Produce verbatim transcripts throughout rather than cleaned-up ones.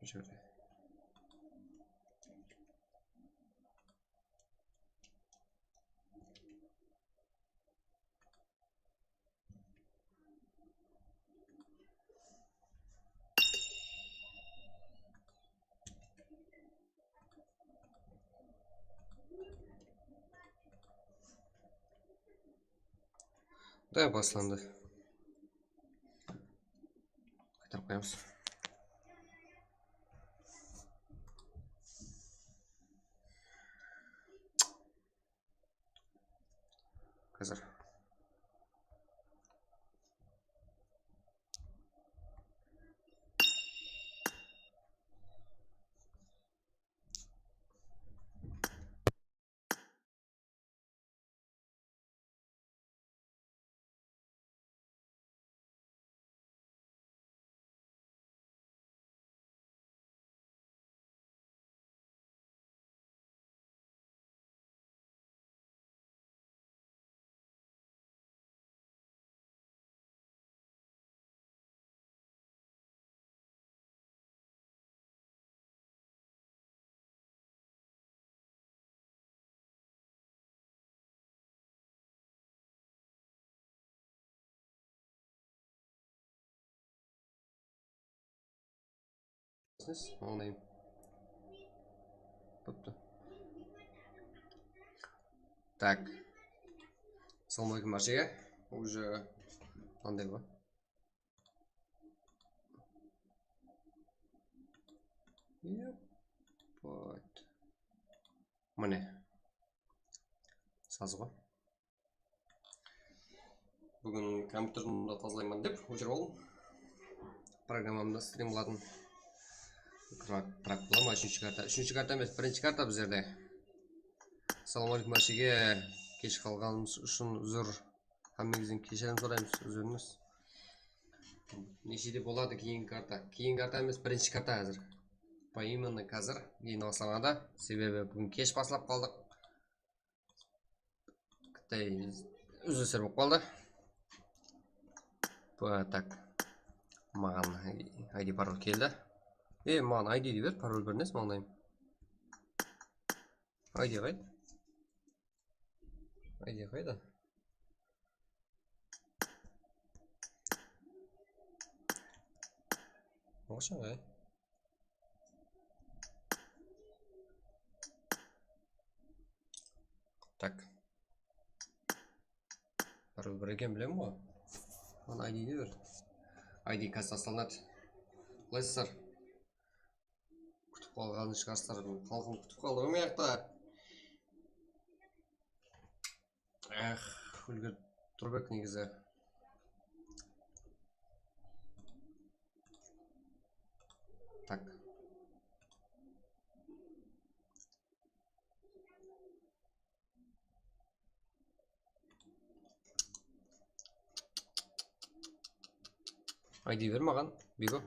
Usı jerde. Da, baslandı. Qaytarıp qoyamız. Házir. Siz, ońlayın. Boptı. Tak. Assalawma aleykum, bárshege. Уже mınday ǵoy. Yep. Вот. Mine. Saz ǵoy. Búgin kompyuterdi tazalayman dep óshirip aldım. Programmamda strim qılatın. Prak, prak bola ma, úshinshi karta? Úshinshi karta emes, birinshi karta bizlerde. Assalawma aleykum, bárshege. Kesh qalǵanımız ushın uzr. Hámmeńizden keshirim soraymız, uzrimiz. Neshede boladı keyingi karta? Keyingi karta emes, birinshi karta házir. Поименно házir, endi baslanadı. Sebebi búgin kesh baslap qaldıq. Kıttay úzilisler bolıp qaldı. Bu, tak. Maǵan I D parol keldi. E, maǵan I D de ber, parol bermez, mańlayım. I D qayda? I D qayda? Oqshań ǵay. Tak. Parol ber eken, bilem ǵoy. Mına I D de ber. I D kassa taslanadı. Qalaysızlar? Kútip qalǵanın shıǵarsızlar. Xalqım kútip qaldı ǵoy mıyaqta. Eh, úlgirip turıp edi negizi. Tak. I D ber maǵan, Bigo.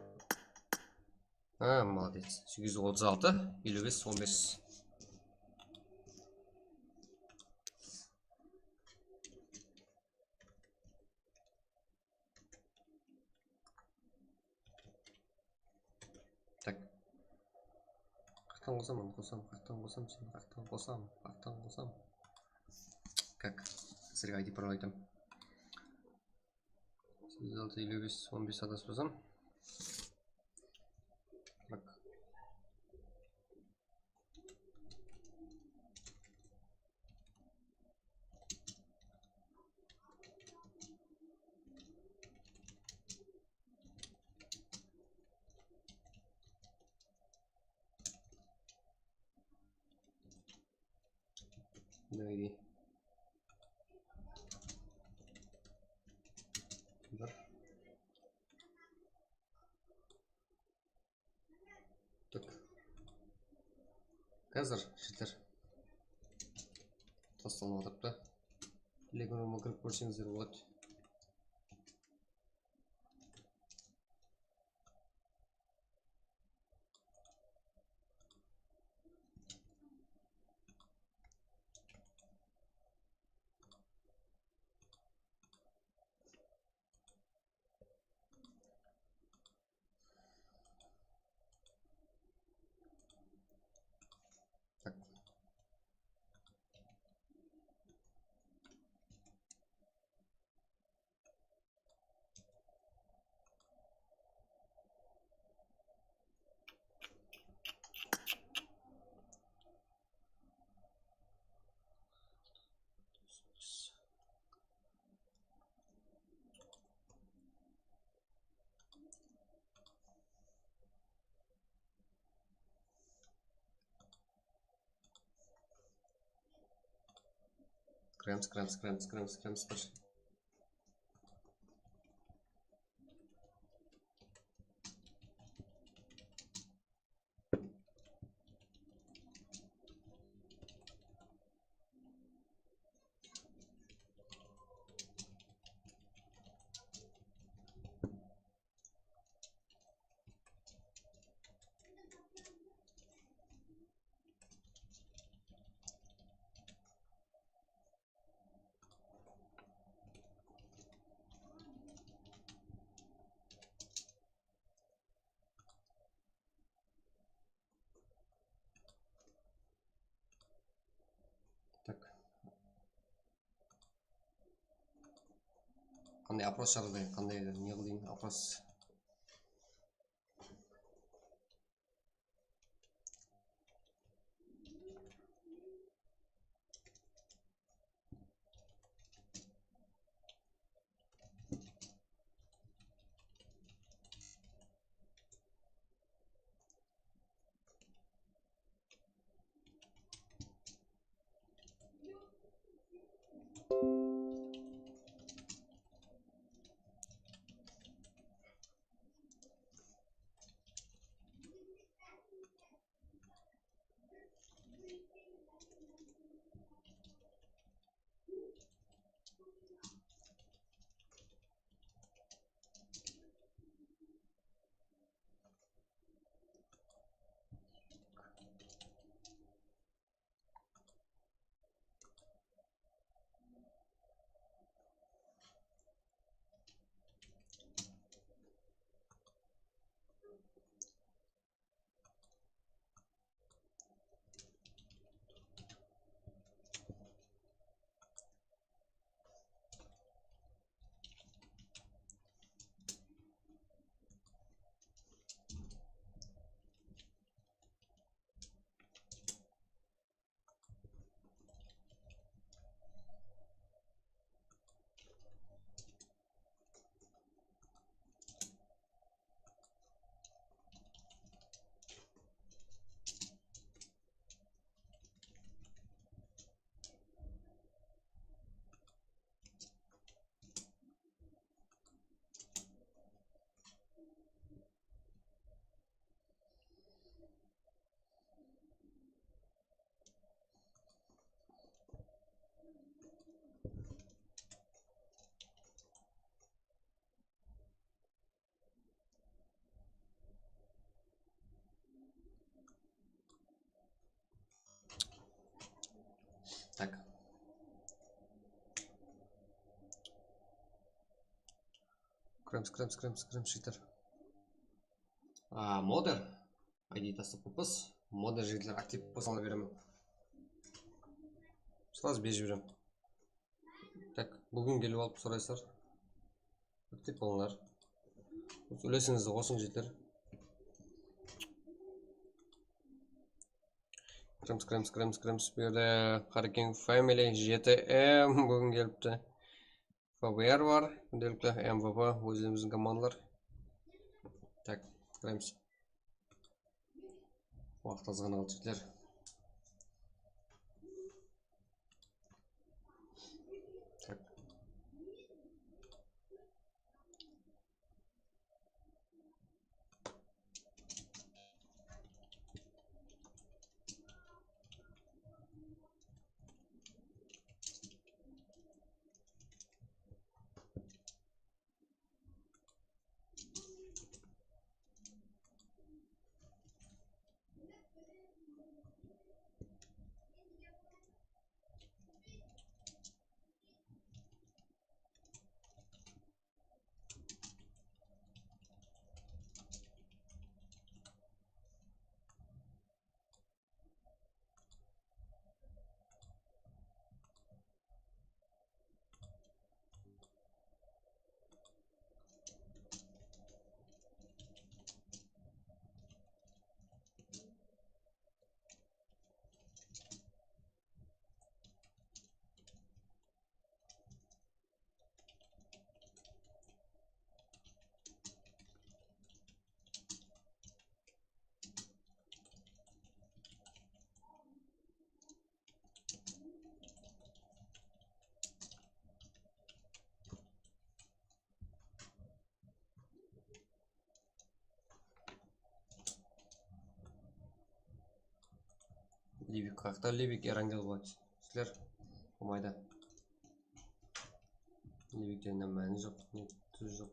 Ha, молодец. Segiz júz otız altı, eliw bes, on bes. Tak. Qayaqtan qosam, onı qosam, qayaqtan qosam, seni qayaqtan qosam, qayaqtan qosam. Как? Sizlerge I D parol aytam. Segiz altı eliw bes on bes, adaspasam. Tak. Nege? Bir. Tak. Házir jeter. Taslanıp atırıptı. Telegramǵa kirip kórseńizler boladı. Tak. Кіреміз, кіреміз, кіреміз, кіреміз, кіреміз, пошли. Tak. Qanday oпрос jarılayın, qanday ne qılayın oпрос. Tak. Kíremiz, kíremiz, kíremiz, kíremiz, jigitler. A, modder. I D tastap qoyıppız. Modder jigitler aktiv bolsańlar beremen. Srazı berip jiberemen. Tak, búgin kelip alıp soraysızlar. Aktiv bolıńlar. Úlesińizdi qosıń, jigitler. Kíremiz, kíremiz, kíremiz, kíremiz. Bu jerde Qarekeń Family, J T M búgin kelipti. F B R bar, kúndelikli M V P, ózlerimizdiń komandalar. Tak, kíremiz. Waqıt azǵana qaldı, jigitler. Tak. Libik qaqta, Libik Erangel boladı. Sizler bolmaydı. Libikte ne máni joq, ne túzi joq.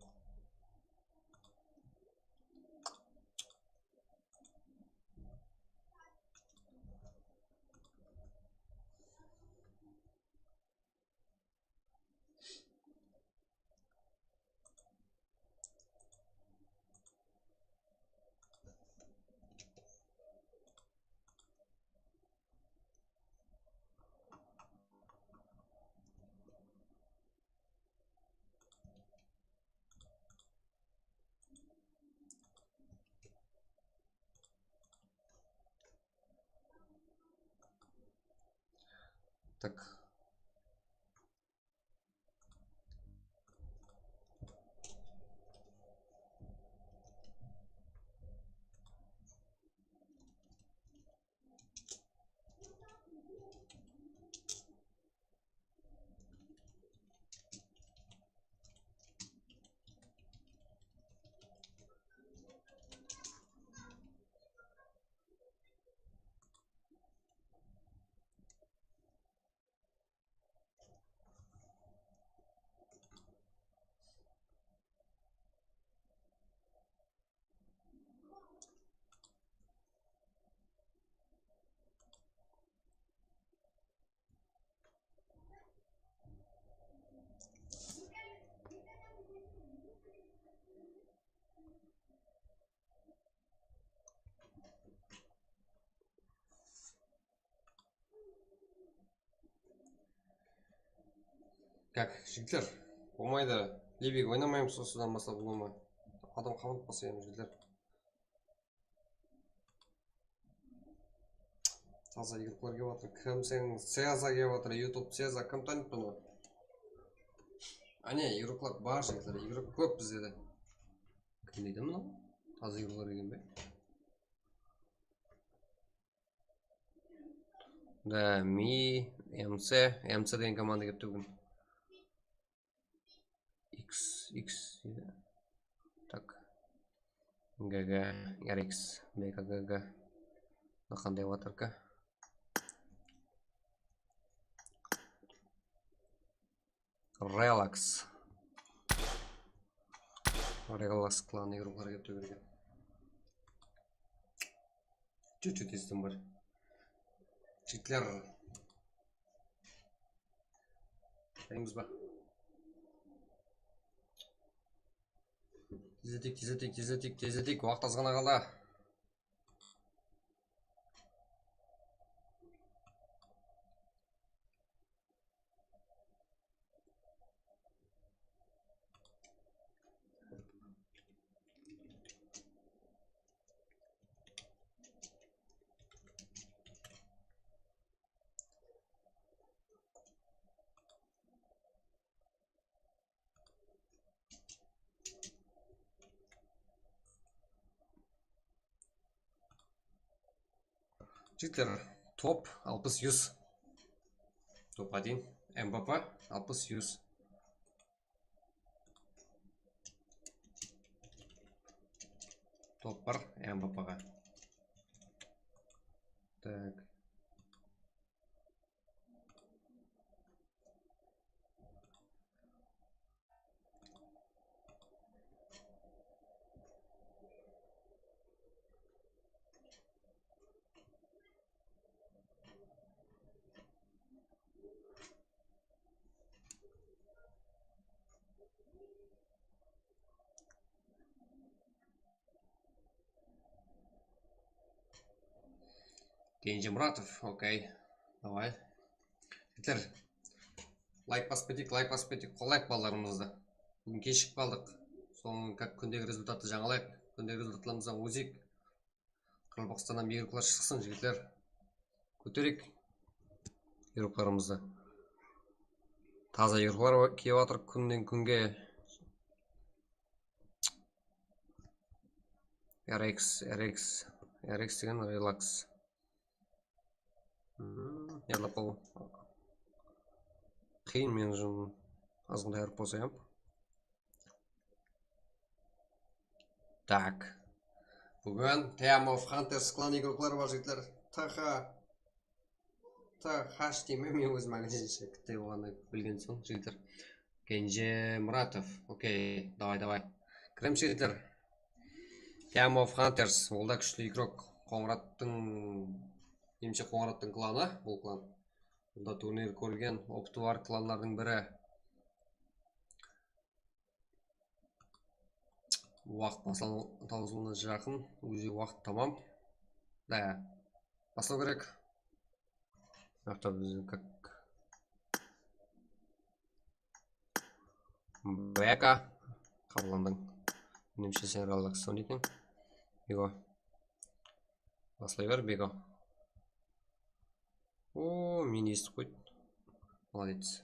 Так. Так, jigitler, bolmaydı. Libik oynamaymız, osıdan baslap ulıwma. Adam qabılıp basayım, jigitler. Taza igroklar kep atır. Kim sen? Seza kep atır. YouTube Seza. Kim tanıydı bunı? Áne, igroklar bar, jigitler. Igrok kóp bizde de. Kim deydi mınaw? Taza igroklar kelgen be? Da, Mi, M C, M C degen komanda kelipti búgin. X, X, tak. G G, R X, B K G G. Mına qanday avatırka? Relax. Relax klan igroklar kelip bergen. Чуть-чуть estim bar. Jigitler. Tanıymız ba? Tezletik, tezletik, tezletik, tezletik. Waqıt az ǵana qaldı. Jigitler, top alpıs júz. Top один, M V P alpıs júz. Top bir M V P ǵa. Tak. Kenji Muratov, okey. Davay. Jigitler, layk basıp keteyik, layk basıp keteyik, qollayıq balalarımızdı. Búgin keshigip qaldıq. Soń kúndegi rezultattı jańalayıq. Kúndegi rezultatlarımızdan ózeyik. Qaraqalpaqstannan igroklar shıqsın, jigitler. Kótereyik igroklarımızdı. Taza igroklar kelip atır kúnnen kúnge. R X, R X, R X degen relax. Hmm, yadlap qalıw qıyın, men ushın azǵantay ayırıp qoyayın. Tak. Búgin Team of Hunters klan igrokları bar, jigitler. T H. Qıtta hash deymen, men ózim ákeshe kitabi bolǵandı bilgen soń, jigitler. Kenje Muratov. Okey, davay, davay. Kiremiz, jigitler. Team of Hunters. Ol da kúshli igrok. Qońırattıń, menimshe, Qońırattıń klanı, bul klan. Bunda turnir kórgen, opıtı bar klanlardıń biri. Waqıt baslanıw, tawsılıwına jaqın, уже waqıt tamam. Da, baslaw kerek. Mıyaqta biz как Beka qabıllandıń. Menimshe, sen relax oynaytuń. Bego. Baslay ber, Bego. O, meni esitip qoydı. Молодец.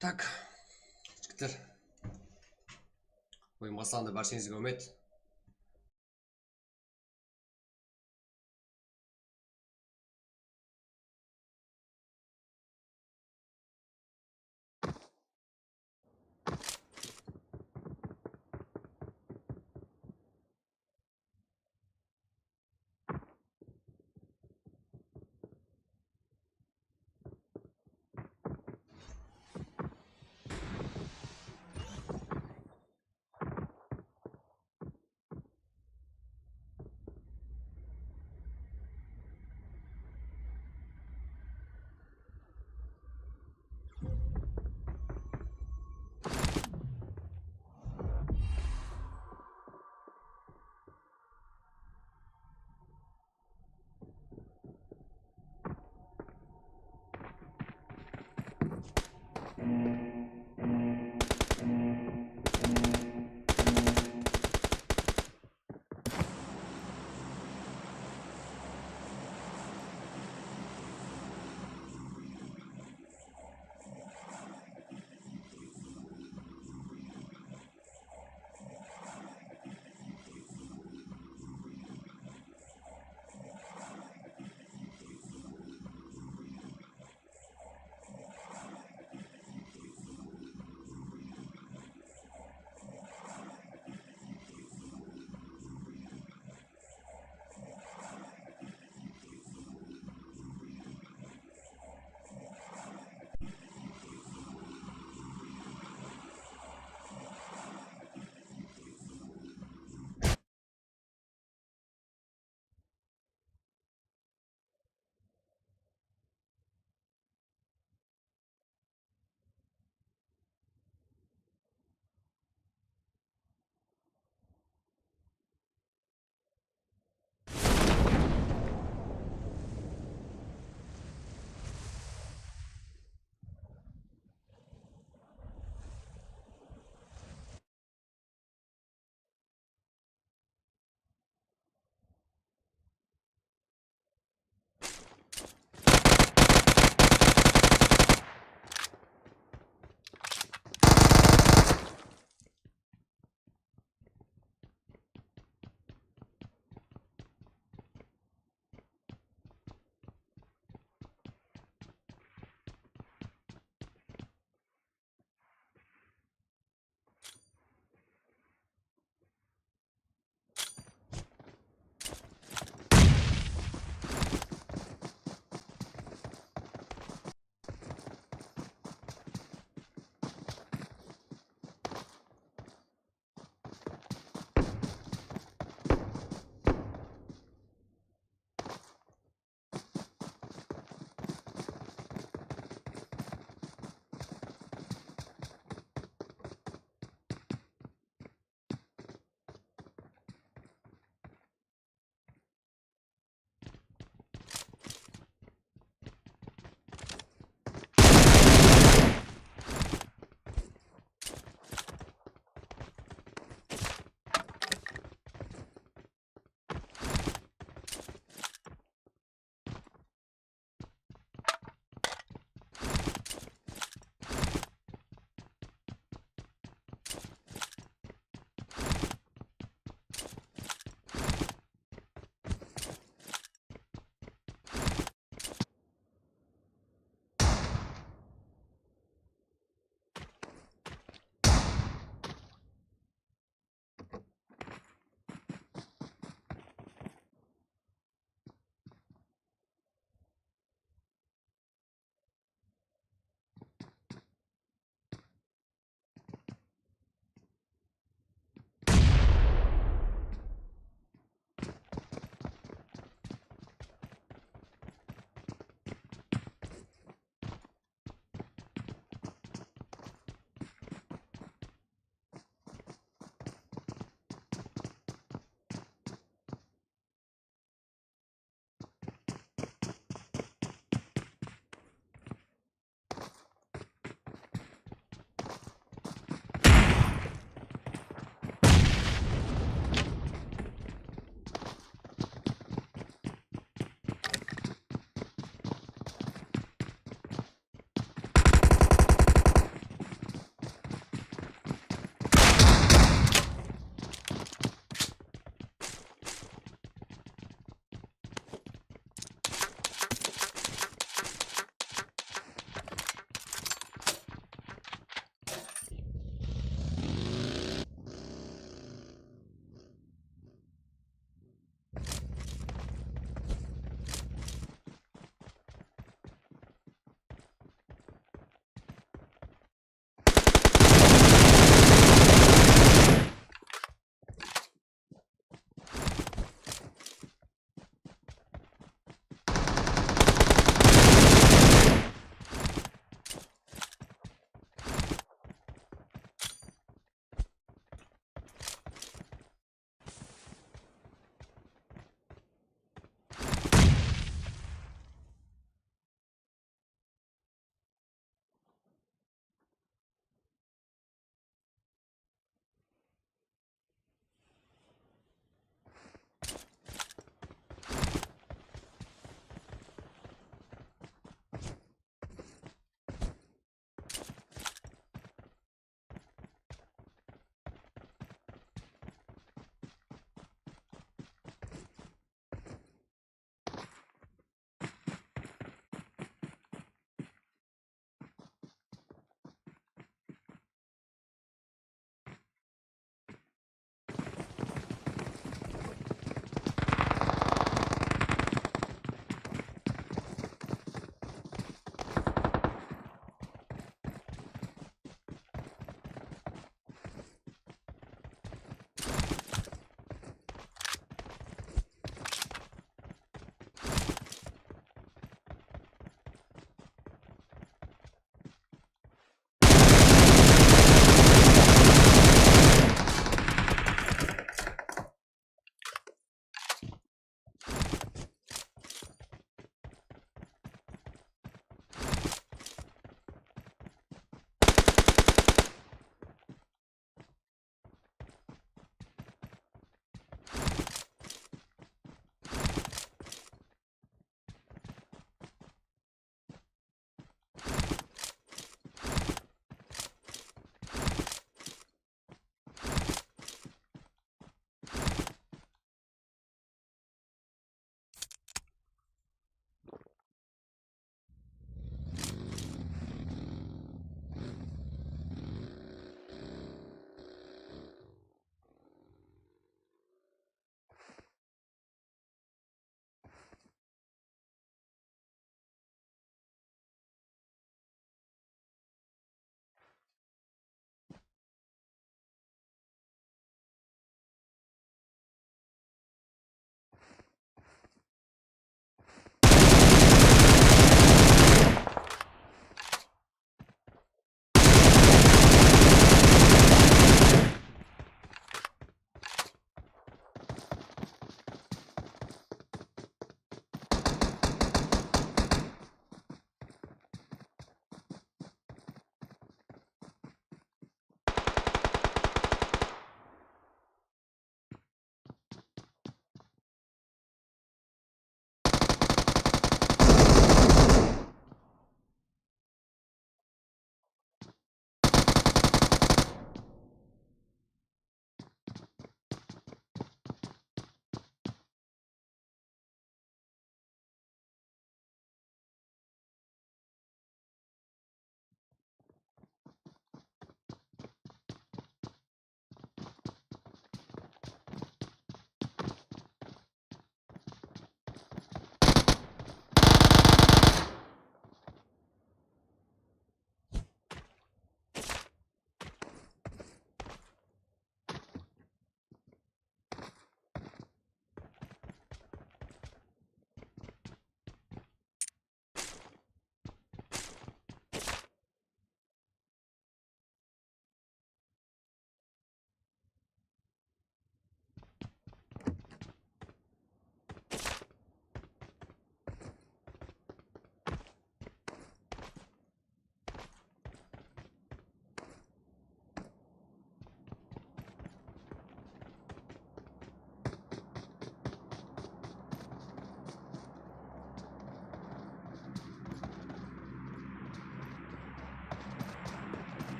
Tak. Jigitler. Oyın baslandı, bársheńizge úmit.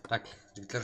Tak, jigitler.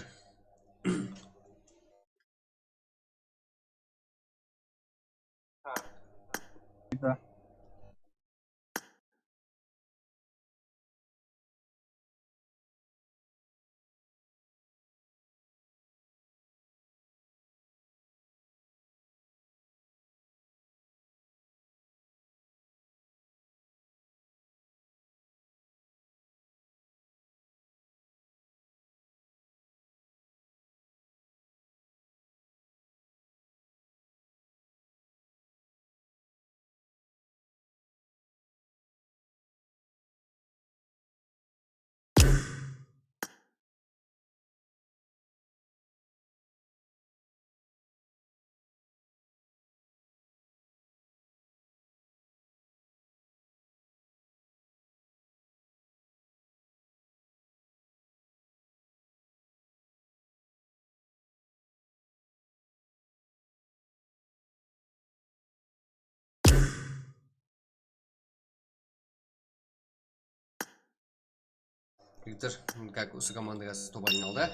Jigitler, как usı komandaǵa top aynaldı.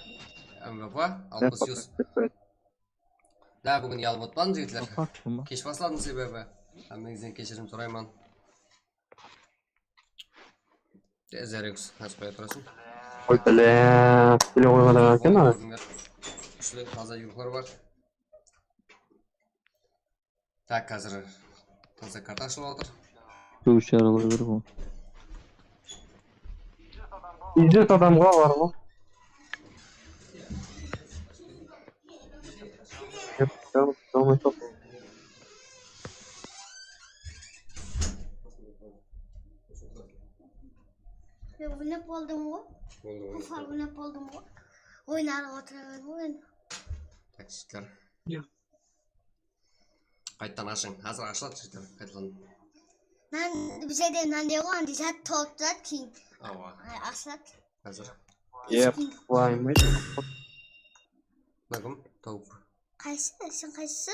M V P, alpıs yuz. Da, búgin uyalıp otpan, jigitler. Kesh basladım sebebi. Hámmeńizden keshirim sorayman. Tez Zereks, házir qoya turasın. Oy, bile, bile qoyǵan eken, a. Kúshli, taza yurıqlar bar. Tak, házir taza karta ashılıp atır. Kógish jarılı bir ǵo. Úyde adamǵa bar ǵo. Oynap boldım ǵo. Boldı, oynap boldım. Oynap boldım ǵo. Oynar otıraman ǵo men. Taksistler. Qaytadan ashıń. Házir ashıladı, jigitler, qaytadan. Nan, bizde nandey ǵo, ande zat tolıp turadı keyin. Awa. Ay, ashıladı. Házir. Yep, qılaymaydı. Mına kim? Tawıp. Qaysı? Sen qaysısı?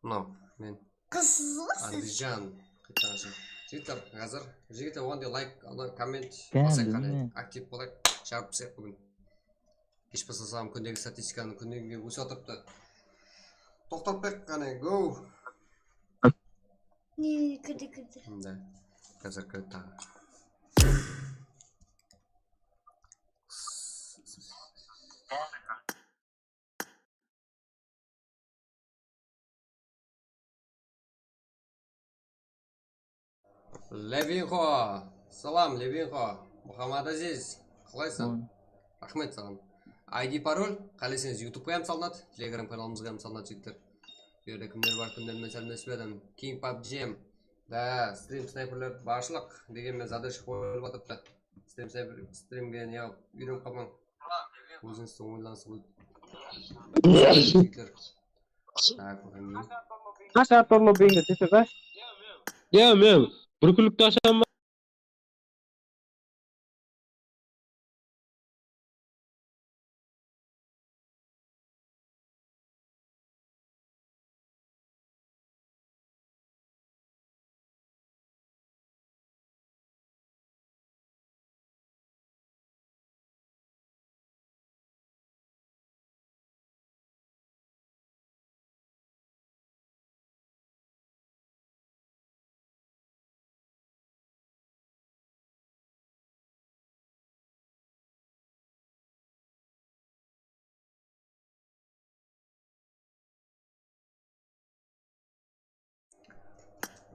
Mınaw, men. Qızsız ǵo siz. Andijan. Qaytadan ashıń. Jigitler, házir. Jigitler, oǵan da layk, ana, komment basayıq, qáne. Aktiv bolayıq. Jarıp taslayıq búgin. Kesh baslasam, kúndegi statistikanı kúndegińe ósip atırıptı. Toqtatıp qoyayıq, qáne, go! Ne, kirdi, kirdi. Mında. Házir kirdi taǵı. Levinxo, salam, Levinxo. Muhammad Aziz, qalaysań? Raxmet saǵan. I D, parol, qáleseńiz, YouTube-ǵa hám salınat, Telegram kanalımızǵa hám salınat, jigitler. Bu jerde kimler bar, kimler menen sálemlesip edim. King pabjem. Da, stream snayperler barshılıq degen menen zadesha qoyılıp atırıptı. Stream snayper, streamge ne qılıp úyrenip qalmań. Ózińiz soń oylanıs qoy. Jigitler. Qasha torlo beyinge tese da. Ya, men bir kúnlikti ashaman.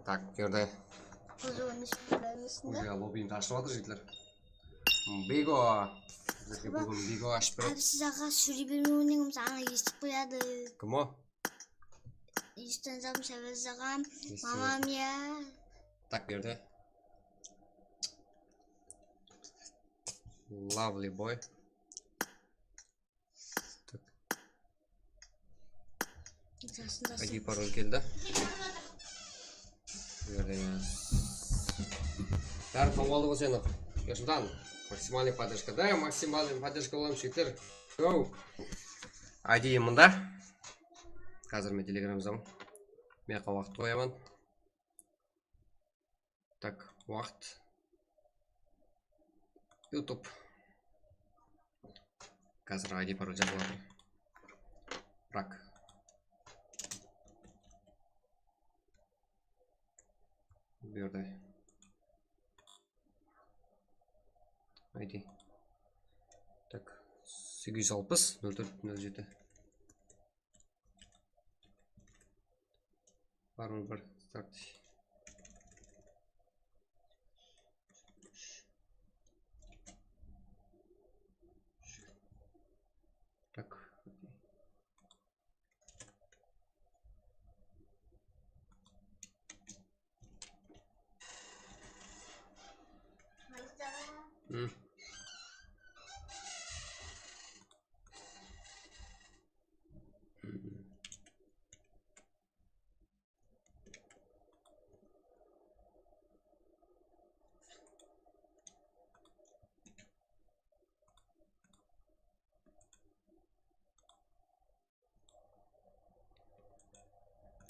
Tak, bu jerde. Уже lobbini ashıp atır, jigitler. Bigo. Bizge búgin Bigo ashıp beredi. Ábsiz aǵa, sóyley bermey oynayın, ana esitip qoyadı. Kim o? Esitip qoyadı, Ábsiz aǵam, mamam ya. Tak, bu jerde. Lovely boy. Tak. Jasın, jasın. I D, parol keldi. Jerde. Bári tawıp aldı ǵoy seni. Yasıltan. Максимальный поддержка. Da, максимальный поддержка bolamız, jigitler. Go. I D mında. Házir men Telegram jazaman. Men waqıt qoyaman. Tak, waqıt. YouTube. Házir I D parol jazıp atır. Bırak. Bu jerde. I D. Tak, segiz júz alpıs, nol tórt, nol jeti. Parol bir, start. Tak. Hı.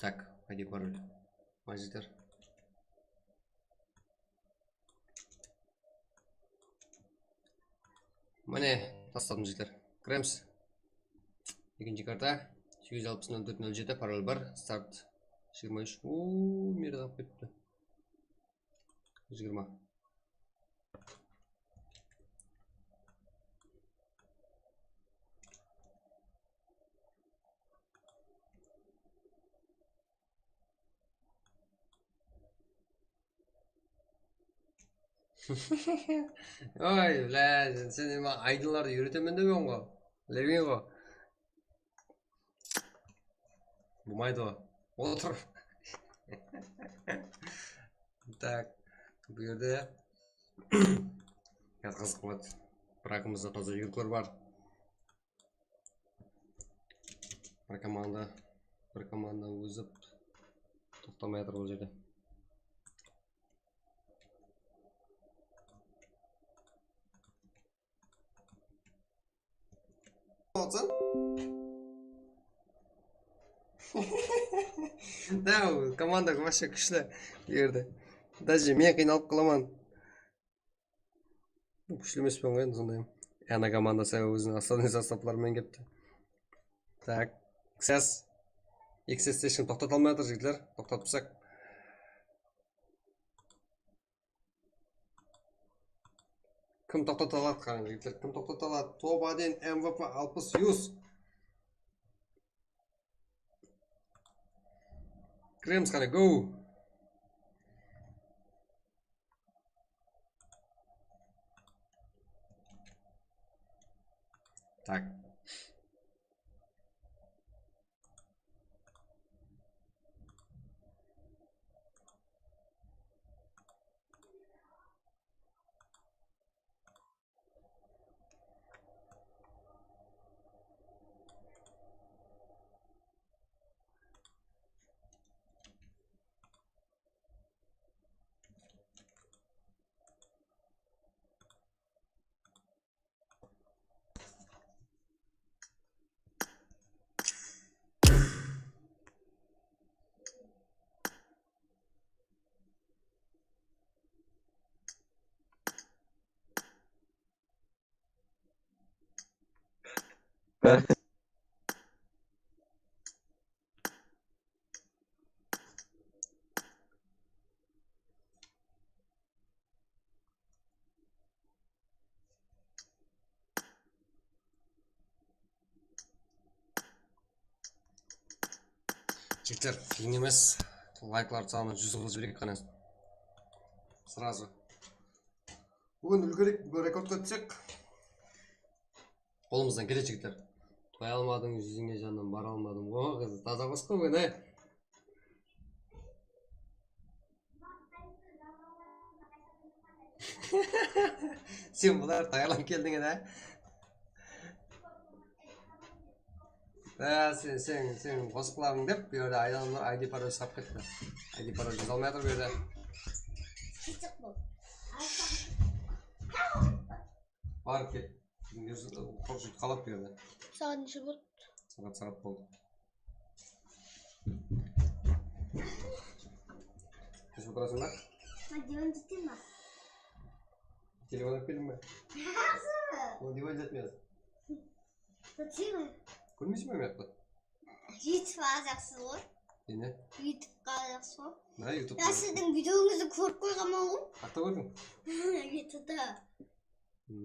Tak, I D parol. Majiter. Mine, tasladım, jigitler. Kiremiz. Ekinshi karta. Segiz júz alpıs, nol tórt, nol jeti, parol bir, start. Jigirma úsh. Uuu, merde qalıp ketti. Jigirma. Oy, bla, sen, sen neme, aydınlardı úyretemen dep edim ǵo. Bilmeymen ǵo. Bolmaydı ǵo. Otır. Tak, bul jerde. Házir qızıq boladı. Brakımızda taza júgirikler bar. Bir komanda, bir komanda ózip toqtamay atır bul jerde. Otsan? Da, komanda вообще kúshli bul jerde. Даже men qıynalıp qalaman. Kúshli emespen ǵoy, endi sonday. Ana komandası óziniń основной sostavları menen kelipti. Tak, X S. X S te eshkim toqtata almay atır, jigitler. Toqtatıp tursaq. Kim toqtata aladı, qarań, jigitler, kim toqtata aladı? Top один M V P alpıs yuz. Kiremiz, qáne, go! Tak. Jigitler, qıyın emes. Layklardı sanın júz qılıp jibereyik qáne. Сразу. Búgin úlgerek, búgin rekordqa tússek. Qolımızdan keledi, jigitler. Toya almadıń, júzińe jannan bara almadım. O, qız, taza qosıq búgin, e. Sen bular tayarlanıp keldiń, e. Á, sen, sen, sen qosıqlarıń dep, bu jerde aylanıp I D parol shıǵıp ketti. I D parol jaza almay atır bu jerde. Qısıq bol. Barıp ket. Bizimler qurıp júrip qaladı bu jerde. Saat neshe boldı? Saat, saat boldı. Kúship otırasıń ba? Ha, divan jetken ba? Telefon alıp keldiń be? Nasıl? O divan jetmez. Kórmeysiz be mıyaqta? YouTube azaqsız ǵoy. Ene? YouTube azaqsız ǵoy. Mına YouTube. Ya sizdiń videońızdı kórip qoyǵanman ǵoy. Qayaqta kórdiń? YouTubeta.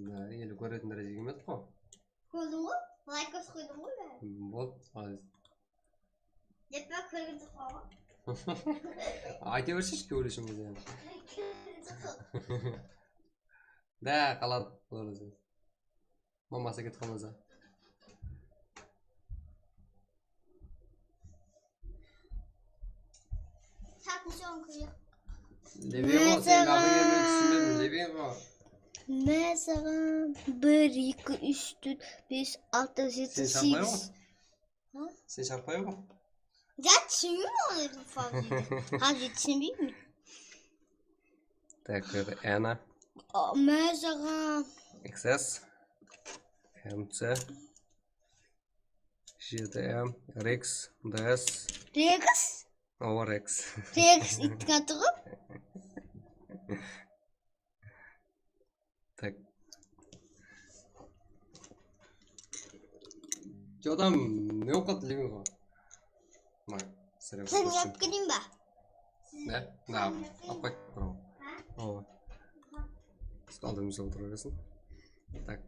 Da, ele kóretin dárejege kelmedik ǵoy. Kórdiń ǵoy? Layk basıp qoydıń ǵoy bári. Boldı, молодец. Jetpe kórgen joqpan ǵoy. Ayta berseshi, kórishimiz endi. Kórgen joqpan. Da, qaladı, boladı. Mamasa ketip qalmasa. Lebeńo, sen Gabrielni túsinbedim, Lebeńo. Másaqan, bir, eki, úsh, tórt, bes, altı, jeti, segiz. Sen shaqpay ǵo. Ya, túsinbeymen onı, fabrik. Házir túsinbeymen. Tak, Ana. Másaqan. X S. M C. G T M, Rex, D S. Rex? Awa, Rex. Rex, iyttiń atı ǵo. Tak. Jodam, ne oqıp qaldı, Lebeńo? May, sen yapıp keliyin ba? Ne? Na, alıp qayt, bravo. Awa. Aldımızda otıra bersin. Tak.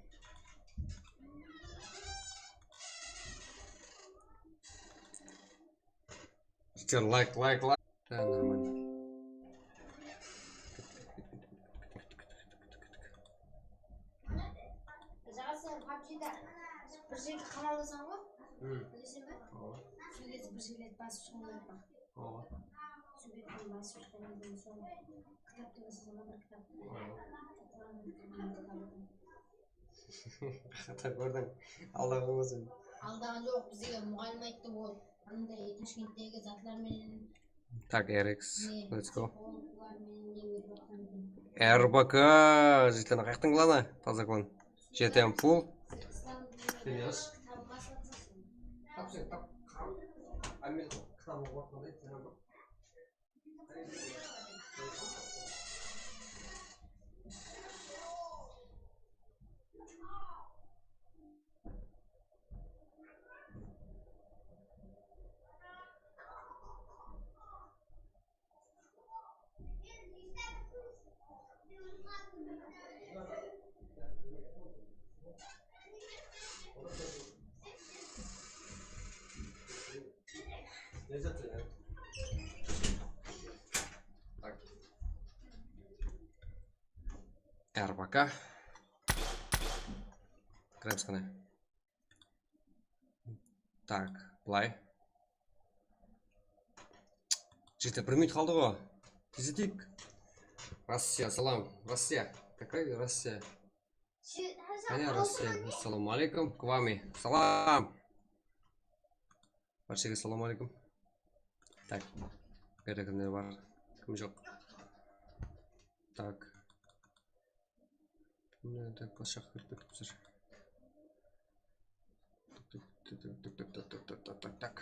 Jigitler, layk, layk, layk. Ha, нормально. Jaǵa sen pabjida bir jerge qamalasań ǵo, bileseń be? Awa. Sol gezde bir jerlerdi basıp shıǵıń kerek pa? Awa. Súwretken basıp shıqqannan keyin sonı kitaptı bileseń be, bir kitap. Awa. Oqıǵan bir kitap. Qayaqta kórdiń? Aldaǵan ǵoy sen. Aldaǵan joq, bizge muǵallim ayttı ol. Anday Tashkenttegi zatlar menen. Tak, R X, let's go. Psixologlar menen ne ótip atqan eken. R B K, jigitler, qayaqtıń klanı? Taza klan. G T M full. Islam dininde kitabı basıp atırsań. Tap sen, tap. Ámel kitabı oqıp atqanda aytqan eken. R B K. Kiremiz qáne. Tak, bılay. Jigitler, bir minut qaldı ǵo. Tez eteyik. Rossiya, salam. Rossiya. Какая Rossiya? Qáne Rossiya? Assalawma aleykum. Kvami. Salam. Bárshege assalawma aleykum. Tak. Berde kimler bar? Kim joq? Tak. Kimler tak, basqa jaqqa kirip ketipsizler. Tak, tak, tak, tak, tak, tak, tak, tak, tak, tak.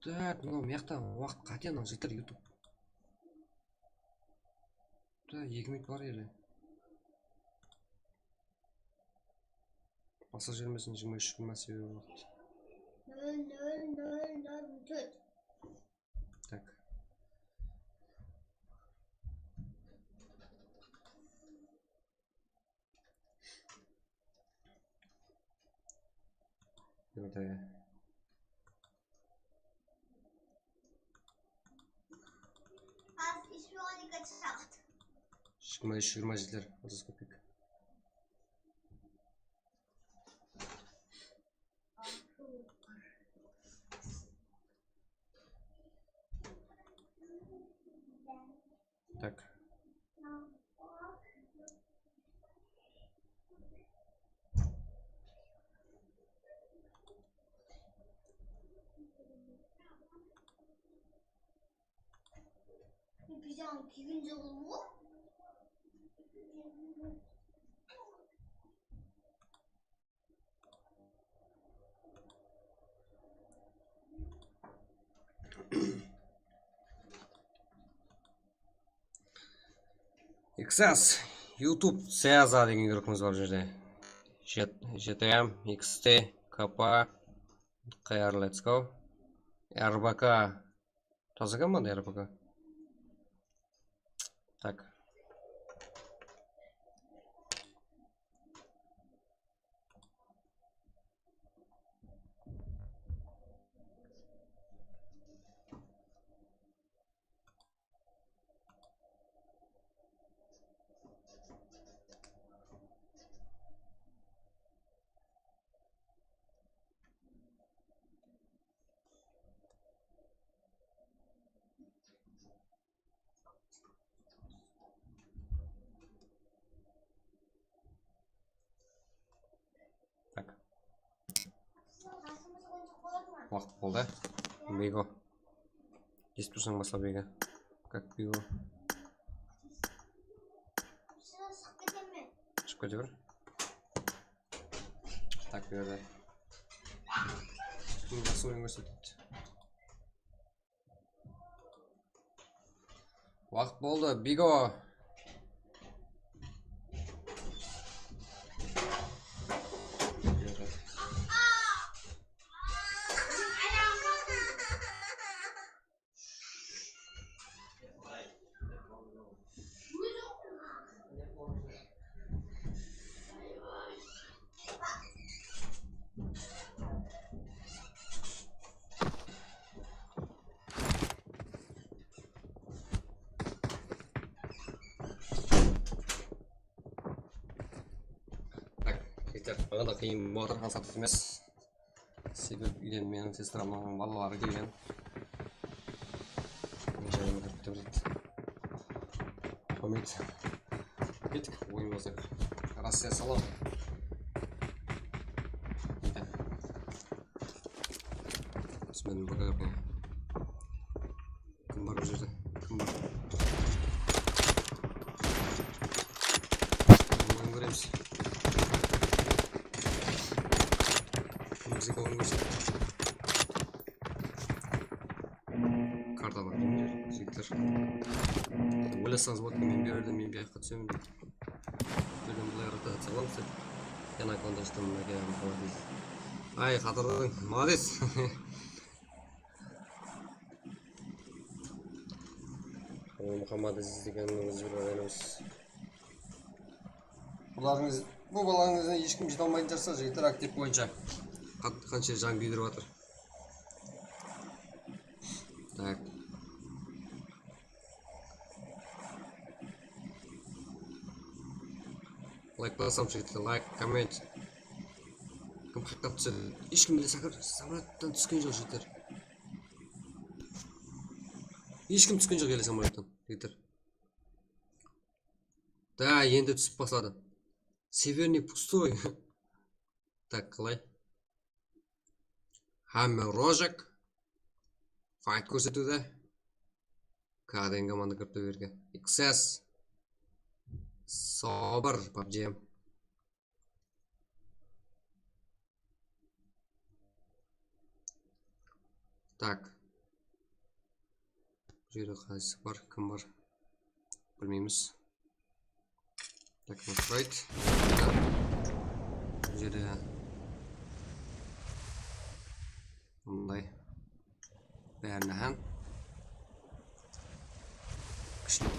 Tak, mınaw mıyaqta waqıt qáte, mınaw jigitler, YouTube. Da, eki minut bar ele. Basqa jibermesin, jigirma úsh jigirma sebebi waqıt. Nol, nol, nol, nol, tórt. Tak. Jerde. Jigirma úsh jigirma jetiler, otız kópek. Tak. Xas, YouTube, Seaza degen grupamız bar bul jerde. Jet-, J T M, X T, K P, K R, Let's Go. R B K. Taza komanda R B K. Tak. Tak. Waqıt boldı. Bego. Esitip tursań, basla, Bego. Как Bego? Shıǵıp kete ber. Tak, bul jerde. Bul jaqsı oyın kórsetedi. Waqıt boldı, Bigo. Tak, jigitler, maǵan da qıyın bolıp atır, ańsat emes. Sebebi úyden meniń sestramnıń balaları kelgen. Jáne bir kútip atır. Umid. Kettik, oyın baslayıq. Rossiya, salam. Biz menen birge. Kim bar bul jerde? Kim bar? Oyın kóremiz. Kim bizge oyın kórsetedi? Karta bar, jigitler. Oylasańız boladı, men bu jerde, men bu jaqqa túsemen dep. Birden bılay rotaciya qılamız dep. Yana kontrastan minekey, молодец. Ay, qatırdıń, молодец. Ol Muhammad Aziz degenniń ózi bir bayramız. Bularıńız, bu balańızdan hesh kim jete almaytın shıǵar, jigitler, aktiv boyınsha. Qan-, qansha jan kúydirip atır. Tak. Layk basam, jigitler, layk, komment. Kim qayaqtan túsedi? Hesh kim ele sakır, samolyottan túsken joq, jigitler. Hesh kim túsken joq ele samolyottan, jigitler. Da, endi túsip basladı. Severniy pustoy. Tak, qalay? Hámme rojek. Fayt kórsetiwde. K degen komanda kiripti bul jerge. X S. Sobir, pabji. Tak. Bul jerde qaysı bar, kim bar? Bilmeymiz. Tak, nastroit. Bul jerde mınday. Bárine hám. Kishkene.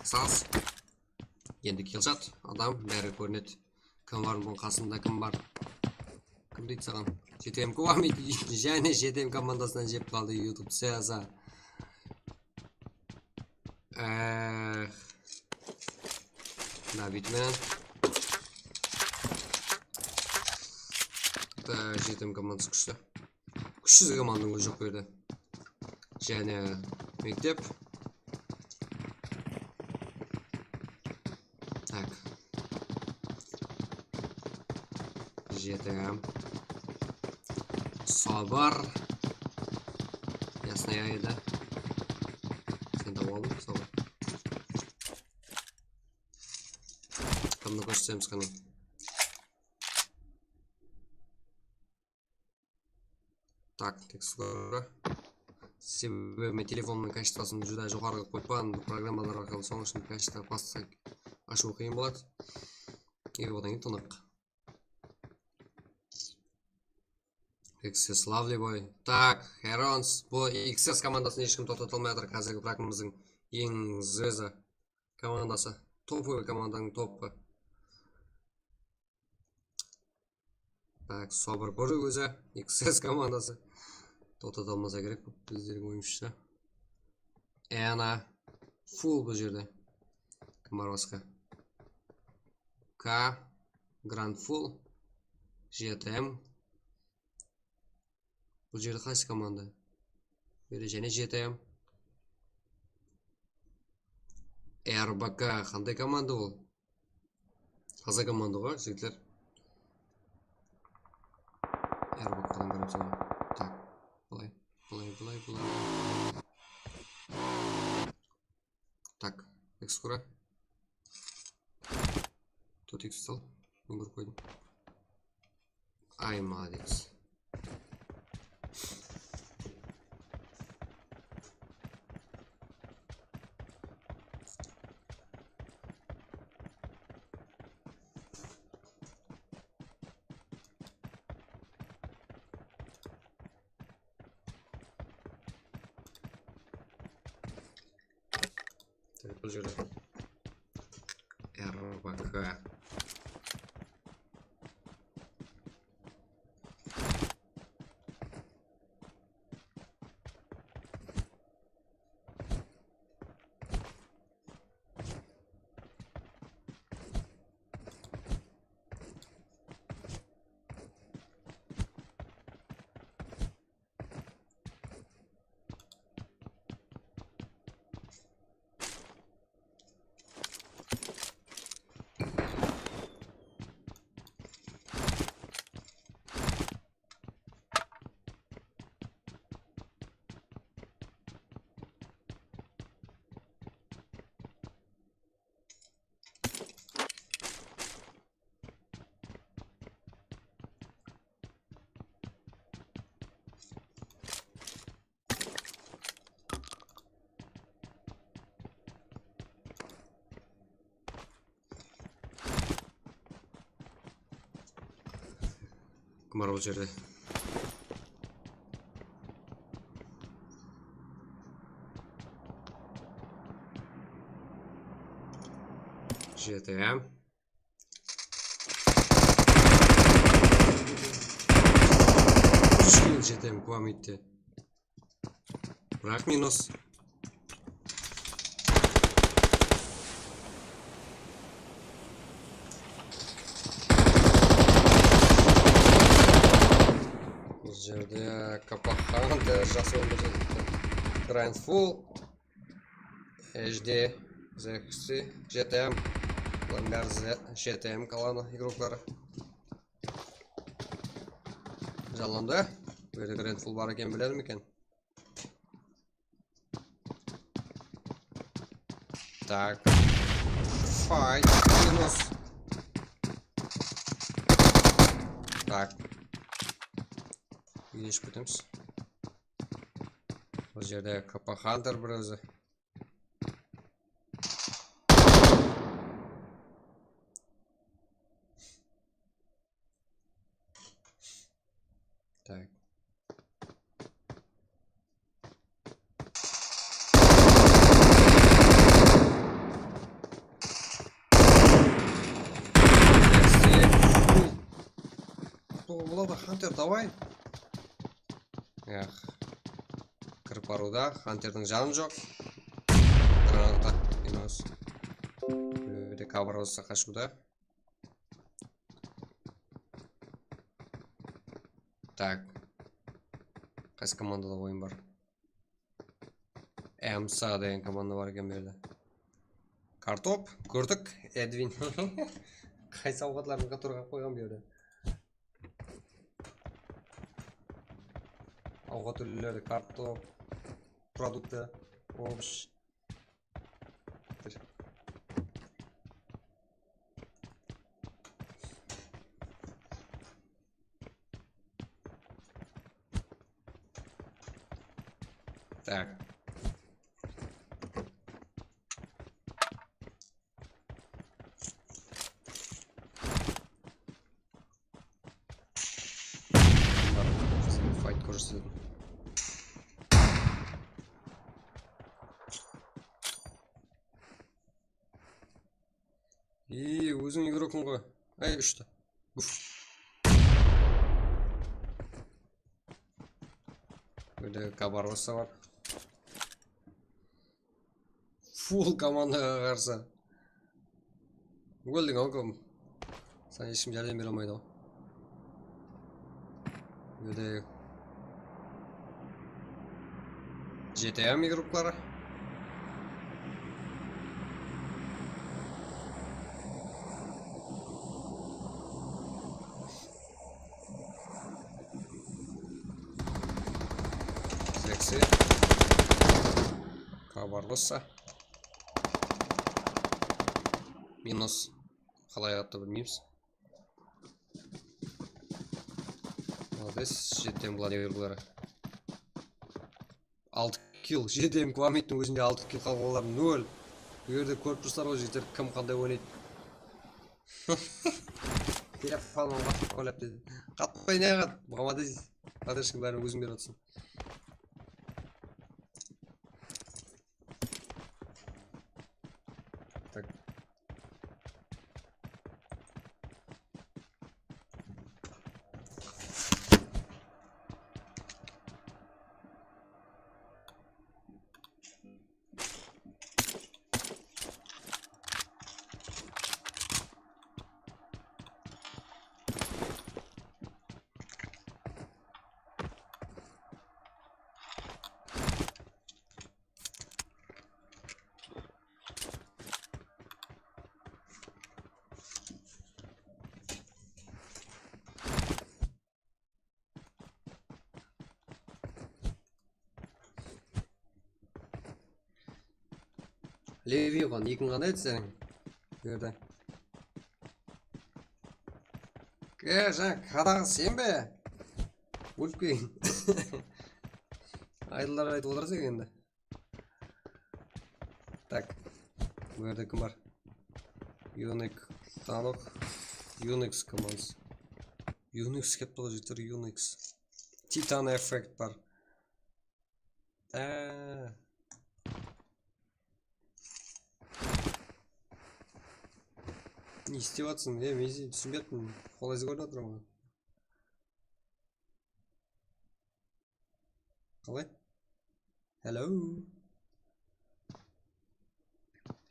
Saz. Endi kiyalshat, adam bári kórinedi. Kim bar bunıń qasında, kim bar? Kim deydi saǵan? J T M K bar mı edi? Jáne J T M komandasınan jep qaldı YouTube, Seaza. Eh, mına buytip menen. Da, J T M komandası kúshli. Kúshsiz komandanıń ózi joq bu jerde. Jáne mektep. Tak. Jetim. Sabır. Yasnaya edi. Sen tawıp aldıń, Sabır. Adamdı kórsemiz qáne. Tak, teksturaǵa. Sebebi men telefonımnıń kachestvosın júdá joqarıǵa qoyıppan, bul programmalar arqalı, sonıń ushın kachestvo pastqa ashıw qıyın boladı. E, odan keyin tınıq. X S Lovely Boy. Tak, Herons, bul X S komandasın hesh kim toqtata almay atır. Házirgi prakimizdiń eń zvezda komandası. Topovıy komandanıń topı. Tak, Sobir bir ózi, X S komandası. Toqtata almasa kerek bizlerdiń oyınsha. Ana, full bul jerde. Kim bar basqa? K, Grand Full, J T M. Bul jerde qaysı komanda? Bul jerde jáne J T M. R B K, qanday komanda ol? Taza komanda ǵoy, jigitler. R B K-dan kóremiz ǵoy. Tak, bılay, bılay, bılay, bılay. Tak, X kura. Totix sal. Men kórip qoydım. Ay, молодец. Bul jerde R B K. Kim bar bul jerde? J T M. Úsh kill J T M kúwameydi. Biraq minus. Bul jerde Kappa Hunter jaqsı oyın kórsetipti. Grand Full, H D, Z X, J T M. Bulardıń bári Z-, J T M klanı igrokları. Janlandı. Bul jerde Grand Full bar eken, biledim eken. Tak. Fight. Minus. Tak. Úyge kóship ketemiz. Bul jerde Kappa Hunter bir ózi. Tak. Boladı, Hunter, davay. Yaq. Kirip barıwda, Hunterdiń janı joq. Granata, minus. Bul jerde cover bolsa qashıwda. Tak. Qaysı komandada oyın bar? M S A degen komanda bar eken bu jerde. Kartop, kórdik, Edvin. Qaysı awqatlardıń qatorǵa qoyǵan bu jerde? Awqat túrleri, kartop, produkti, ovosh. Bir. Tak. Fayt kórsetedim. Ey, óziń igrokıń ǵoy. Ay, úshti. Uf. Búyerde Kabarrosa bar. Full komandaǵa qarsı. Óldiń-aw, kim? Saǵan hesh kim járdem bere almaydı-aw. Búyerde G T A igrokları. Lexi. Kabarrosa. Minus. Qalay attı bilmeymiz. Molodec, G T M Gladiatorları. Altı kill, G T M Kuamittiń ózinde altı kill, qalǵanlar nol. Bul jerde kórip tursızlar ǵoy, jigitler, kim qanday oynaydı. Telefon qatıp qoyıp dedi. Qatpay ne qat, Muhammad Aziz. Podderjkanıń bárin óziń berip atırsań. Tak. Levi ǵo, nikiń qanday edi seniń? Bul jerde. E, jańa kadaǵı sen be? Ólip keyin. Aydılar aytıp otırsań endi. Tak. Bul jerde kim bar? Unix, Tanok, Unix komandası. Unix kelip tur, jigitler, Unix. Titan Effect bar. Á. Ne istep atırsań? E, men seni túsinbey atırman. Qolaysız kórip atırman ǵoy. Qalay? Hello?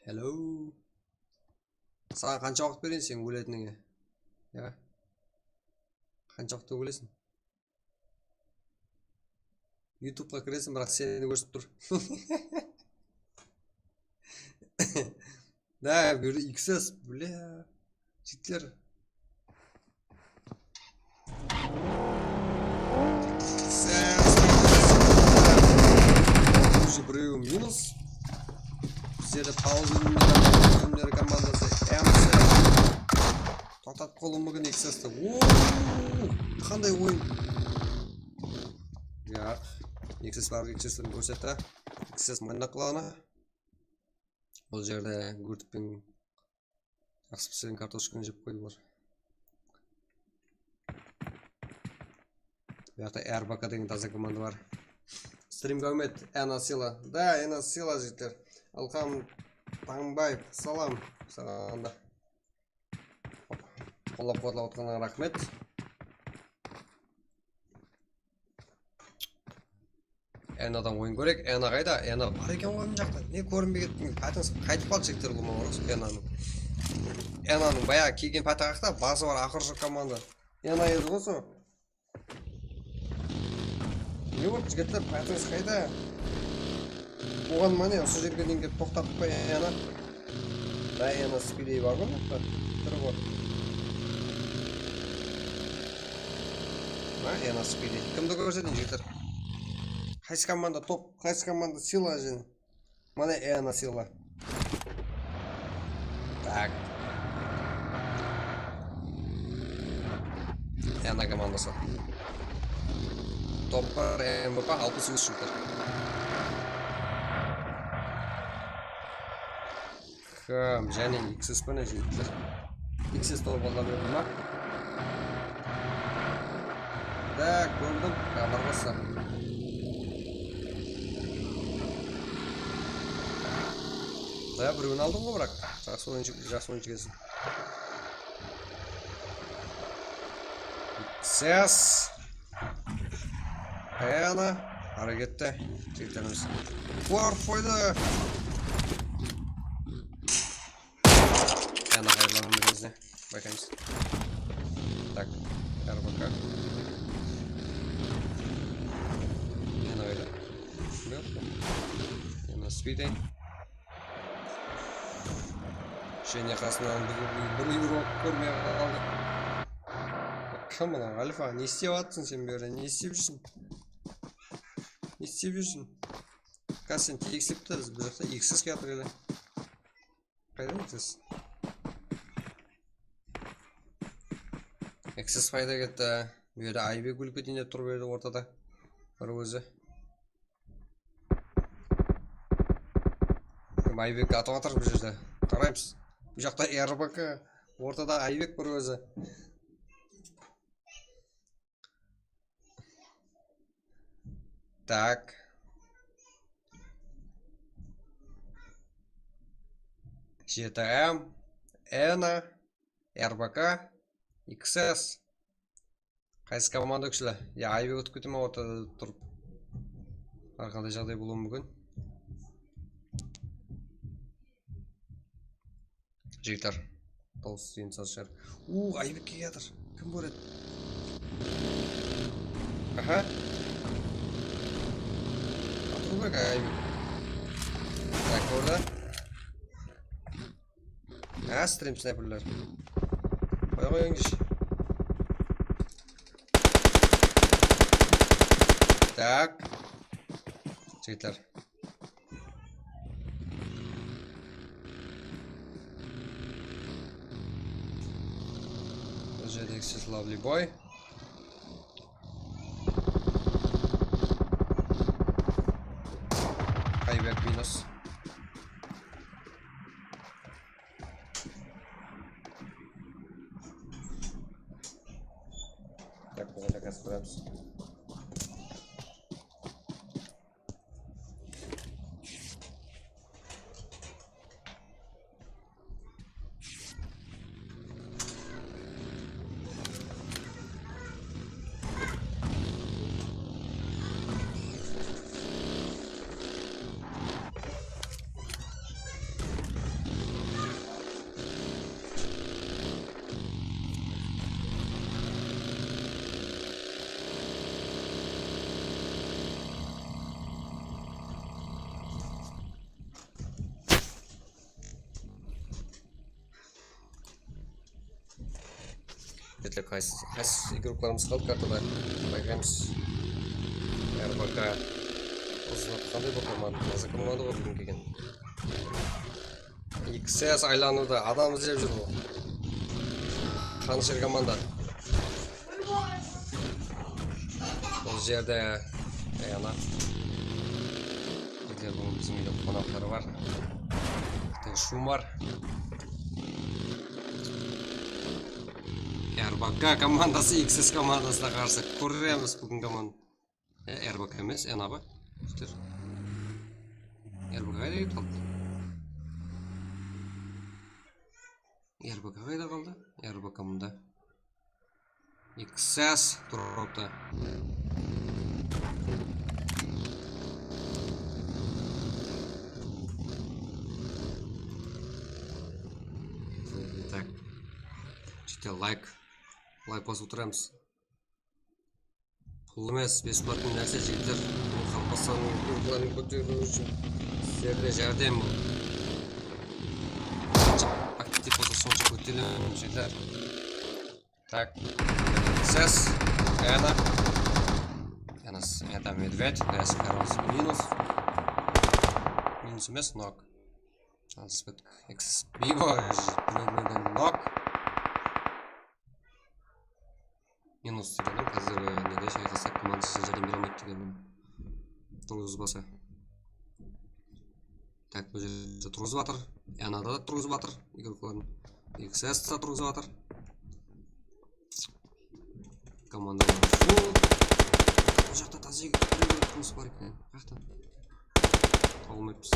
Hello? Saǵan qansha waqıt bereyin sen óletinińe? Ya. Qansha waqıtta óleseń? YouTubeqa kireseń, biraq seni kórsip tur. Da, bul jerde X S, bля. Jigitler. Уже birewi minus. Bizlerde pauza komandası M C. Toqtatıp qalıwı múmkin X S ti. Oo, qanday oyın. Yaq. X S bar, X S ti kórsetti. X S mında qılaǵana. Bul jerde gúrtpeń jaqsı pisirgen kartoshkanı jep qoydı bular. Bu jaqta R B K degen taza komanda bar. Strimga úmet, Ena Sila. Da, Ena Sila, jigitler. Ilham Tańbaev, salam saǵan da. Qollap-quwatlap atqanıńa raxmet. Enadan oyın kóreyik. Ena qayda? Ena bar eken ǵoy mına jaqta. Ne kórinbey kettiń? Pátińiz qaytıp qaldı, jigitler, ulıwma oraq Enanıń. Enanıń bayaǵı kelgen páti qaqta, bası bar, aqırı joq komanda. Ena edi ǵoy sol. Ne boldı, jigitler, pátińiz qayda? Oǵan mine usı jerge deyin kelip toqtatıp qoy, Ena. Da, Ena Spidey bar ǵoy mında. Tur ǵoy. Ha, Ena Spidey. Kimdi kórsetiń, jigitler? Qaysı komanda top, qaysı komanda sıyla, jáne? Mine, Ena Sila. Tak. Ena komandası. Top bar, M V P, alpıs úsh jigitler. Kim? Jáne X S penen jigitler. X S tawıp alǵan edim ma? Da, kórdim. Kamarǵasa. Da, birewin aldım ǵoy, biraq. Jaqsı oyınshı, jaqsı oyınshı ekensiń. Ses. Ana, harekette. Jigitlerimiz. Ular qoydı. Ana, hayırlandım bizde. Bayqaymız. Tak, R B K. Ana, oydı. Shunday ǵoy. Ana, Speedy. Jáne qasınan bir, bir, bir euro kórmey qaldı. Kim mınaw, Alfa, ne islep atırsań sen bu jerde? Ne islep júrseń? Ne islep júrseń? Házir seni tegislep atırmız, bul jaqta X S kiyatır ele. Qayda X S? X S qayda ketti? Bu jerde Aybek ólip keteyin dep tur bu jerde ortada. Bir ózi. Kim Aybekke atıp atır bul jerde? Qaraymız. Bul jaqta R B K, ortada Aybek bir ózi. Tak. Jeti M, Ena, R B K, X S. Qaysı komanda kúshli? Ya, Aybek utıp kete me ortada turıp? Hár qanday jaǵday bolıwı múmkin. Jigitler. Dawıs endi sal shıǵar. Uu, Aybek kiyatır. Kim kóredi? Aha. Atırıw kerek Aybek. Tak, orada. Ha, stream snayperler. Qoya qoyıńız. Tak. Jigitler. Bul jerde X S Lovely Boy. Aybek minus. Tak, bul jerde házir kóremiz. Jigitler, qaysı, qaysı igroklarımız qaldı kartada? Bayqaymız. R B K. Uzın qanday bir komanda? Taza komanda ǵoy búgin kelgen. X S aylanıwda adam izlep júr bul. Qanısher komanda. Bul jerde, e, ana. Bizler búgin biziń úyde qonaqları bar. Bitta shum bar. R B K komandası X S komandasına qarsı kóremiz búgin komanda. E, R B K emes, N A B. Jigitler. R B K qayda ketip qaldı? R B K qayda qaldı? R B K mında. X S dropta. Tak. Jigitler, layk. Layk basıp otıramız. Pul emes, besplatnıy nárse, jigitler. Bul Qaraqalpaqstannıń ruwxların kóteriw ushın sizlerden járdem bul. Qancha aktiv bolsa, sonsha kóteremen, jigitler. Tak. Ses. Ana. Ana, s-, это медведь, minus. Minus emes, nok. Alıs kettik. X S Bigo, bir-birden nok. Minus degenim, házir, e, nede shayqasaq, komandası járdem bere almaydı degenim. Turǵızbasa. Tak, bul jerde turǵızıp atır. Yanada da turǵızıp atır igrokların. X S ta turǵızıp atır. Komandalar full. Bul jaqta taza igrok turıs bar eken. Qayaqtan? Tawılmaypız.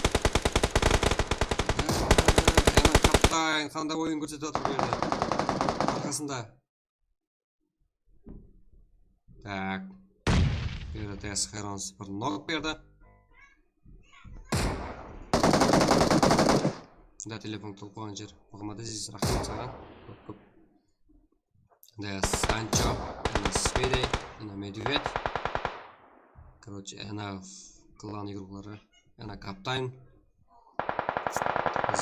Yana kaptan qanday oyın kórsetip atır bul jerde. Arqasında. Tak. Berde T S Herons bir nok berdi. Da telefon qılıp qoyǵan jer. Muhammad Aziz, raxmet saǵan. Kóp kóp. Da Sancho, ana Spidey, ana Medved. Короче, ana klan igrokları, ana kaptan.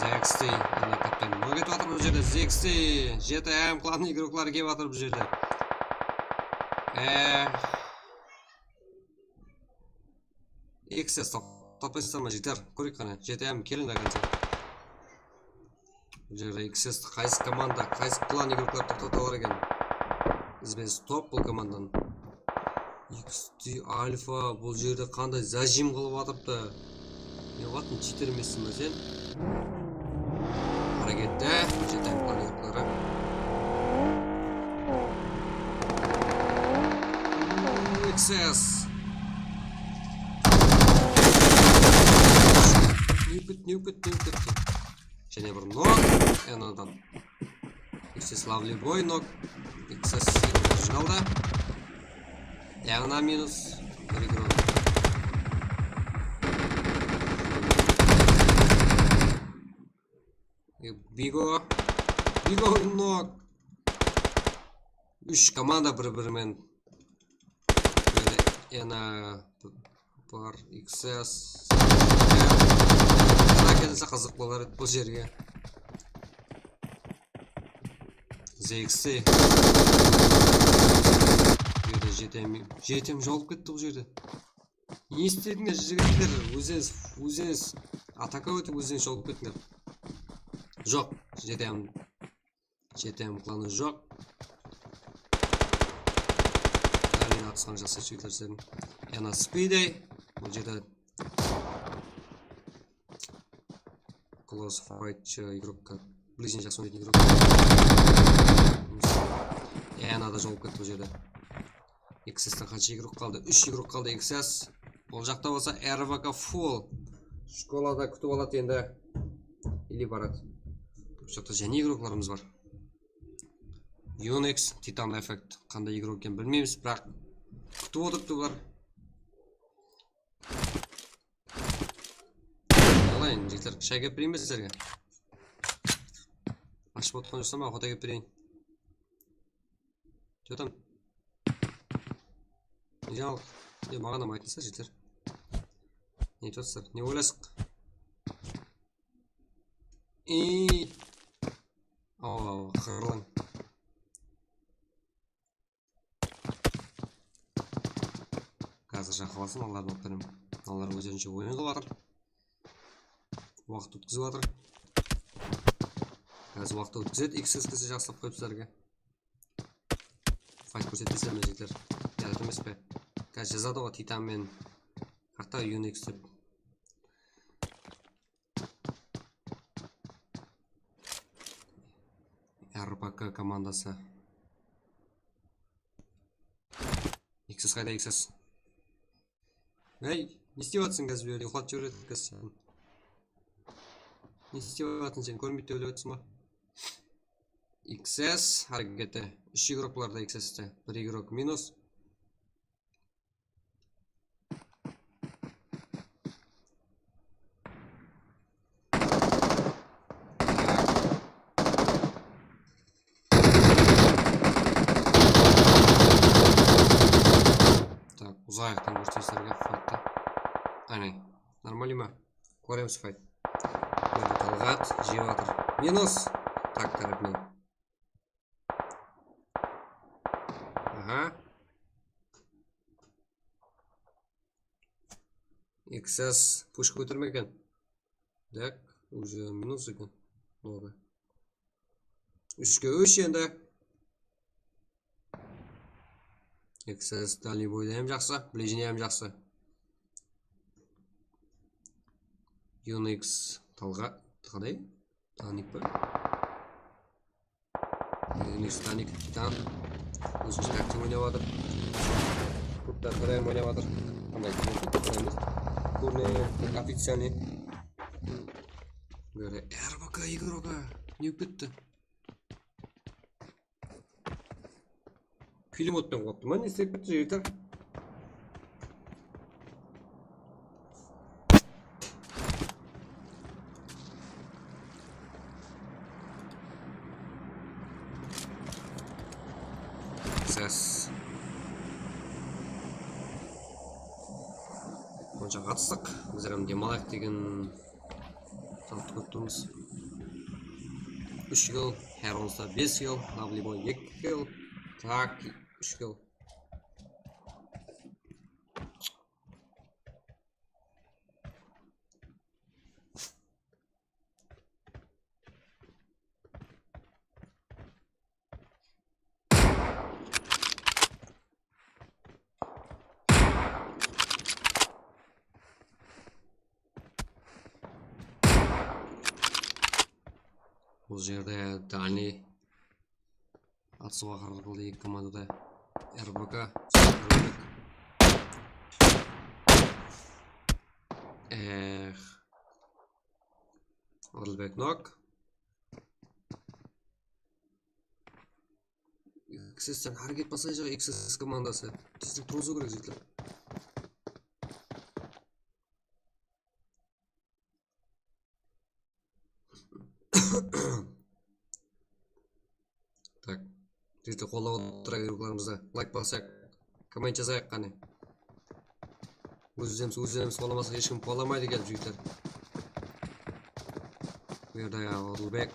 Zexi, ana kaptan. Nok etip atır bul jerde Zexi. J T M klan igrokları kelip atır bul jerde. Eh. X S toqtap qoysa ma jigitler? Kóreyik qáne. J T M keliń до конца. Bul jerde X S qaysı komanda, qaysı klan igrokları toqtatıp alar eken? Izbesi top bul komandanıń. X T Alpha bul jerde qanday zajim qılıp atırıptı. Ne waqtın chiter emessiń be sen? Harekette, J T M klan igrokları. X S. Ne ket, ne ket, ne ket. Jáne bir nok, anadan. X S Lovely Boy nok. X S jınadı. Yaǵına minus. Bir igrok. E, Bigo. Bigo nok. Úsh komanda bir-biri menen. Berde ena bar, X S. Mına kelse qızıq bolar edi bul jerge. Z X T. Berde J T M, J T M jawıp ketti bul jerde. Ne istedińler, jigitler? Ózińiz, ózińiz ataka ótip, ózińiz jawıp ketińler. Joq, J T M. J T M klanı joq. Dálin atısqan jaqsı jigitler sizlerdiń. Yana Spidey. Bul jerde close fight igrokka. Ближний jaqsı oynaytın igrok. Yana da jawıp ketti bul jerde. X S ten qansha igrok qaldı? Úsh igrok qaldı X S. Ol jaqta bolsa R V K full. Shkolada kútip aladı endi. Ili baradı. Bul jaqta jáne igroklarımız bar. Unix, Titan Effect. Qanday igrok eken bilmeymiz, biraq kútip otırıptı bular. Alayın, jigitler, shay kelip bereyin be sizlerge? Ashıp otırǵan joqsa, maǵan xota kelip bereyin. Jotam. Ne al? Ne, maǵan da aytıńızlar, jigitler. Ne aytıp atırsalar? Ne oylasıq? Iy. Awa, awa, qırlań. Házir jaqınlasın, alardı alıp beremen. Alar ózlerinshe oyın qılıp atır. Waqıt ótkizip atır. Házir waqıt ótkizedi, X S kisi jaqsılap qoyıp sizlerge. Fayt kórsetpesizler me, jigitler? Yarat emes pe? Házir jazadı ǵoy Titan men. Haqta Unix dep. R P K komandası. X S qayda, X S? Ey, ne istep atırsań házir bul jerde? Uyqılatıp jiberedi ekenseń. Ne istep atırsań sen? Kórinbeydi dep oylap atırsań ba? X S háreketi. Úsh igroklarda X S te. Bir igrok minus. Tak, uzaq ayaqtan kórsetsizlerge fayttı. Áne, normalnıy ma? Kóremiz fayt. Endi Talǵat jep atır. Minus. Tak tárepinen. Aha. X S push kótermegen. Tak, уже minus eken. Ладно. Úshke úsh endi. X S дальний boyda hám jaqsı, ближний hám jaqsı. Unix Talǵa, qaday? Tanik pa? Unix Tanik, Titan. Ózinshi taktik oynap atır. Kurtta Prime oynap atır. Qanday kurtta Prime? Kurne oficialnıy. Böyle R B K игрока ne bolıp ketti? Pulemyottan qoyıptı ma, ne islep ketti jigitler? Ses. Onsha qatıstıq. Bizler hám dem alayıq degen Sattı kórip turmız. Úsh kill, Heronsda bes kill, Lovely Boy eki kill. Tak, úsh kill. Bul jerde dальний atısıwǵa harakat qıldı eki komandada. R B K. Eh. Odilbek nok. X S ten háreket baslayjaq, X S komandası. Tezlik turǵızıw kerek, jigitler. Tak. Jigitler, qollap otıra igrukalarımızdı. Layk basayıq. Komment jazayıq qáne. Ózlerimiz, ózlerimiz qollamasa hesh kim qollamaydı eken, jigitler. Bu jerde Odilbek.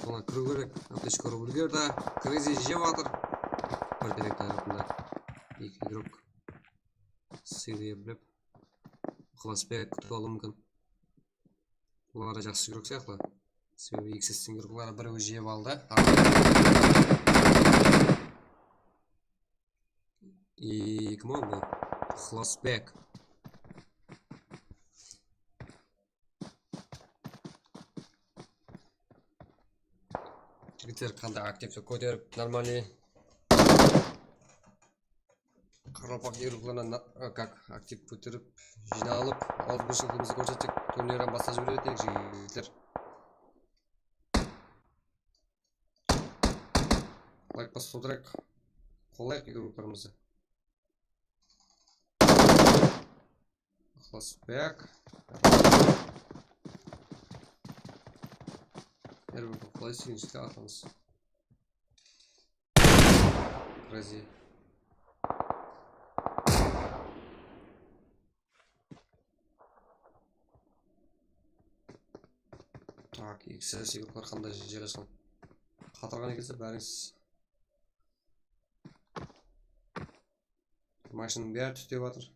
Soǵan kiriw kerek. Aptechka urıp úlgerdi. Crazy jep atır. Bir terek tarafında. Eki igrok. Sıyırıp. Iqlasbek kútip alıwı múmkin. Bular da jaqsı igrok sıyaqlı. Sebebi X S ten igrukalar birewi jep aldı. Eki ma bul? Iqlasbek. Jigitler, qanday aktivdi kóterip, нормальный. Qaraqalpaq igrukalarına na-, как aktiv kóterip, jıynalıp, awızbirshiligińizdi kórsettik. Turnirden baslap jiberedi jigitler. Layk basıp otırayıq. Qollayıq igrukalarımızdı. Iqlasbek. Her bir qolay suyinishke atamız. Crazy. Tak, X S igroklar qanday jerleske? Qatırǵan ekensiz bárińiz. Mashinanıń bári tútep atır.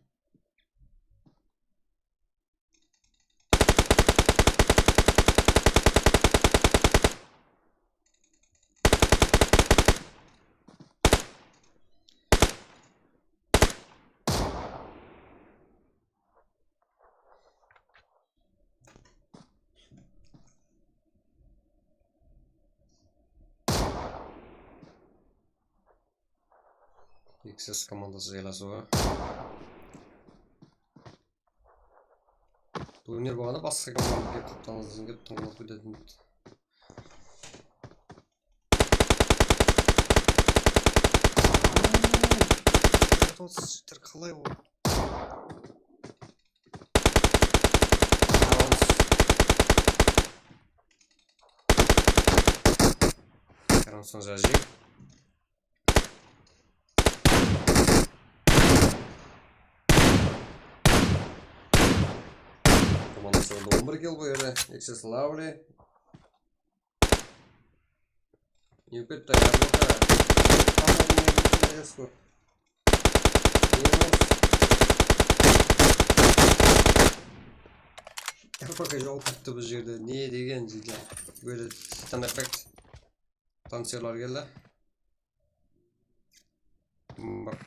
X S komandası jaylası bar. Turnir bolǵanda basqa komanda kelip qaptalımızdan kelip tıńlap ketedi. Qalay ol? Karamson Jaji. Komandası onda on bir kill bu jerde. X S Lovely. Yuketta R B K. Tamam, ne, ne, ne, ne, R B K jol taptı bu jerde. Ne degen jigitler. Böyle Titan Effect. Tancerlar keldi. Bak.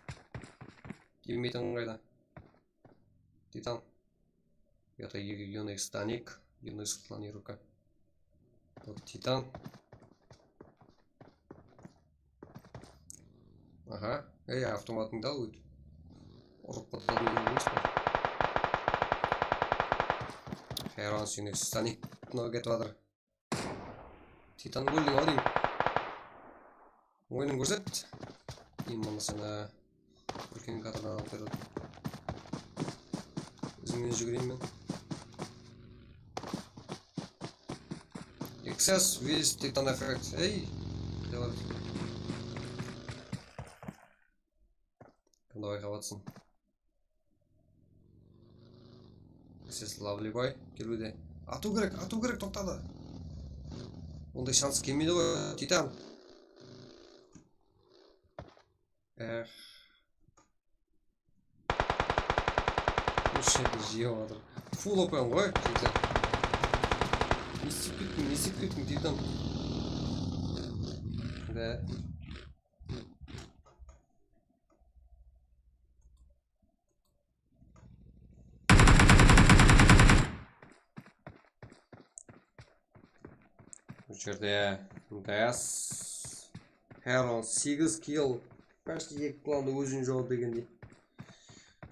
Kelmeytuǵın qayda? Titan. Bu jaqta Unix Stanik, Unix klan yurka. Bul Titan. Aha, ey, avtomatıńdı al, óytip. Urıp qatladın emes pe? Hayran seni, Stanik no ketip atır. Titan óldiń-aw deyim. Oyının kórset. Endi mına seni úlken kadrdan alıp beredi. Izingnen júgireyin men. Excess with Titan effect. Ey! Qıyalar. Kim davay qabatsın. Excess lovely boy. Keliwde. Atıw kerek, atıw kerek, toqtadı. Onday shans kelmeydi ǵoy, Titan. Eh. Usı jep atır. Full open ǵoy, Titan. Ne istep kettiń, ne istep kettiń, Titan. Da. Bul jerde Dayas. Heron segiz kill. Почти eki klandı ózine joq degendey.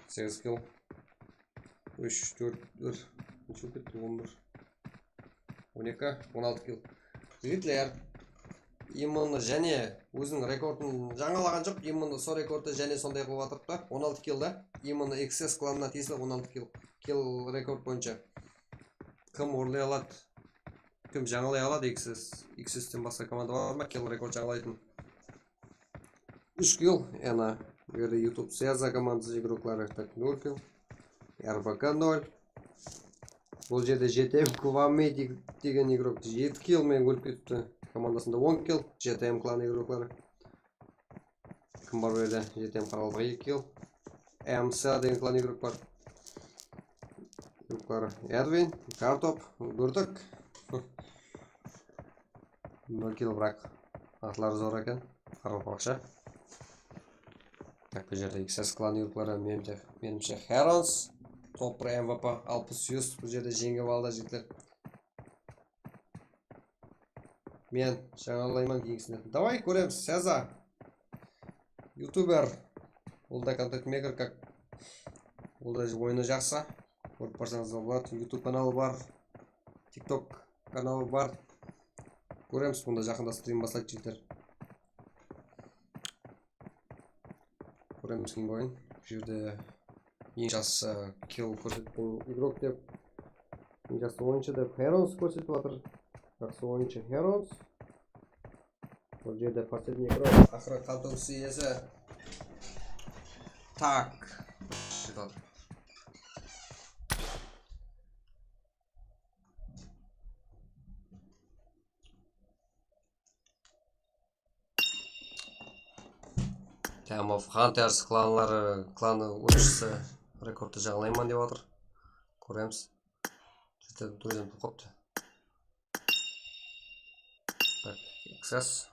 Segiz kill. Úsh, tórt, bir. Neshe bolıp ketti? On bir. On eki, on altı kill. Jigitler, именно jáne óziniń rekordın jańalaǵan joq, именно sol rekordtı jáne sonday qılıp atırıptı. On altı kill da. Именно X S klanına tiyisli on altı kill. Kill rekord boyınsha. Kim orınlay aladı? Kim jańalay aladı X S? X S ten basqa komanda bar ma? Kill rekord jańalaytın. Úsh kill, ana, bul jerde YouTube Seza komandası igrokları, tak, nol kill. R B K nol. Bul jerde J T M Kwame de-, degen igrok jeti kill menen ólip ketipti. Komandasında on kill, J T M klanı igrokları. Kim bar bul jerde? J T M Qaraqalpaq eki kill. M S A degen klan igrok bar. Igrokları Edwin, Kartop, Gúrdik. Nol kill, biraq atları zor eken. Qaraqalpaqsha. Tak, bul jerde X S klan igrokları, menimshe, menimshe Herons. Top bir M V P, alpıs yus, bul jerde jeńip aldı, jigitler. Men jańalayman keyingisinde. Davay, kóremiz, Seza. Youtuber. Ol da kontent maker, как. Ol da oyını jaqsı. Kórip barsańız da boladı. YouTube kanalı bar. TikTok kanalı bar. Kóremiz, bunda jaqında strim baslaydı, jigitler. Kóremiz, keyingi oyın. Bul jerde eń jaqsı kill kórsetken igrok dep, eń jaqsı oyınshı dep Herons kórsetip atır. Jaqsı oyınshı Herons. Bul jerde последний igrok. Aqırı qantovsız iyesi. Tak. Shıdadı. Tamam, Hunters klanları, klanı oyınshısı rekordtı jańalayman dep atır. Kóremiz. Jete dózden qoptı. Tak, X S.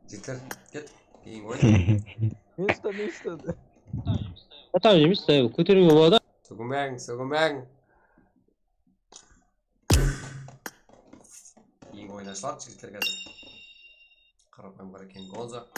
Jigitler, ket. Keyingi oyın. Men usta, men usta. Atam emes, kóteriwge boladı. Sóginbeń, sóginbeń. Keyingi oyın ashıladı, jigitler, házir. Qarapayım bar eken, Gonzo.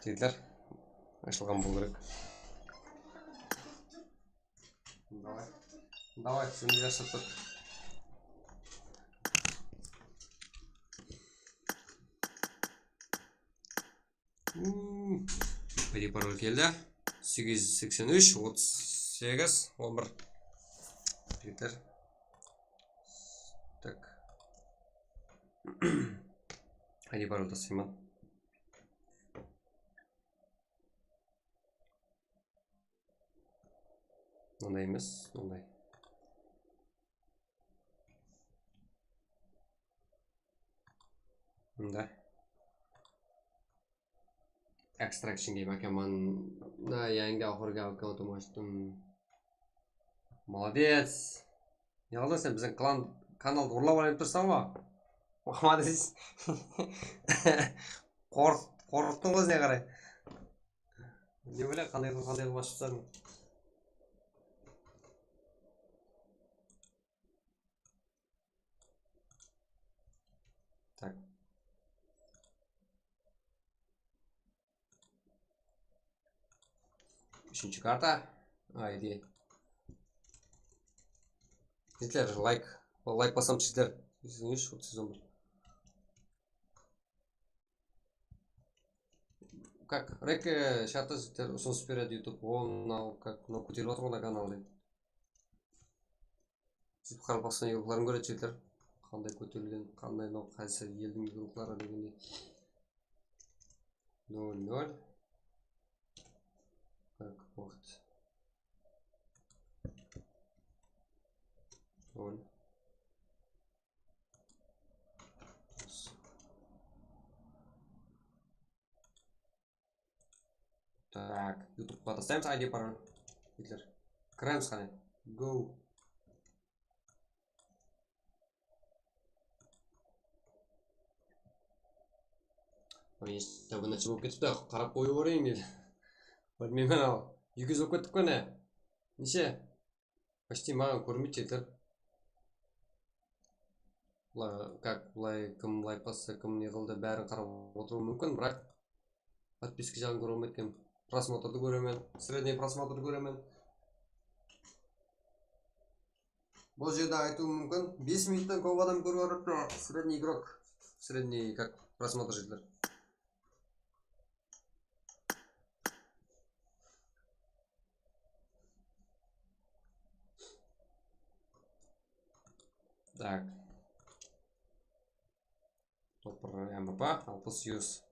Jigitler, ashılǵan bolıw kerek. Davay. Davay, seni jaqsı tur. Hmm. Pedi parol keldi. Segiz júz seksen úsh, otız segiz, on bir. Jigitler. Tak. Pedi parol taslayman. Mınday emes, mınday. Mında. Extraction game, áke, man, mına, yangi oxirgi akkauntımdı ashtım. Molodec. Ne qıldıń sen, biziń klan, kanaldı urlap alayın tursań ba? Molodec. Qorq-, qorqıttıń ózine qaray. Ne bileyim, qanday qılıp, qanday qılıp ashıp tasladıń. Tak. Úshinshi karta. Ayde. Jigitler, layk. Layk basam, jigitler. Izlenish, otız bir. Kak, rek, e, shartta jigitler usınıs beredi YouTube. O, mınaw, kak, mınaw kóterilip atır ǵoy kanal dep. Sóytip Qaraqalpaqstan igrokların kóredi jigitler. Qanday kóterilgen, qanday mınaw qaysı eldiń igrokları degendey. Nol nol. Tak, waqıt. Nol. Tak, YouTubeqa taslaymız I D parol. Jigitler. Kiremiz qáne. Go. Oy, işte, bunıńsha bolıp ketipti, qarap qoyıp bereyim dedi. Bilmeymen al. Eki júz bolıp ketip qáne. Neshe? Почти maǵan kórinbeydi, jigitler. Bula-, как, bılay kim layk bastı, kim ne qıldı, bárin qarap otırıwım múmkin, biraq подписка jaǵın kóre almaydı eken. Просмотрды kóremen, средний просмотрды kóremen. Bul jerde aytıwım múmkin, bes minuttan kóp adam kórip atırıptı, средний игрок, средний, как, просмотр, jigitler. Так. Topır M V P, alpıs, júz.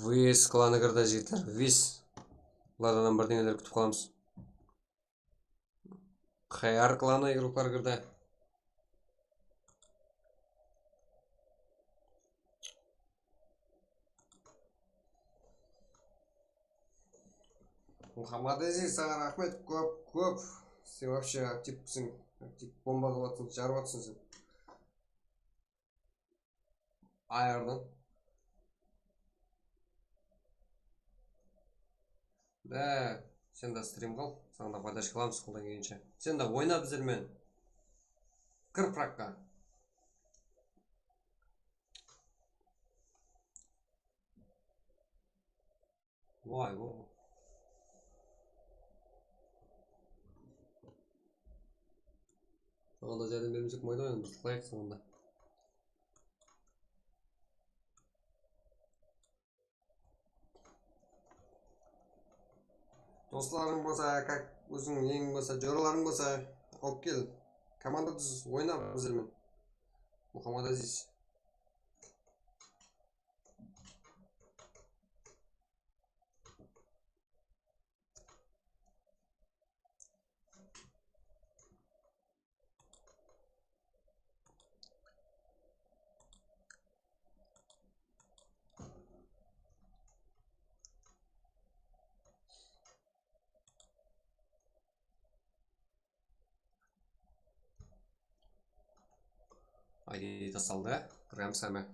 Wis klanı kirdi, jigitler. Wis. Bulardan birdeńeler kútip qalamız. K R klanı igroklar kirdi. Muhammad Aziz, saǵan raxmet, kóp, kóp. Sen вообще aktivpisiń, aktiv bomba qılıp atırsań, jarıp atırsań sen. Ayırdıń. Bá, Sen de strim qıl, saǵan da podderjka qılamız qoldan kelgenshe. Sen de oyna bizler menen. Kir frakka. Vay, vay. Saǵan da járdem bermesek bolmaydı ǵoy, endi biz qılayıq sońında. Doslarıń bolsa, kak, óziń neń bolsa, joralarıń bolsa, alıp kel. Komanda dúz, oyna bizler menen. Muhammad Aziz. Ay, tastaldı. Kiremiz hámme.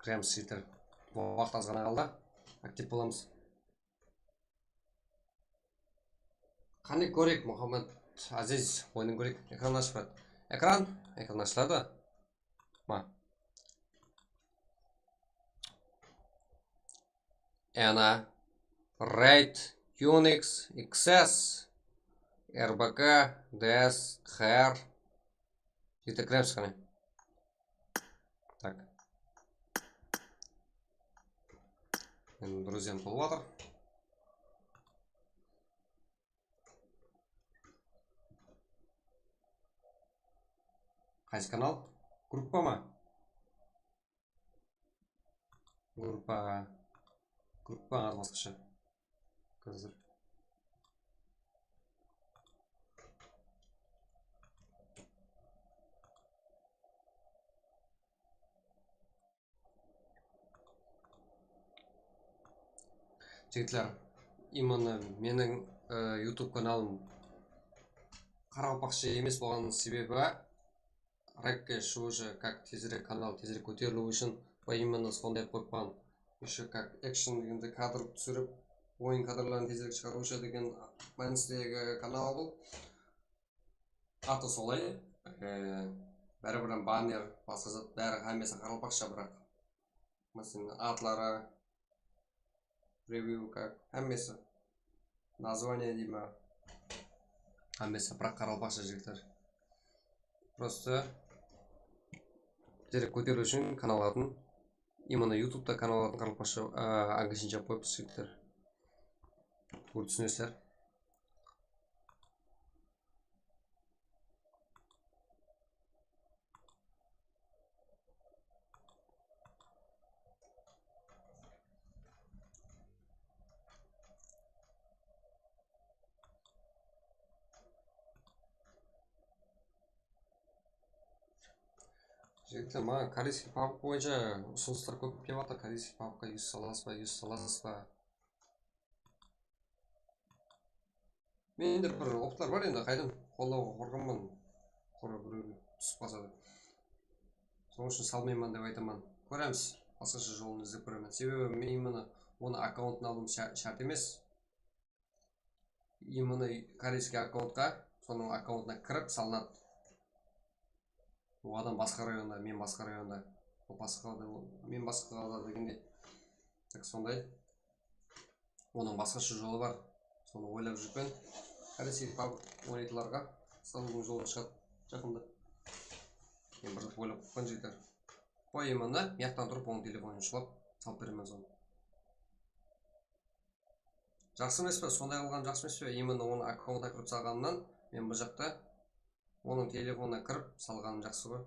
Kiremiz, jigitler. Waqıt az ǵana qaldı. Aktiv bolamız. Qáne kóreyik, Muhammad Aziz, oyının kóreyik. Ekran ashıp baradı. Ekran, ekran ashıladı ma? Ana, RAID, Unix, X S, R B K, D S, Q R. Jete kiremiz qáne. Tak. Endi друзьям tolıp atır. Qaysı kanal? Gruppa ma? Gruppa, gruppa atı basqasha. Házir. Jigitler, именно meniń, e, YouTube kanalım qaraqalpaqsha emes bolǵanınıń sebebi, рэпке shıwıshı, как tezirek kanal, tezirek kóteriliwi ushın, именно sonday qoyıp qoyǵan. Ещё как экшен degende kadr túsirip, oyın kadrların tezirek shıǵarıwshı degen mánistegi kanal bul. Atı solay, e, bári-bir banner, basqa zat, bári hámmesi qaraqalpaqsha, biraq, máselen, atları, preview, как, hámmesi. Название deyme. Hámmesi, biraq qaraqalpaqsha, jigitler. Просто tezirek kóteriliw ushın kanallardıń, именно YouTube-ta kanallardıń qaraqalpaqsha, a, angliyshasın jazıp qoyıppız, jigitler. Bul túsinesizler. Jigitler, maǵan koreyskiy pabg boyınsha usınıslar kóp kelip atır. Koreyskiy pabgqa yus salasız ba, yus salasız ba? Mende bir optlar bar endi, qaydan qollawǵa qorqaman, qora birew túsip qalsa dep. Sonıń ushın salmayman dep aytaman. Kóremiz, basqasha jolın izlep kóremen. Sebebi men именно onı akkauntın alıwım shá- shárt emes. Именно koreyskiy akkauntqa, sonıń akkauntına kirip salınadı. Ol adam basqa rayonda, men basqa rayonda. Ol basqa qalada, men basqa qalada degende. Tak sonday. Onıń basqasha jolı bar. Sonı oylap júrpen. Koreyskiy pabg oynaytuǵınlarǵa salıwdıń jolı shıǵadı jaqında. Men bir zat oylap qoyıppan, jigitler. Qoy, именно mıyaqtan turıp onıń telefonın ushırıp salıp beremen sonı. Jaqsı emes pe? Sonday qılǵanım jaqsı emes pe? Именно onıń akkauntına kirip salǵanımnan men bul jaqta onıń telefonına kirip salǵanım jaqsı ǵoy.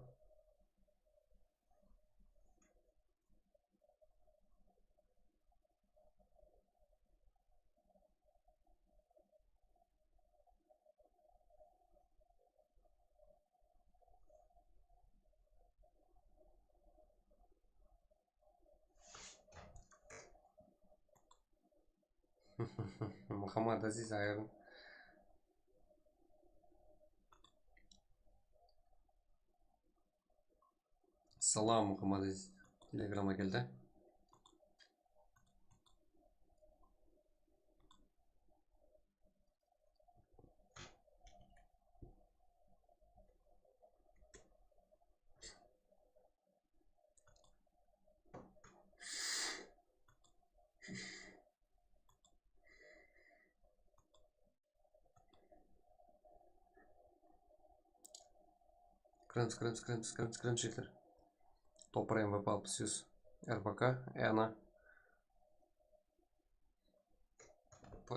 Muhammad Aziz ayırın. Salam, Muhammad Aziz. Telegramǵa keldi. Kiremiz, kiremiz, kiremiz, kiremiz, kiremiz, jigitler. Topır M V P alpıs júz, R P K, Ena.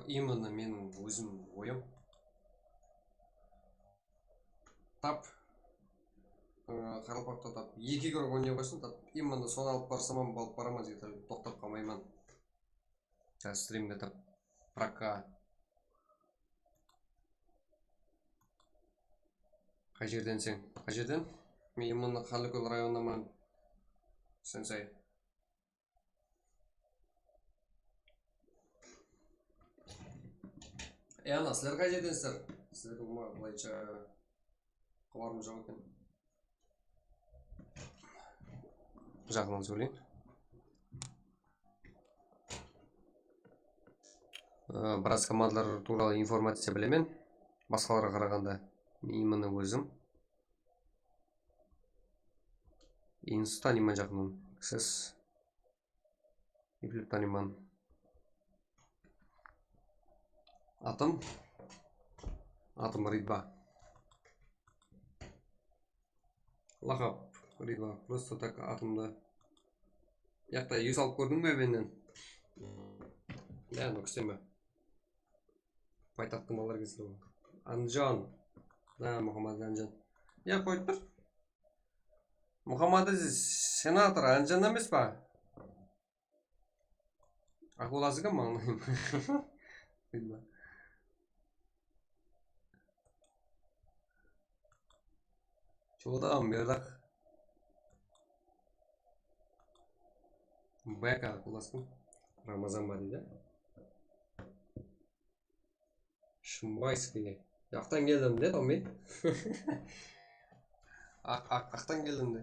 Именно meniń ózim oyım. Tap, ı, qaraqalpaqta tap eki krog oynay qoysın, tap именно sonı alıp barsam, alıp baraman, jigitler, toqtap qalmayman. Házir strimde tap prokka. Qay jerdenseń? Qay jerden? Men именно Qanlıkól rayonınaman. Sensei. E, ana, sizler qay jerdensizler? Sizlerge ulıwma bılayınsha xabarım joq eken. Jaqınnan sóyleyin. Ee, biraz komandalar tuwralı informaciya bilemen. Basqalarǵa qaraǵanda именно ózim. Insta tanıyman jaqınnan. Siz Eplep tanıyman. Atım. Atım Ridva. Laqap Ridva. Просто так atımdı. Yaqta júz alıp kórdiń be mennen? Ya, Nókiste me? Paytaxtıń balaları kelsin. Anjan. Ha, Muhammad Anjan. Ya, qoyıp tur. Muhammad Aziz, senator Anjan emes pa? Akılası kim maǵan? Bilmem. Çoda berdak. Beka, akılası kim? Ramazan ba deydi. Shımbayskiy. Jaqtan keldim de, Tomi. Aq, aq, aqtan keldim de.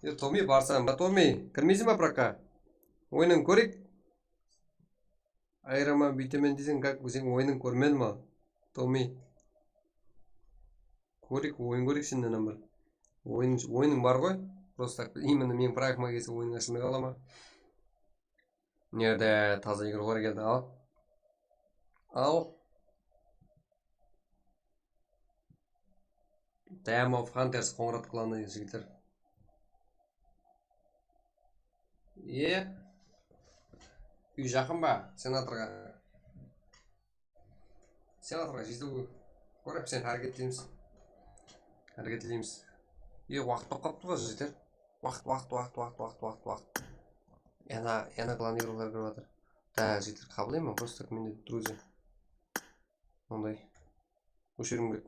E, Tomi, barsań ba, Tomi? Kirmeyseń ba prokka? Oyınıń kóreyik. Ayıraman, búytemen deyseń, kak, seń oyınıń kórmedim al. Tomi. Kóreyik, oyın kóreyik sennen bir. Oyın, oyınıń bar ǵoy. Просто так, именно meniń proektıma kelse oyınıń ashılmay qala ma? Mına jerde taza igrular keldi, al. Al. Time of Hunters, Qońırat klanı jigitler. E, úy jaqın ba senatorǵa? Senatorǵa jetiw kórip, sen háreket etleymiz. Háreket etleymiz. E, waqıt bolıp qaptı ǵoy, jeter. Waqıt, waqıt, waqıt, waqıt, waqıt, waqıt, waqıt. Yana, yana klan igrular kirip atır. Da, jeter, qabılayman, просто так mende друзья. Onday. Óshiriwim kerek.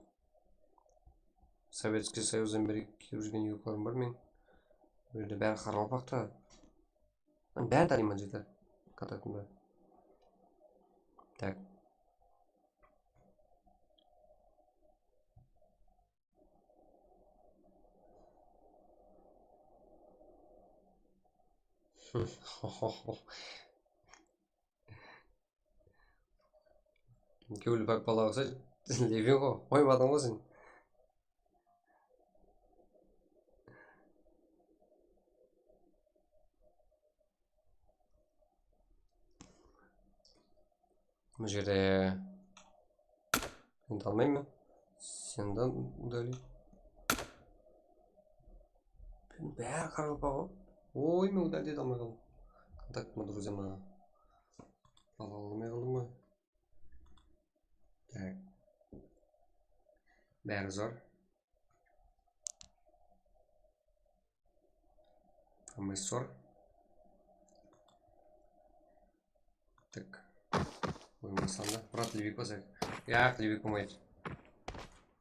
Sovetskiy Soyuzdan beri kiyip júrgen yuklarım bar men. Bul jerde bári qaraqalpaq ta. Men bárin tanıyman, jigitler. Kontaktımda. Tak. Kewli bak bala uqsaydı. Lebin ǵo, qoymadıń ǵo sen. Mına jerde endi almayman. Senden udali. Bári qaraqalpaq ǵo. Oy, men udali de almay qaldım. Kontaktıma, друзьяма. Ala almay qaldım ǵoy. Tak. Bári zor. Hammasi zor. Tak. Oyın baslandı. Brat, Livik basayıq. Yaq, Livik bolmaydı.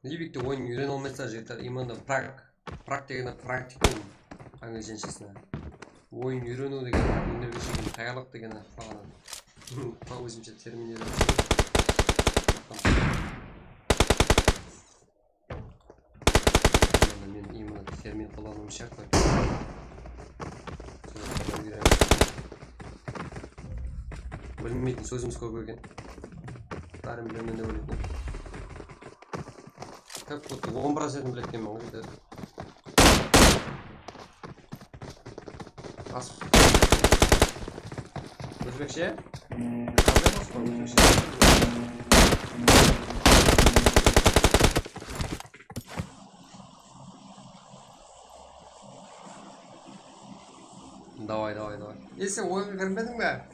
Livikte oyın úyrenip almaysızlar, jigitler. Именно прак. Прак degeni praktikum. Anglichenshasına. Oyın úyreniw degeni, úyreniwge shekilli tayarlıq degeni falan. Ózimshe termin úyrenip. Mana men именно termin qollanıwım shárt. Bilmeytin sózimiz kóp eken. Bárin bilemen dep oylaytın. Как будто on procentin biledi ekenmen ǵoy. Ózbekshe? Qanday qosıq bar ózbekshe? Davay, davay, davay. E, sen oyınǵa kirmediń be?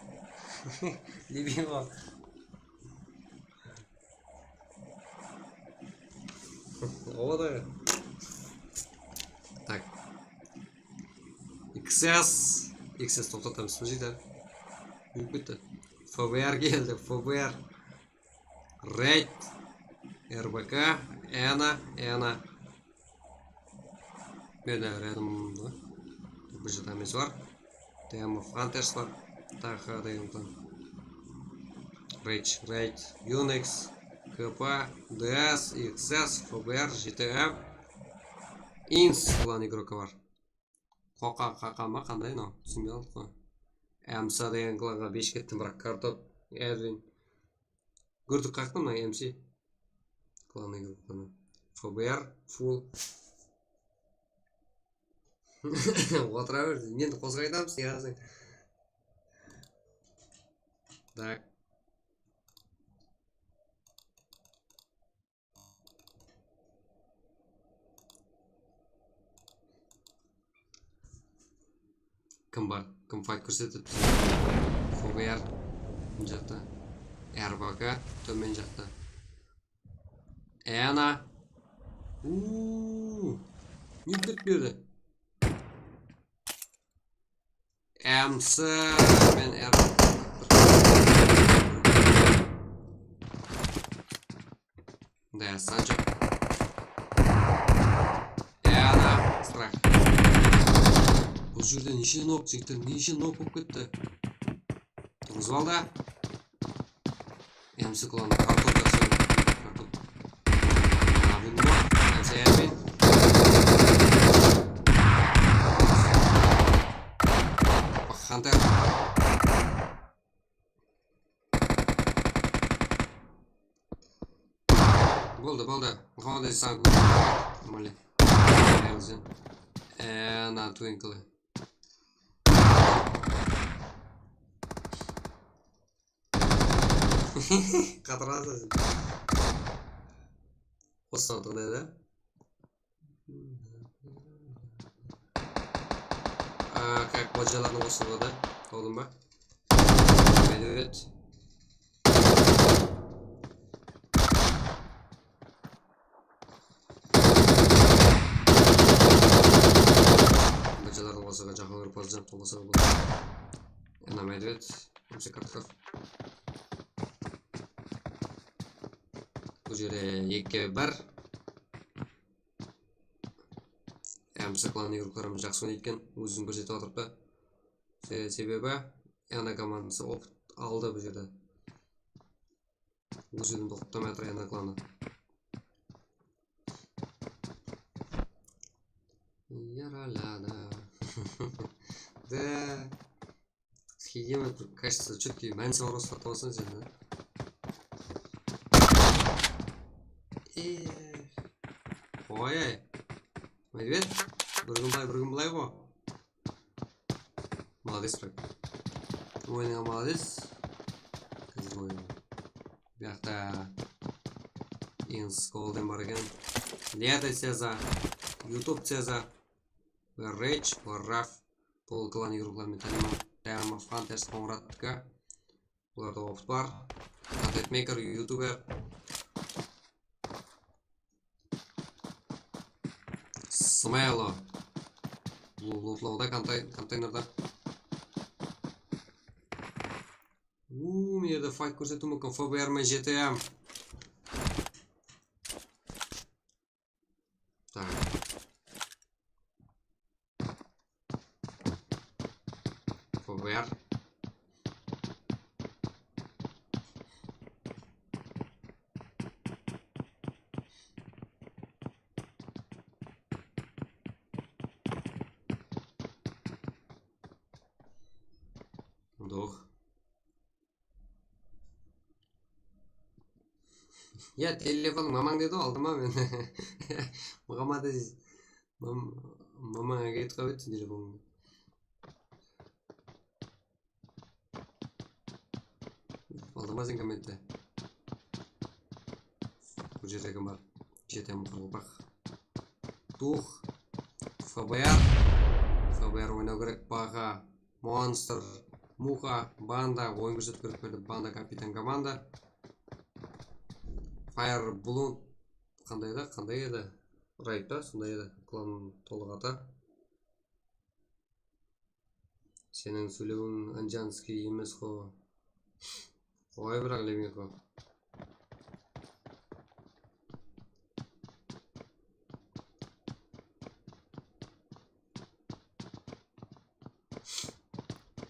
Libingo. Oba da. Tak. X S, X S toqtatamız, mına jerde. Úyip ketti. F B R keldi, F B R. Raid, R B K, Ena, Ena. Berde random bul jerde hámmesi bar. Team of Hunters bar. Taha degen plan. Rage, Raid, Unix, K P, D S, X S, F B R, G T A, Ins klan igroka bar. Qoqa, qaqa ma, qanday mınaw? Túsinbey qaldıq ǵoy. Amsa degen klanǵa besh kettim, biraq Kartop, Edwin. Gúrdik qaqtı mına M C. Klanı, klanı. F B R, full. Otıra ber, endi qosıq aytamız, ne qılsın. Tak. Kim bar? Kim fight kórsetip? F B R mına jaqta. R B K tómen jaqta. Ena. Uuu. Ne berdi? M C men R. Da, Sancho. Yana strah. Bul jerde neshe nok, jigitler, neshe nok bolıp ketti. Turǵızıp aldı. M C klanı kartof jaqsı. Kartof. Abinma. M C Abin. Hunter. Boldı, boldı. Muhammad Ali Sangu. Mali. Eee, na Twinkle. Qatırasız. Ostan qıday da. Aa, kak, bajalardıń qosılǵanı da. Aldın ba? Medved. Bajalardıń qosılǵanı, jaqın urıp azıcaq qosılǵanı. Ana medved. Hepsi kartof. Bul jerde eki bir. Bizler klanın igroklarımız jaqsı oynaydı eken, ózin kórsetip atırıptı. Se-, sebebi Ana komandası opıt aldı bul jerde. Ózin toqtamay atır Ana klanı. Yaraladı. De. Схема, кажется, чёткий mánisi bar uslap tabasań sen, da. E, qoyay. Maybet, bir kún bılay, bir kún bılay ǵo. Молодец, brat. Oyınıńa молодец. Házir oyın. Bu jaqta Inks Golden bar eken. Leda Ceza, YouTube Ceza, Rage, Raf. Bul klan igroklar men tanıyman. Diamond Hunters, Qońırat Tka. Bularda opıt bar. Content maker, youtuber. Smelo. Bul lootlawda kontey-, konteynerda. Uuu, mına jerde fight kórsetiw múmkin. F B R men jetem. Tak. F B R. Mıdoq. Ya, telefon mamań dedi ǵo aldıma men. Muhammad Aziz. Mam-, mamań ketip qalıp etti telefonıń. Aldıma sen kommentte. Bul jerde kim bar? Jetem qaraqalpaq. Duh. F B R. F B R oynaw kerek, baha. Monster, Muxa, Banda, oyın kórsetip berip berdi. Banda, kapitan komanda. Fire Blood qanday edi? Qanday edi? Raid pa? Sonday edi. Klan tolıq atı. Seniń sóylewiń anjanskiy emes ǵo. Qoy, biraq, Levinko.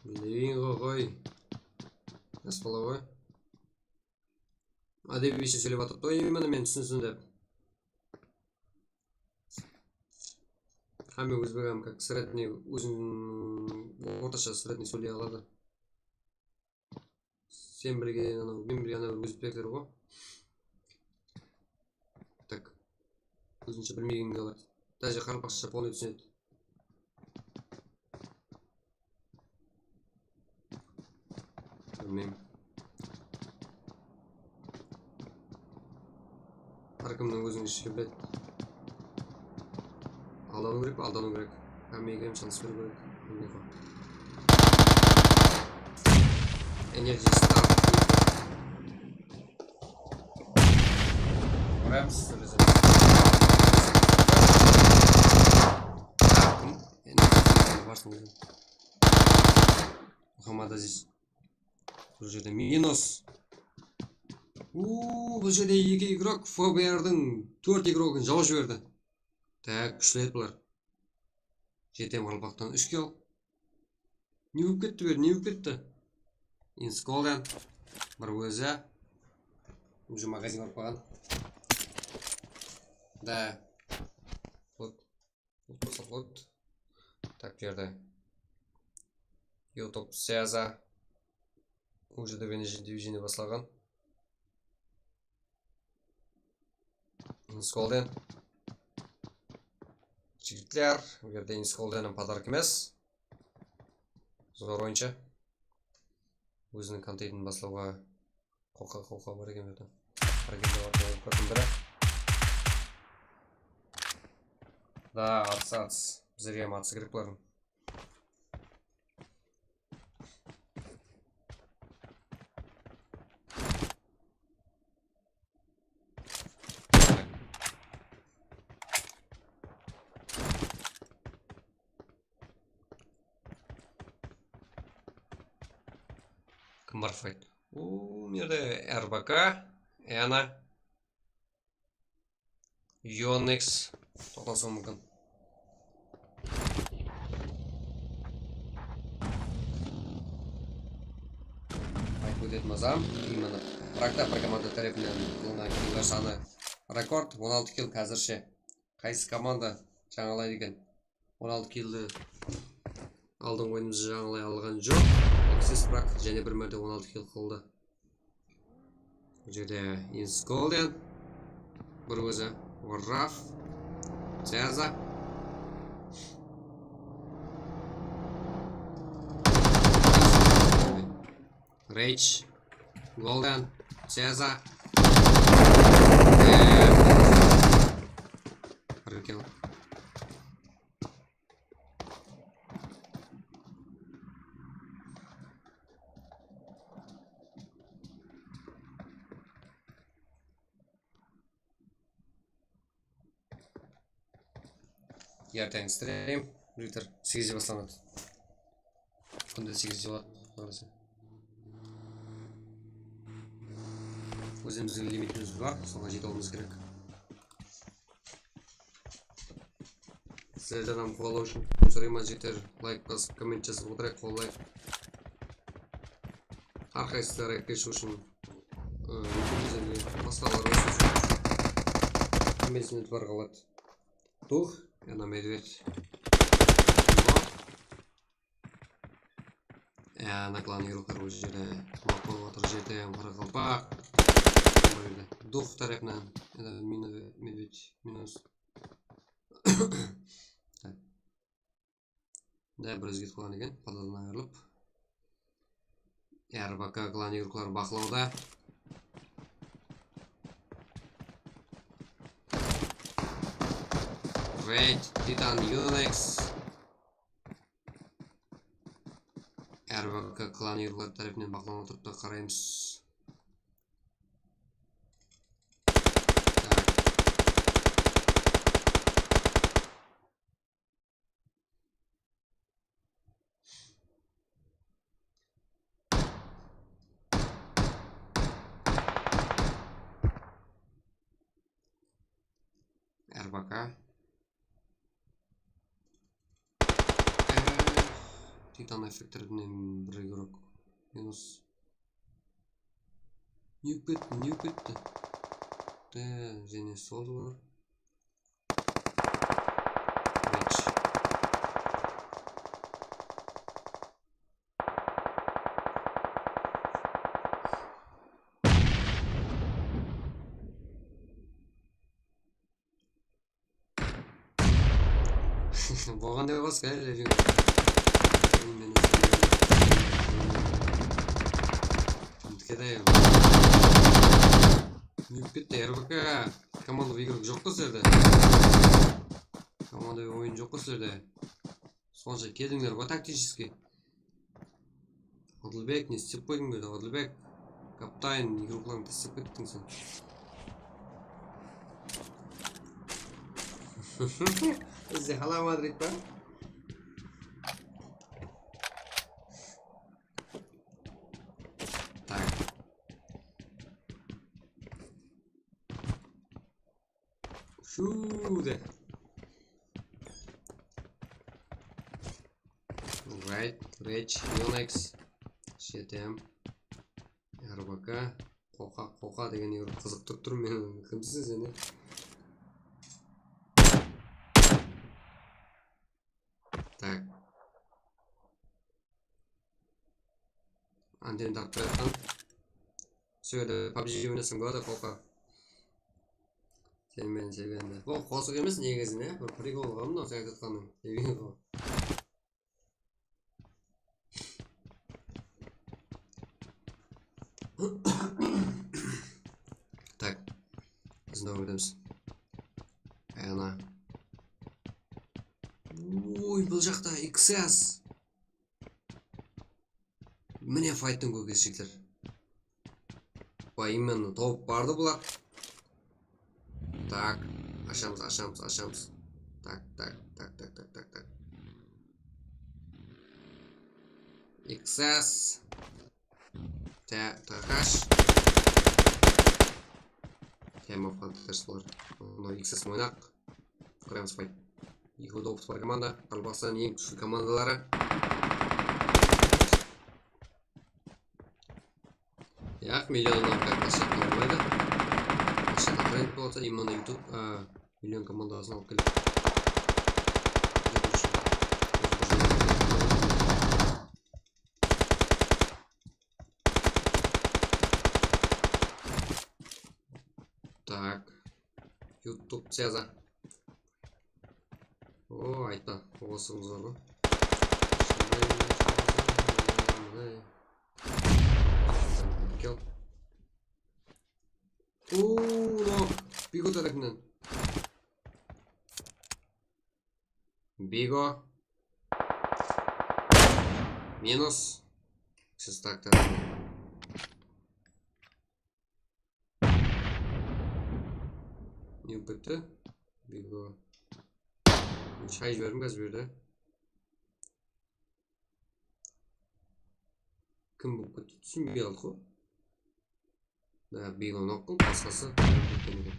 Levinko qoy. Jas bala ǵoy. Ádebiyshshe sóylep atırıptı ǵoy, mine, men túsinsin dep. Hámme ózbek hám как средний, ózin ortasha средний sóyley aladı. Sen birge anaw, men birge anaw ózbekler ǵo. Так. Ózinshe bilmegenge aladı. Даже qaraqalpaqsha полный túsinedi. Bilmeymen. Hár kimniń óziniń ishi biledi. Aldanıw kerek pe? Aldanıw kerek. Hámmege hem shans beriw kerek. Bilmey qoy. Energy Star. Oraymız, sóylesemiz. Kim? Energy Star, barsın dedim. Muhammad Aziz. Bul jerde minus. Uuu, bul jerde eki igrok F B R-diń tórt igrogın jawıp jiberdi. Tak, kúshli edi bular. Jetem qaraqalpaqtan úsh kill. Ne bolıp ketti beri, ne bolıp ketti? Inks Golden. Bir ózi. Уже magazin urıp qoyǵan. Da. Вот. Вот, вот. Так, bu jerde. YouTube Ceza. Уже движение, движение baslaǵan. Inks Golden. Jigitler, bu jerde Inks Golden podarok emes. Zor oyınshı. Óziniń kontentin baslawǵa qoqa-qoqa bar eken bu jerde. Háreket etip atırǵan biri. Da, atıs, atıs. Bizlerge hám atıs kerek bulardıń. Kim bar fight? Uuu, mına jerde R B K, Ana. Yonex toqtasıwı múmkin. Mazam, именно. Birakta bir komanda tárepinen qılınǵan killlar sanı rekord, on altı kill házirshe. Qaysı komanda jańalaydı eken? On altı killdi aldınǵı oyınımızda jańalay alǵan joq. Xs Brak jáne bir márte on altı kill qıldı. Bul jerde Ins Golden. Bir ózi Raf. Ceza. Rage. Golden. Ceza. Bir kill. Erteń stream, Twitter segizde baslanadı. Kúnde segizde boladı, qarasa. Ózimizdiń limitimiz bar, soǵan jete alıwımız kerek. Sizlerden hám qollaw ushın sorayman, jigitler, layk basıp, komment jazıp otırayıq, qollayıq. Hár qaysısı árepke shıǵıw ushın, ı, YouTube bizlerge basqalar basıw ushın kommentimiz bar qaladı. Duh, yana medved. Ana klan igroklar bul jerde maqul atır, jerde qaraqalpaq. Bul jerde Duh tárepinen, yana mina, medved, minus. Tak. Da, bir ózget qılǵan eken, padadan ayırılıp. R B K klan igrokları baqlawda. Red Titan Unix. R B K klan igrokları tárepinen baqlanıp turıptı, qaraymız. Tak. R B K. Eh, Titan effektorinen bir igrok. Minus. Ne bolıp ketti, ne bolıp ketti? De, jáne sol bar. Reach. Bolǵan dep alsın, e, Levin. Kimdiki de. Minip ketti, R B K. Komandaviy igrok joq qo sizlerde. Komandaviy oyın joq qo sizlerde. Sonsha keldińler ǵo, тактический. Odilbek, ne istep qoydıń berde, Odilbek? Kaptan, igroklardı taslap kettiń sen. Bizde hala Madrid bar. Tak. Shu de. Right, Rage, Yonex, Shetem, R B K, Qoqa, Qoqa degen igrok qızıqtırıp tur meni. Kimsiz sen, e? Tak. Antenna taqıp qoyatqan. Sol jerde PUBG oynasań boladı, Qoqa. Sen meni sevgende. Bul qosıq emes negizinde, bir prikol ǵo mınaw, sen aytıp atqanıń. Sevgen ǵo. Tak. Biz ne ótemiz? Ana. Oy, bul jaqta X S. Mine, fayttıń kókesi, jigitler. Поименно tawıp bardı bular. Tak, ashamız, ashamız, ashamız. Tak, tak, tak. X S. Te, taqash. Tamam, qantash bular. Mınaw X S oynaq. Qıramız, fayt. Eki de opıt bar komanda. Qaraqalpaqstan eń kúshli komandaları. Aq, millionnan qaytqanshaq qalmaydı. Aqsha qaytırayın bolsa, именно YouTube, a, million komandasın alıp kelip. Tak. YouTube Ceza. O, aytpa, oǵasıńız bar ǵoy. Kel. Uuu, Bigo tárepinen. Bigo. Minus. Siz tak tárepinen. Ne bolıp ketti? Bigo. Shay jiberdim házir bu jerde. Kim bolıp ketti? Túsinbey qaldıq ǵoy. Da, Bigo noq qıl, basqası qayerge ketken eken.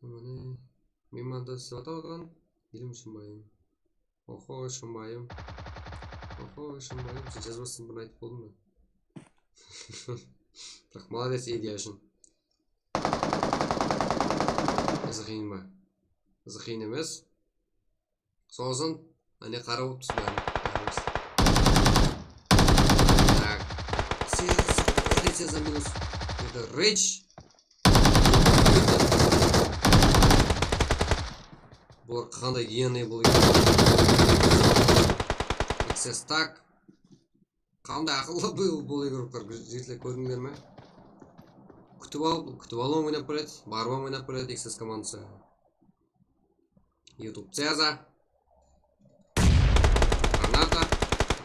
Mine, mehmanda islep atırǵan Elim Shımbayım. Oho, Shımbayım. Oho, Shımbayım. Sen jazbastan burın aytıp boldım ba? Biraq, молодец, ideya ushın. Izı qıyın ba? Izı qıyın emes. Sosin, áne, qarap otırmız bári. Tak. Seza, minus. Endi Rage. Bular qanday geniy bol eken. X S tak. Qanday aqıllı bul, bul игрокlar, jigitler, kórdińler me? Kútip al, kútip alıp oynap beredi, barıp oynap beredi X S komandası. YouTube Ceza. Granata.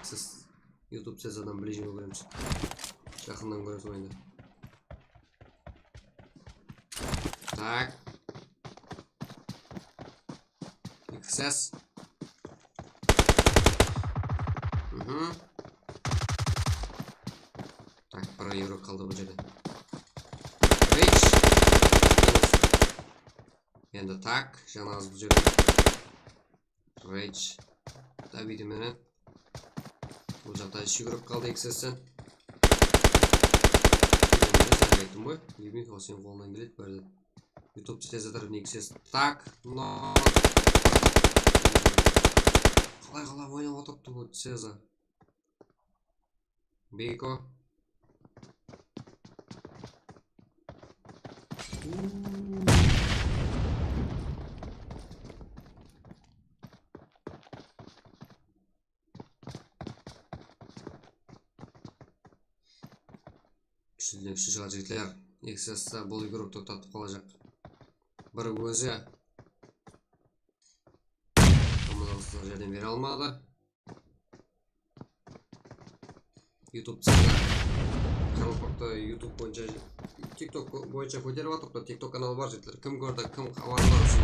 Siz YouTube Cezadan ближе kóremiz. Jaqınnan kóremiz oyındı. Tak. X S. Mhm. Tak, bir игрок qaldı bul jerde. Rage. Endi tak, jańaǵız bul jerde. Rage. Dabiydi menen. Bul jaqta úsh игрок qaldı X S ten. Ayttım ǵoy, Yevgeniy Xoseyin qolınan keledi bári. YouTube Ceza tárepinen X S. Tak, no. Qalay, qalay oynap otırıptı bul Ceza. Biko. Úshinde úshi shıǵar, jigitler. X S ta bul игрок toqtatıp qalajaq. Bir ózi. Komandamız járdem bere almadı. YouTube Ceza. Qaraqalpaqta YouTube boyınsha, TikTok boyınsha kóterip atırıptı. TikTok kanalı bar, jigitler. Kim kórdi, kim xabarı bar ushın.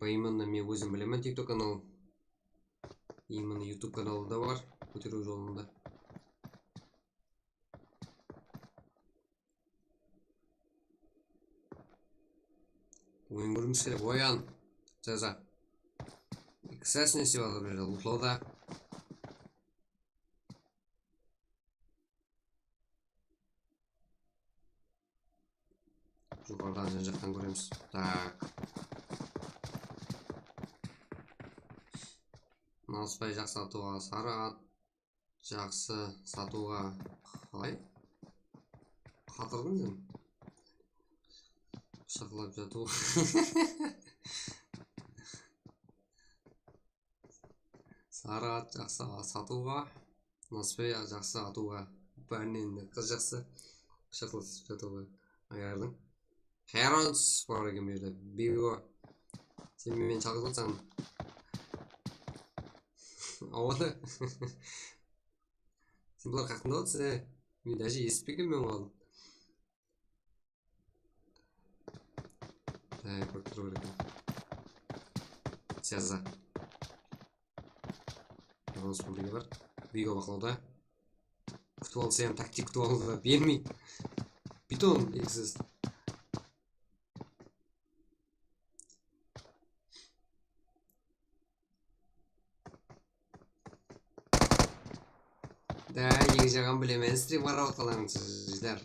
Именно men ózim bilemen TikTok kanalın. Именно YouTube kanalı da bar, kóteriw jolında. Oyın kórgimiz kelip, oyan. Ceza. X S ne islep atır bul jerde? Lutlawda. Joqarıdan, jan jaqtan kóremiz. Tak. Nalısbay jaqsı atıwǵa, sarı at jaqsı satıwǵa. Qalay? Qatırdıń sen. Pıshaqlap jatıw. Sarı at jaqsı satıwǵa, Nasbay jaqsı atıwǵa. Bárinen de qız jaqsı pıshaqlasıp jatıwǵa ayardıń. Hayranız bar eken bul jerde. Bigo. Sen meni shalıp atsań. Awada. Sen bular qaqtında otırsań, e? Men даже esitpegenmen oǵan. Há, kórip turıp eken. Ceza. Yalnız bul nege bar? Bigo baqlawda. Kútip alsa hám taktik kútip aldı da bermey. Biton X S. Dá, eki jaǵın bilemen, strim qarap atqanlarıńız, jigitler.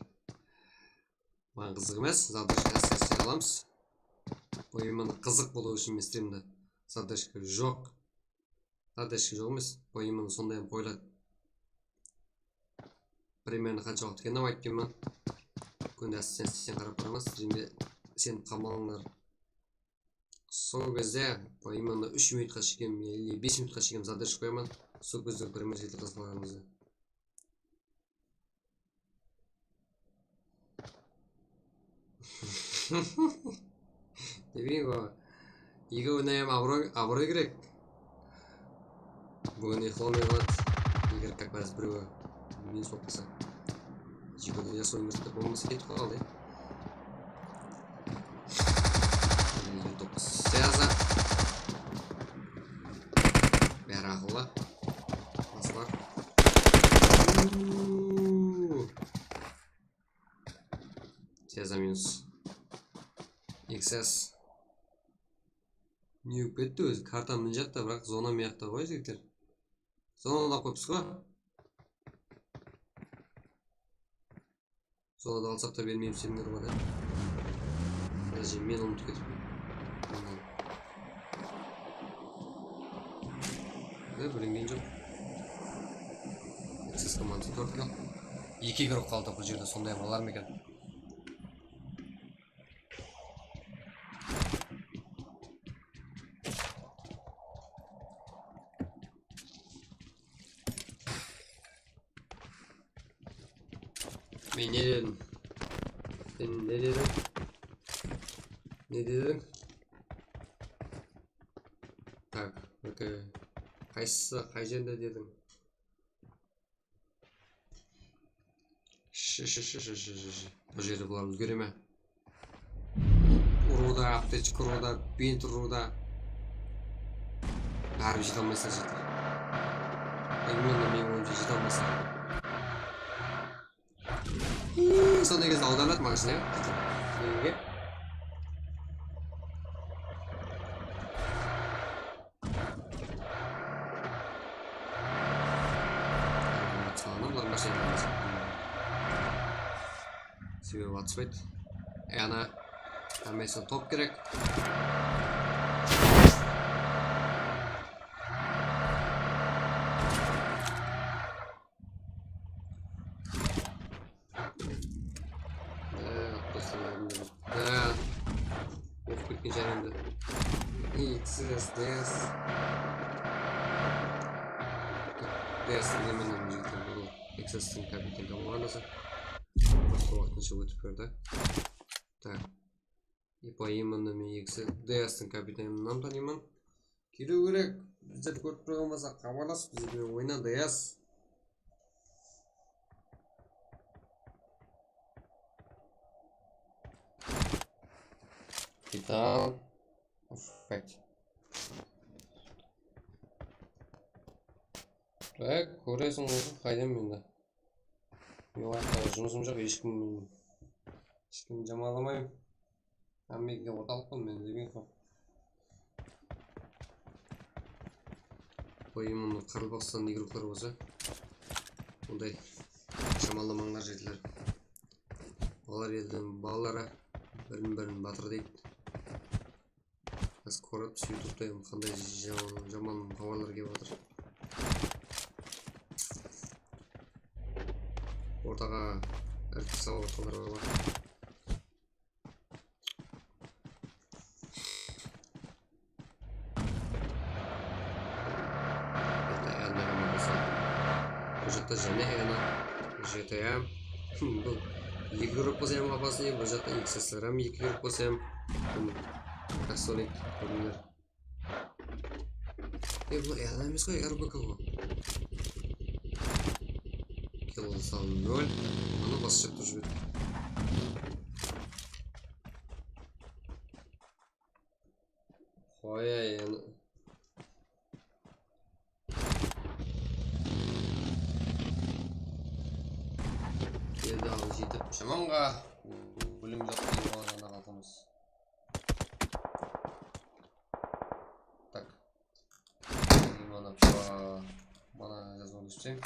Maǵan qızıq emes, zadrojka asırasań alamız. Oyımın qızıq bolıwı ushın men strimdi zadrojka joq. Zadrojka joq emes, oyımın sonday ham qoyıladı. Primerno qansha waqıt ekenin aytpayman. Kúnde sen sen qarap baraman, strimge sen qamalıńlar. Sol gezde, по именно, úsh minutqa shekem, ele bes minutqa shekem zadrojka qoyaman. Sol gezde kóremiz, jigitler, qızıqlarıńızdı. Ne bileyim, o, ego, ne ham abıroy, abıroy kerek. Búgin uxlamay qaladı. Eger как раз birewi minus bolıp qalsa. Jigitler, jaqsı oyın kórsetip bolmasa ketip qaldı. Toqız. Seyaza. Bári aqıllı. Basılar. Uuu. Seyaza minus. X S. Ne bolıp ketti ózi? Karta mına jaqta, biraq zona mıyaqta ǵoy, jigitler. Zonada qoyıpsız ǵoy. Zonada alsaq ta bermeymiz, seniler bar ya. Даже men umıtıp ketippen. Mına. Bilingen joq. X S komandası tórtkil. Eki igrok qaldı bul jerde, sonday bolar ma eken? Men ne dedim? Sen ne dediń? Ne dediń? Tak, okey. Qaysısı, qay jerinde dediń? Sh, sh, sh. Bul jerde bular úlgere me? Urıwda, aptechka urıwda, bint urıwda. Báribir jete almaysızlar, jigitler. Именно meniń oyımsha jete almaysızlar. Iy, sonday gezde awdarıladı maǵan, ya. Nege? Atsaǵanı bular mashina emes. Sebebi atıspaydı. E, ana, hámmesine top kerek. Ee, atpasın endi. Ee, oqıp ketken shıǵar endi. X S, D S. D S demen, jigitler, bul X S-tiń kapitan komandası. Просто waqtınsha ótip berdi. Так. И по именно men X S, D S-tiń kapitanın tanıyman. Keliw kerek. Bizlerdi kórip turǵan bolsa, xabarlas bizge, oyna, D S. Kapitan. Of, qayt. Bak, kóresiń ǵoy, qaydaman men de. Meniń waqıtta jumısım joq, hesh kim, hesh kimdi jamanlamayman. Hámmege ortalıq qo, men bilgen soń. Qoyayın, mına Qaraqalpaqstan igroklar bolsa, onday jamanlamańlar, jigitler. Olar eldiń balaları, birin-birin batır deydi. Házir kórip, YouTube-ta qanday jaman, jaman xabarlar kelip atır. Ortaǵa iritik salıp atqanlar bar. Bul jaqta jáne Ena, G T A. Bul eki gruppası hám opasnıy, bul jaqta X S R hám eki gruppası hám. Bul Kastolik, kórdińler. E, bul Ena emes ǵoy, R B K ǵoy. Kill sany nol. Ana basqa jaqta júredi. Qoyay endi. Keldi al jetip jamanǵa. Ólim joq, mana qaltamız. Tak. Mana, mana jazıwǵa kóshsem.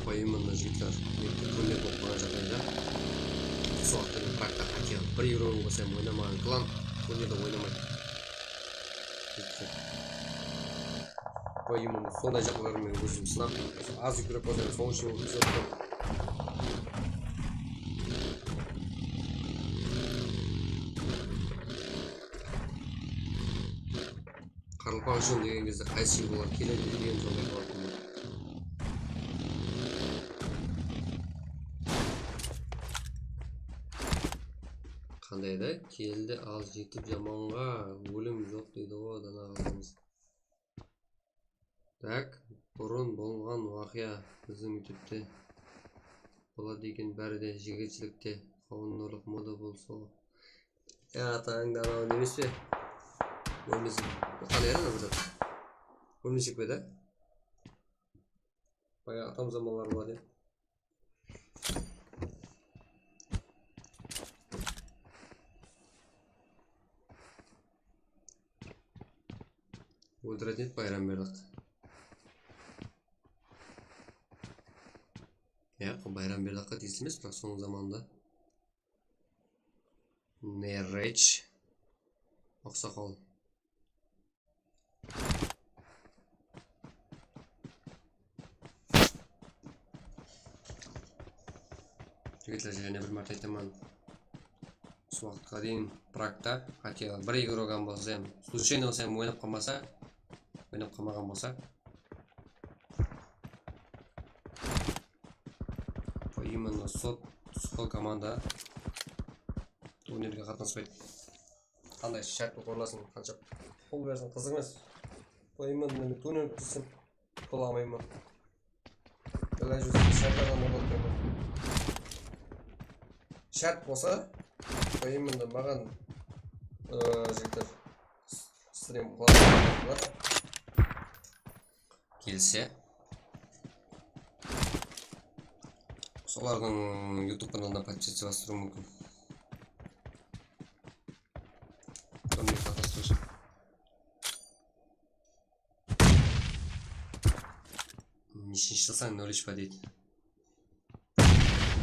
Qoyayın mında, jigitler. Mende kóllek bolıp bara jatıp edi. Sol waqıtta men brakta qáte bir igro bolsa ham oynamaǵan klan, kóllegi oynamaydı. Qoyayın mında, sonday jaqlardı men ózim sınap, az igro bolsa ham, sol ushın ótkizip atırman. Qaraqalpaq ushın degen gezde qaysı igro keledi degen sonday bolatuǵın. Qanday da keldi al jetip jamanǵa, ólim joq deydi ǵo dana xalqımız. Tak, burın bolǵan waqıya bizdiń mektepte boladı eken, bári de jigitshilikte, qawın norlıq moda bolsa. Ya, atańdı anaw emes pe? Ólmesek, qanday edi anaw bir zat? Ólmesek pe da? Bayaǵı atam zamanları boladı edi. Óltiretin etip Bayramberdiq. Ya, Bayramberdiqqa tiyisli emes, biraq sonıń zamanında. Nerech. Aqsaqal. Jigitler, jáne bir márte aytaman. Usı waqıtqa deyin brakta, хотя bir igro bolsa ham, случайно bolsa ham oynap qalmasa, oynap qalmaǵan bolsa, именно sol, sol komanda turnirge qatnaspaydı. Qanday shárt bolıp orlasın, qansha pul bersin, qızıq emes. Qoyayman, men turnir tursın, pul almayman. Ilajı bolsa shárt adam ornatıp qoyayman. Shárt bolsa, qoyayman da maǵan, ıı, jigitler, s-, strim qılasızlar. Kelse. Solardıń YouTube kanalına podpisatsiya bastırıw múmkin. Sonıń qatnastırıwshı. Neshinshi jılsań, nol úsh pa deydi.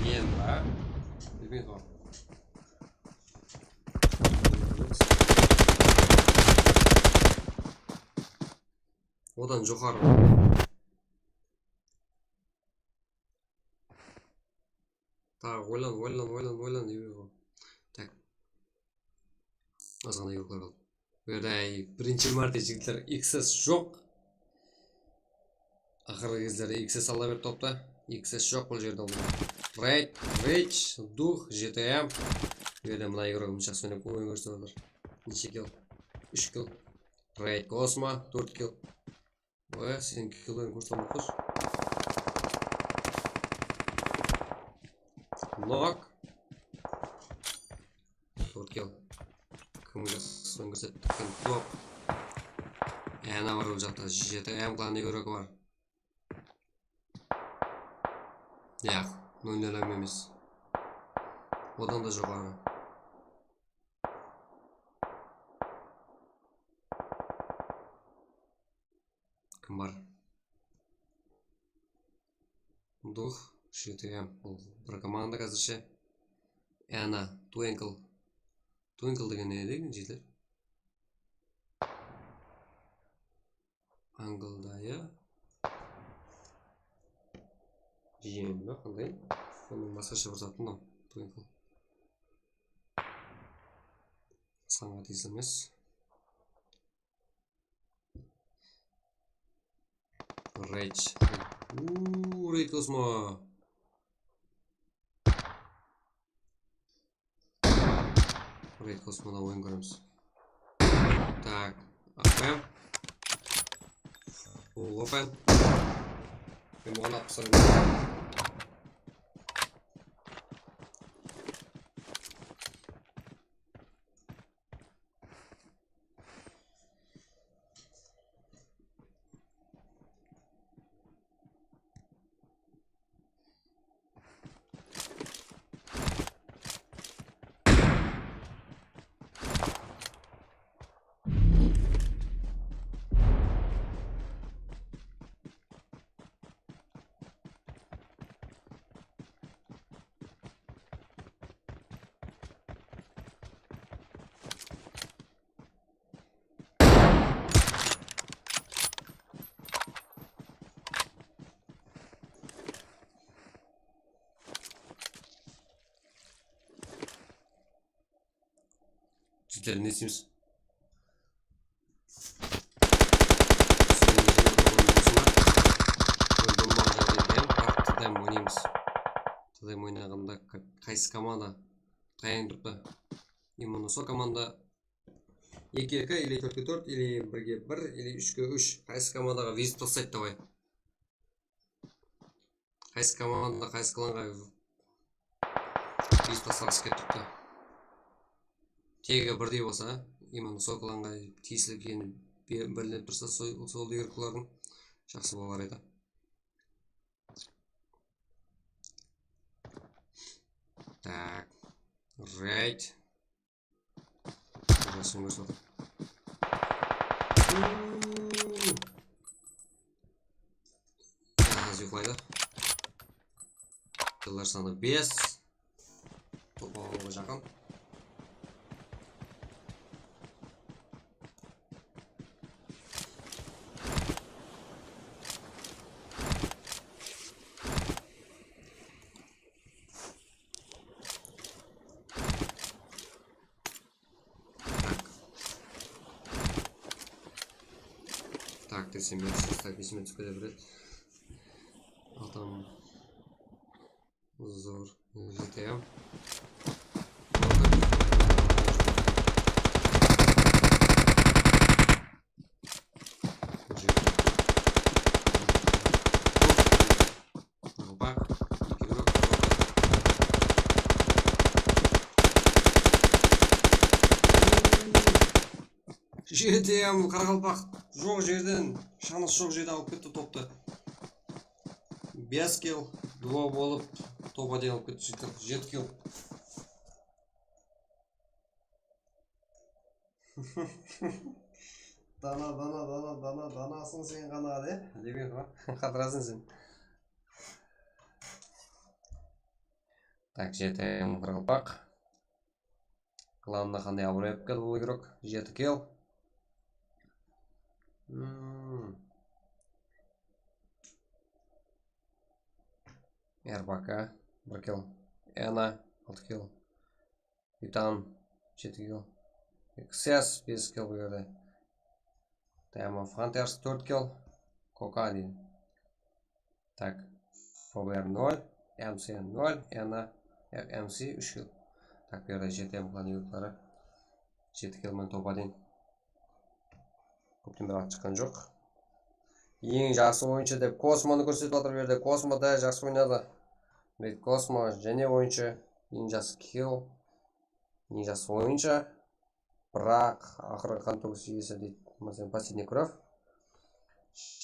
Men ba? Bilmeydi ǵoy. Odan joqarı. Taǵı oylan, oylan, oylan, oylan demey ǵoy. Tak. Azǵana igroklar qaldı. Bul jerde birinshi márte, jigitler, X S joq. Aqırǵı gezleri X S ala berdi topta. X S joq bul jerde. Raid, Rage, Duh, J T M. Bul jerde mına igrogımız jaqsı oynap, óyin kórsetip atır. Neshe kill? Úsh kill. Raid Cosmo, tórt kill. Oy, sen killerdi kórsetip atır. Nok. Tórt kill. Kim jaqsıdan kórsettik? Kim? Top. Ana bar ol jaqta. Jeti M klanı igroki bar. Yaq, nol nol M emes. Odan da joqarı. Kim bar? Duh, J T M. Bul bir komanda házirshe. Ana, Twinkle. Twinkle degen ne edi, jigitler? Anglda, ya. Jen ba, qanday? Onıń basqasha bir zatı mınaw, Twinkle. Sanǵa tiyisli emes. Rage. Uuu, Rage Cosmo. Rage Cosmoda oyın kóremiz. Tak, A P M. Full open. Men oynap sırın. Sizler ne isteymiz? Sizlerge jene bir oyun bolsın ba? Oyun bolmaǵan jaǵdayda hám, biraq TDM oynaymız. TDM oynaǵanda ka-, qaysı komanda tayın turıptı? Именно sol komanda eki eki, или tórtke tórt, или birge bir, или úshke úsh. Qaysı komandaǵa vezit taslaydı, davay. Qaysı komanda, qaysı klanǵa vezit taslaǵısı kelip turıptı? Tegi birdey bolsa, именно sol klanǵa tiyisli ekeni be-, bilinip tursa, sol, sol игрокlardıń jaqsı bolar edi. Так. Raid. Jaqsı emes ol. Házir uyıqlaydı. Killer sanı bes. Top alıwǵa jaqın. Tak. Tak desem, men sizge esime túsip kete beredi. Adam zor. G T A. Bak. G T A qaraqalpaq joq jerden, shanası joq jerden alıp ketti toptı. Bes kill, duo bolıp, top один alıp ketti, sóytip, jeti kill. Dana, dana, dana, dana, danasıń sen ǵana, de, degen ǵo. Qatırasıń sen. Tak, jeti M qaraqalpaq. Klanına qanday abıroy alıp keldi bul игрок? Jeti kill. Hmm. R B K, bir kill. Ena, altı kill. Yutan, jeti kill. X S, bes kill bul jerde. Time of Hunters, tórt kill. Koka deydi. Tak, F B R nol, M C nol, Ena, M C úsh kill. Tak, bul jerde jeti M klan игроклары. Jeti kill menen top один. Kópten beri at shıqqan joq. Eń jaqsı oyınshı dep Kosmonı kórsetip atır bul jerde. Kosmo da jaqsı oynadı. Demek, Kosmo jáne oyınshı. Eń jaqsı kill. Eń jaqsı oyınshı. Biraq, aqırǵı qan tógis iyesi deydi. Máselen, последний кровь.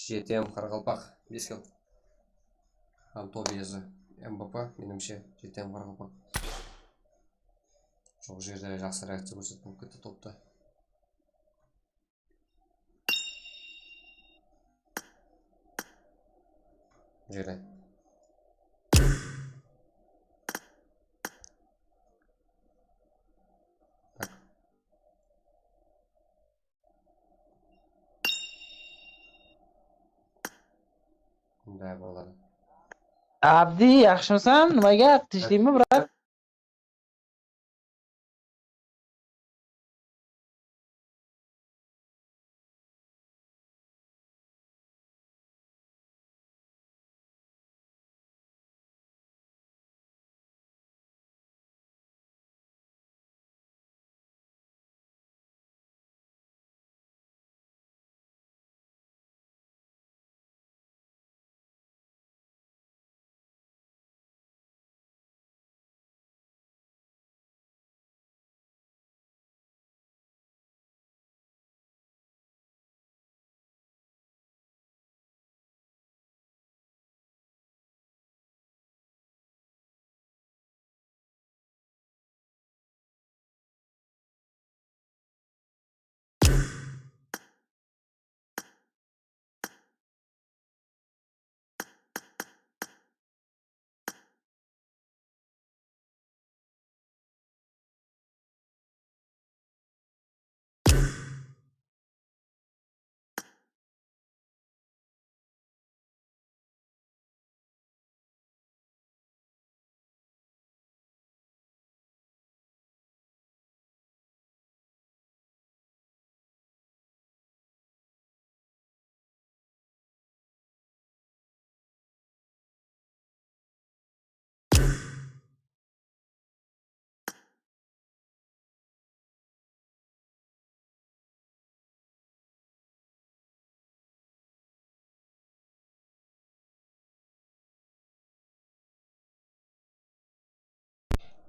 Jeti M qaraqalpaq, bes kill. Hám top iyesi M V P, menimshe, jeti M qaraqalpaq. Joq jerde jaqsı reakciya kórsetip alıp ketti toptı. Jere. Bunday boladı. Abdi, yaxshımısan? Nima gap? Tinchlingmi, brat?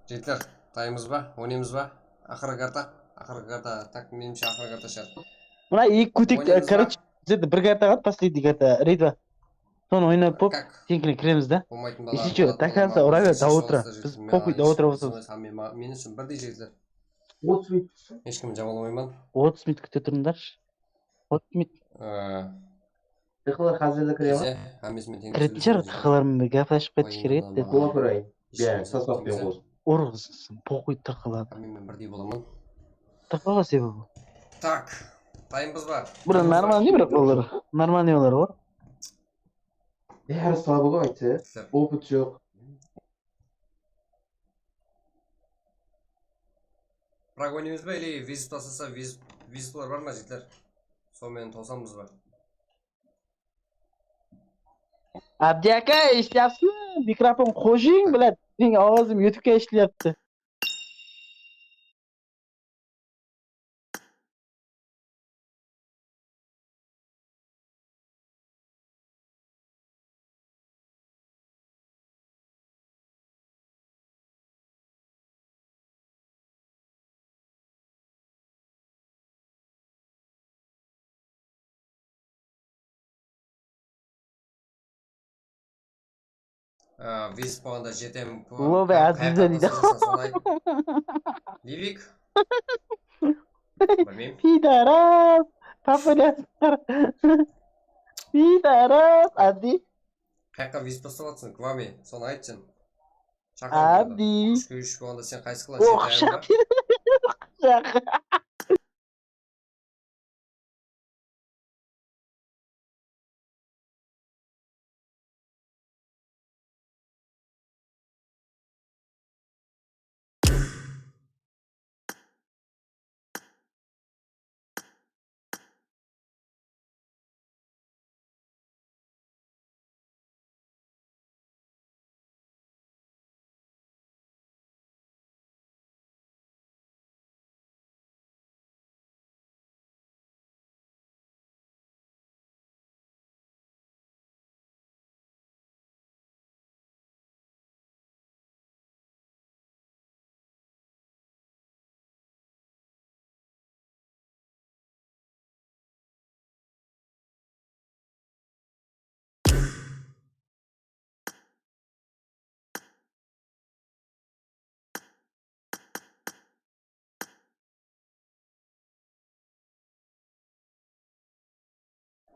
Jigitler, tayımız ba? Oynaymız ba? Aqırǵı karta. Aqırǵı karta. Tak, menimshe, aqırǵı karta shart. Mına eki kótek, e, короче, bizlerde bir karta qaldı, последний karta, reyd ba? Sonı oynap bolıp, senikine kiremiz da. Если чё, до конца ura ber, daw otıra. Biz poxuy, daw otıra basamız. Meni ushın birdey, jigitler. Hesh kimdi jamalamayman. Otız minut kúte turıńdarshı. Otız minut. Ee, Tıqılar házirde kire ma? Hámmesinen teń. Kiretin shıǵar, tıqılar menen bir gáplesip qaytısh kerek edi. Bola turayın. Bári, sasıp qoyıń. Urǵızsın, poxuy tıqılar. Hámmemen birdey bolaman. Tıqıǵa sebebi. Tak, tayınbız ba? Bura нормальный, biraq olar. Нормальный olar ǵoy. Bári слабый ǵoy, aytsa. Опыт joq. Prag oynaymız ba, ili vizit taslasa, vizit, vizitler bar ma, jigitler? Sonıń menen tawsamız ba? Abdi aka, eshityapsizmi? Mikrofon qojıń, блядь, meniń awazım YouTube'ke eshitileyapti. Á, vizit bolǵanda jetem. Lobe Aziza deydi. Livik. Bilmeymen. Pidaras. Tap oynayapsızlar. Pidaras. Abdi. Qayaqqa vizit taslap atırsań, Kvami? Sonı aytshın. Shaqırıp atır. Abdi. Úshke úsh bolǵanda sen qaysı klass? Oq, shaq.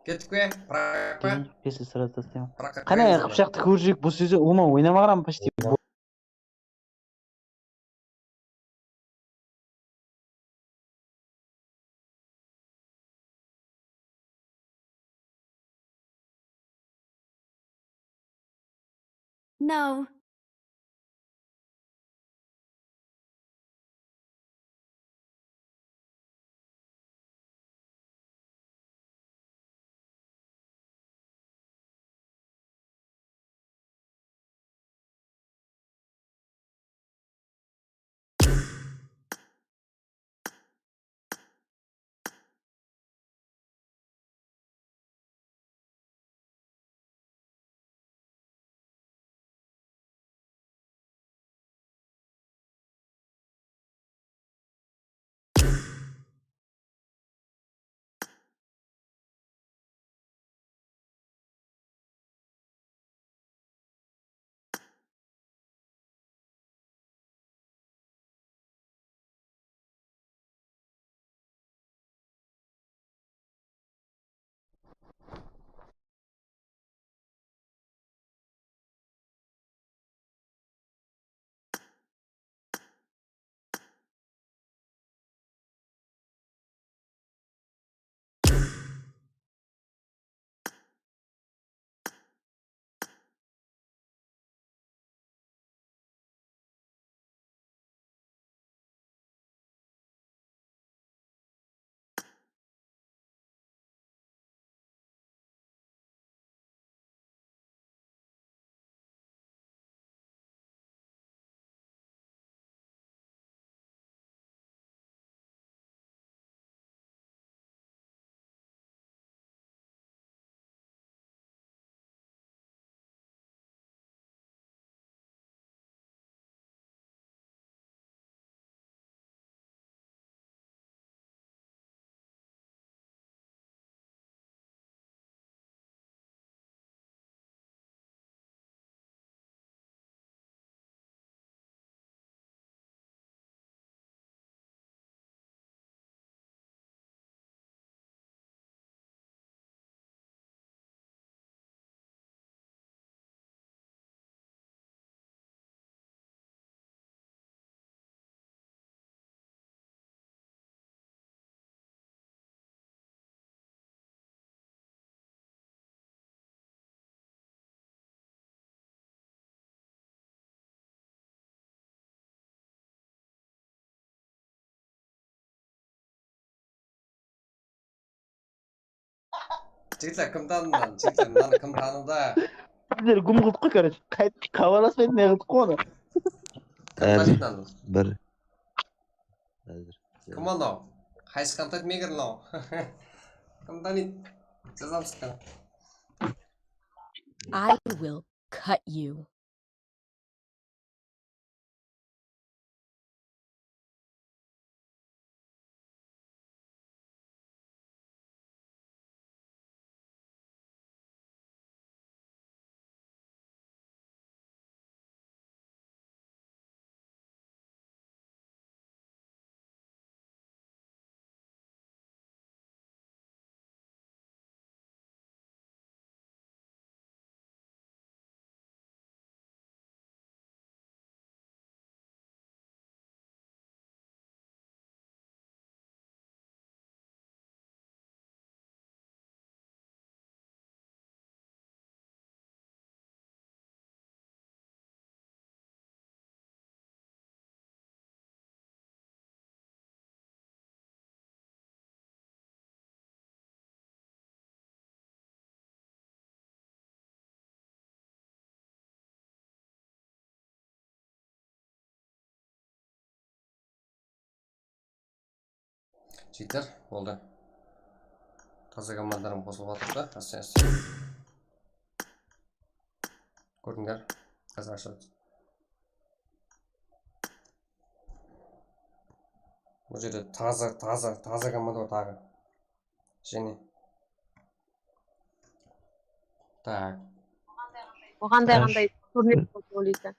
Kettik pe? Prag pa? Keyin pesi sırada isleyman. Pragqa kiremiz. Qáne, qıpshaqtı kórjek, bul sózi ulıwma oynamağanman почти. No. Jigitler, kim tanıdı? Jigitler, mınanı kim tanıdı? Bizler gúm qıldıq qoy, короче. Qayt, xabarlaspaydı, ne qıldıq qoy onı. Kim tanıydı mınanı? Bir. Házir. Kim anaw? Qaysı kontent maker mınaw? Kim tanıydı? Jazamız ekan. I will cut you. Jigitler, boldı. Taza komandalarım qosılıp atır da, áste-áste. Kórdińler, házir ashadı. Bul jerde taza, taza, taza komanda bar taǵı. Jáne. Tak. Oǵan da qanday turnik bolsa bolıydı.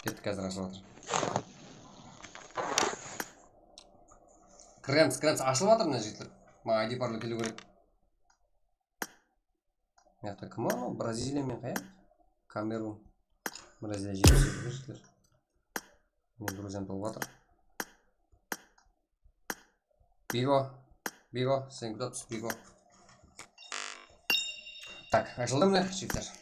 Kettik, házir ashılıp atır. Kiremiz, kiremiz, ashılıp atır mına jigitler. Maǵan I D parlı keliw kerek. Mıyaqta kim ol? Braziliya men qaya? Kamerun. Braziliya jetpis jeti jigitler. Men Gruziyam tolıp atır. Bigo, Bigo, sen kútip atırsan, Bigo. Tak, ashıldı mine, jigitler.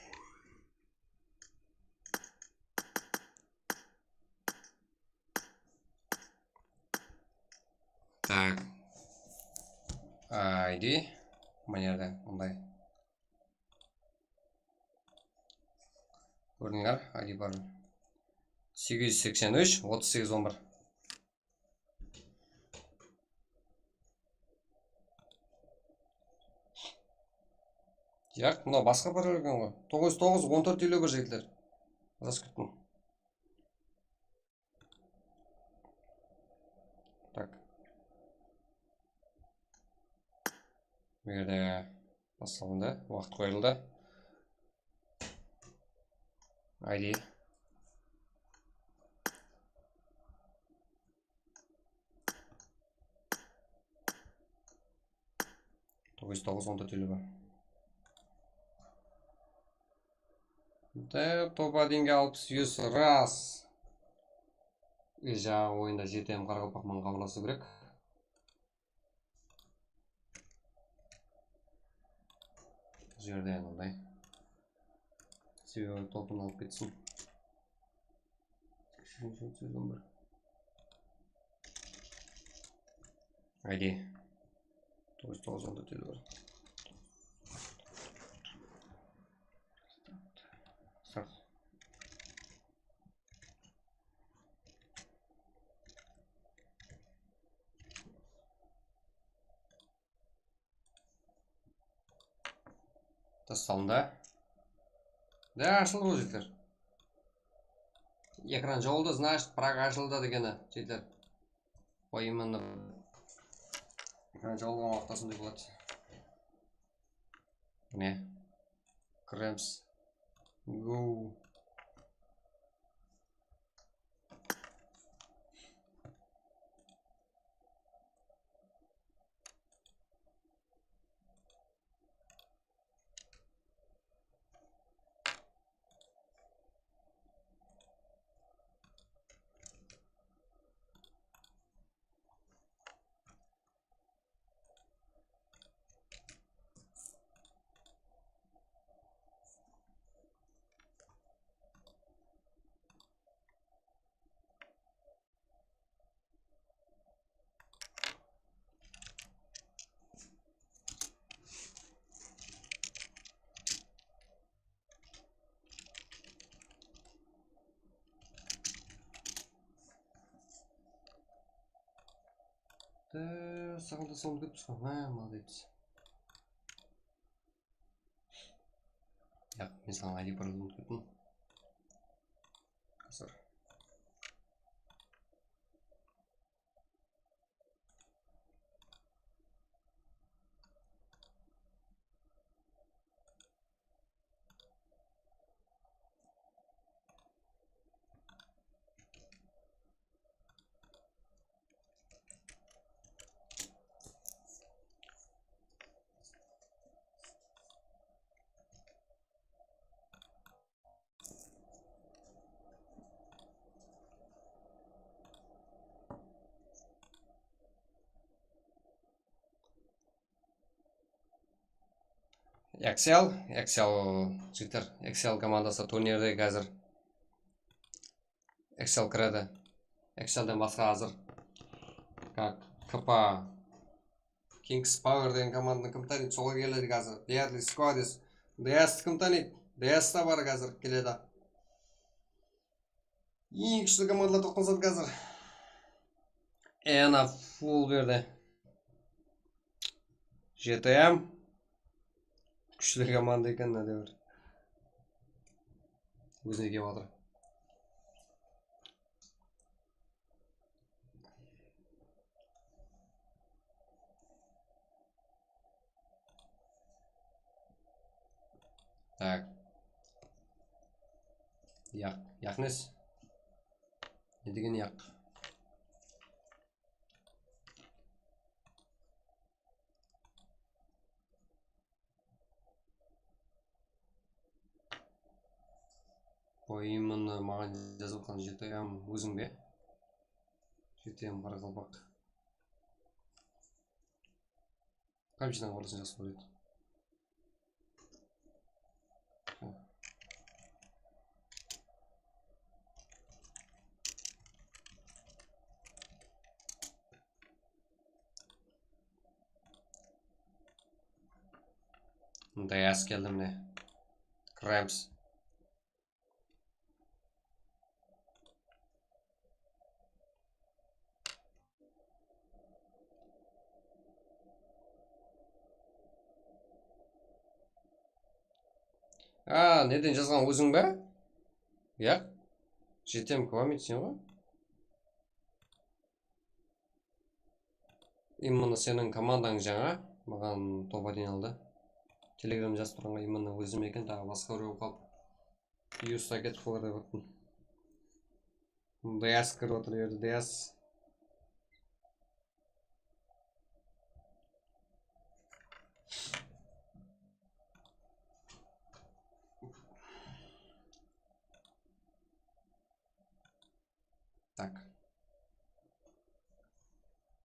Tak. I D. Mına jerde mınday. Kórdińler, I D bar. Segiz júz seksen úsh, otız segiz, on bir. Yaq, mına basqa parallel eken ǵoy. Toǵız júz toǵız, on tórt, eliw bir, jigitler. Azaz kúttim. Tak. Bu jerde baslandı, waqıt qoyıldı. I D. Toǵız júz toǵız, on tórt, eliw bir. Dep, topa deyinge alpıs, júz, ras. E, jańa oyında G T M qaraqalpaq menen xabarlasıw kerek. Bul jerde mınday. Sebebi topın alıp ketsin. Úshinshi, úsh júz on bir. I D. Toǵız júz toǵız, on tórt, eliw bir. Start. Taslandı. Da, ashıldı ǵoy, jigitler. Ekran jawıldı, значит, Praga ashıldı degeni, jigitler. Oyımın ekran jawılǵan waqıtta sonday boladı. Mine. Kiremiz. Go. Saǵan da sonı kútip turǵan. Há, молодец. Yaq, men saǵan I D parallel ulıp kettim. Házir. Excel, Excel, jigitler, Excel komandası turnirde házir. Excel kiredi. Excelden basqa házir. Как, K P A. Kings Power degen komandanı kim tanıydı? Soǵan keledi házir. Deadly Squaddies. D S ti kim tanıydı? D S ta bar házir, keledi. Eń kúshli komandalar toqtasadı házir. Ena full berdi. G T M. Kúshli komanda eken, mına bir. Ózine kelip atır. Tak. Yaq, yaq nes? Ne degen yaq? Oyımını maǵan jazıp atqan G T M óziń be? G T M qaraqalpaq. Pabjidan qorasın jaqsı kóredi. Dayas keldi mine. Cramps. A, neden jazǵan óziń be? Yaq. Jetem kilometr sen ǵoy. Именно seniń komandań jańa, maǵan toba deyin aldı. Telegram jazıp turǵanǵa именно ózim eken, taǵı basqa birew bolıp qalıp. Yusta ketip qalar dep atırman. Dayas kirip atır, erde Dayas. Так.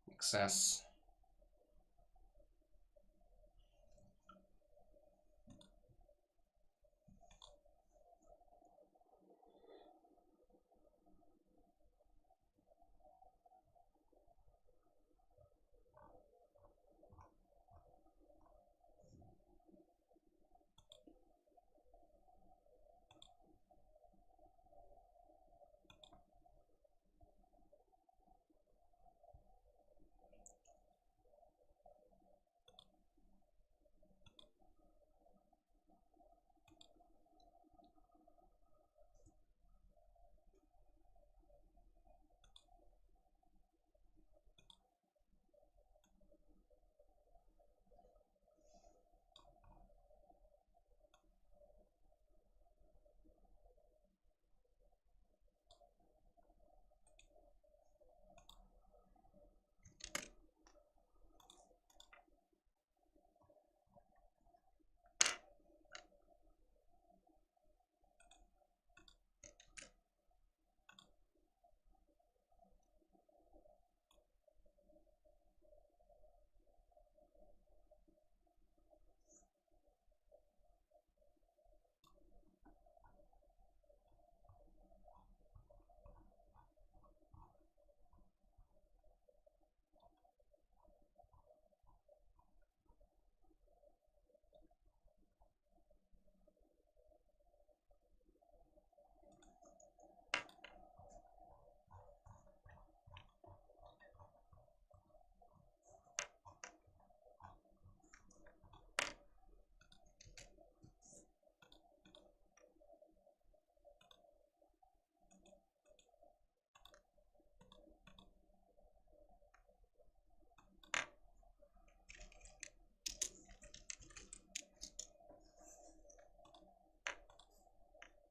X S.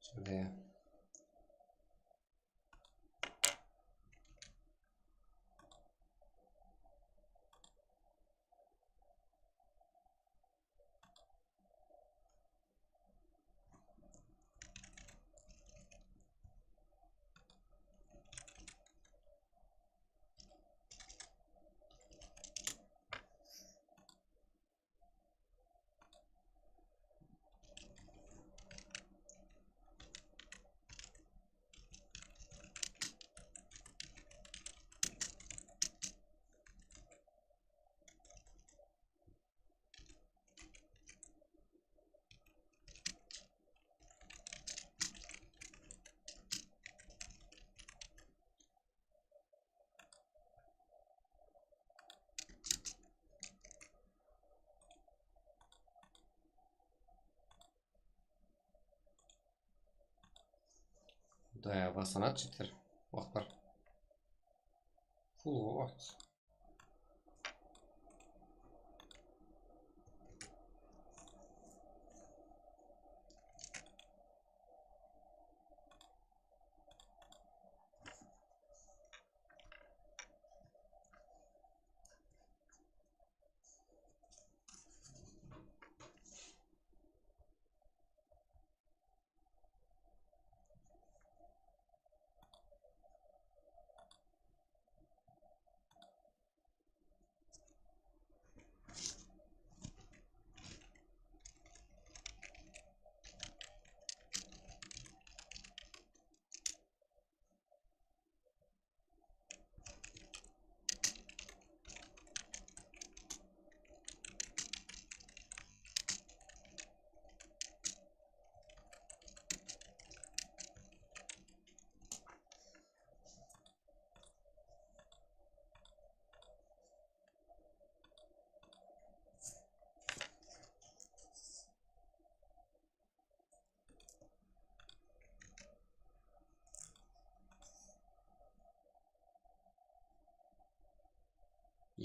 Shunday. Да, basanadı jigitler. Waqıtlar. Full waqıt.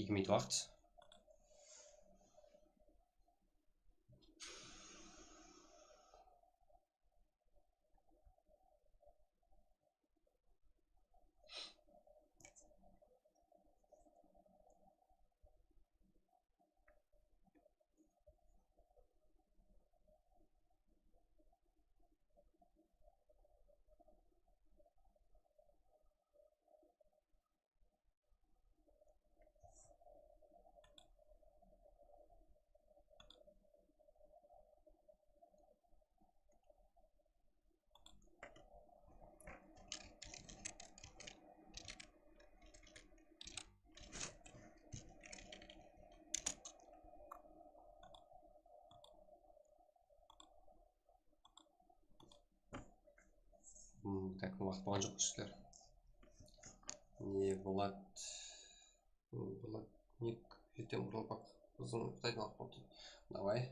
Kelmeydi waqıt. Hmm, так, waqıt bolǵan joq, jigitler. Ne, Vlad, Vlad, nik, jetem uralpaq, bizdiń Qıtaydan alıp qaptı. Davay.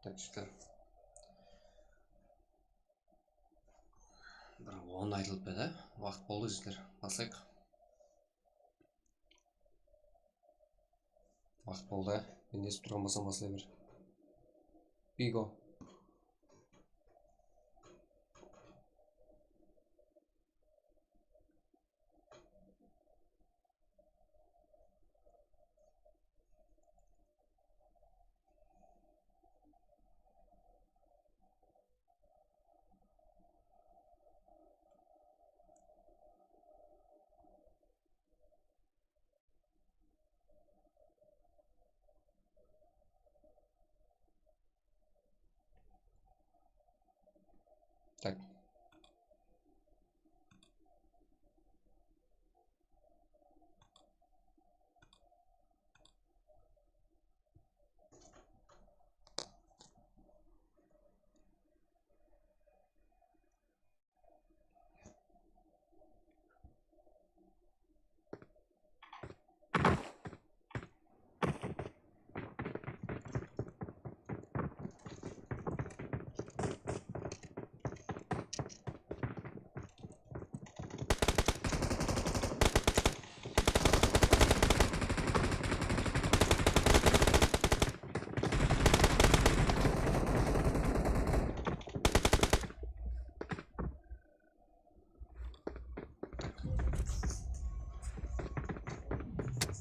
Tak, jigitler. Bir on aytılıp edi. Waqıt boldı, jigitler. Baslayıq. Waqıt boldı. Men esitip turǵan bolsam, baslay ber. Bigo. Так.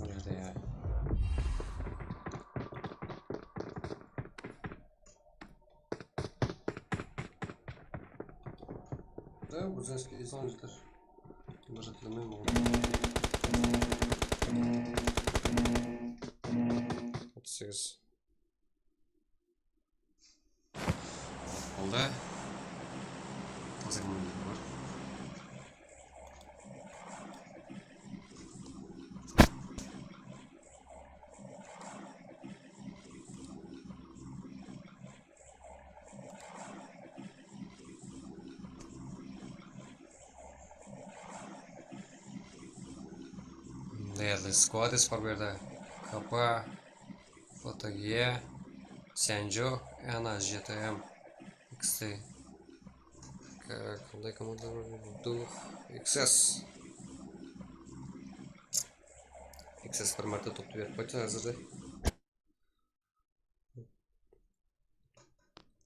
Nerede ya? Да, грузинский izlanıcılar. Даже bilmeyim oǵan. Otız segiz. Aldı. Taza komandalar bar. Mında endi Squadis bar bu jerde. K P, Fotogiya, Senjo, ana G T M, X T. Qanday komandalar bar? Duh, X S. X S bir márte toptı berip qoydı házirde.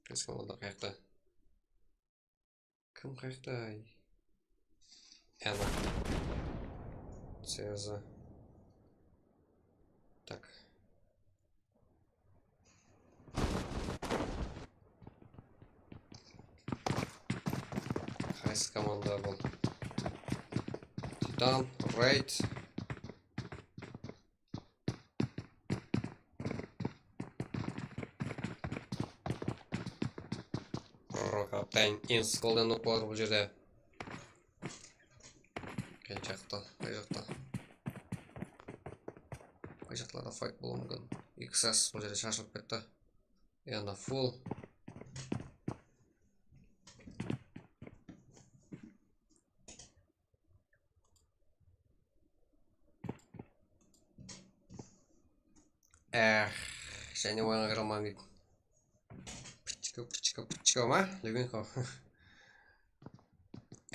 Qaysı komanda qayaqta? Kim qayaqta? Ana. Seza. Tak. Qaysı komanda bul? Titan, Raid. Teń, endi skoldan nok bolar bul jerde. Qay jaqta, qay jaqta? Qay jaqlarda fayt bolıwı múmkin? X S bul jerde shashılıp ketti. Endi full. Eh, jáne oyınǵa kire almayman deydi. Pichko, pichko, pichko ma? Levinko.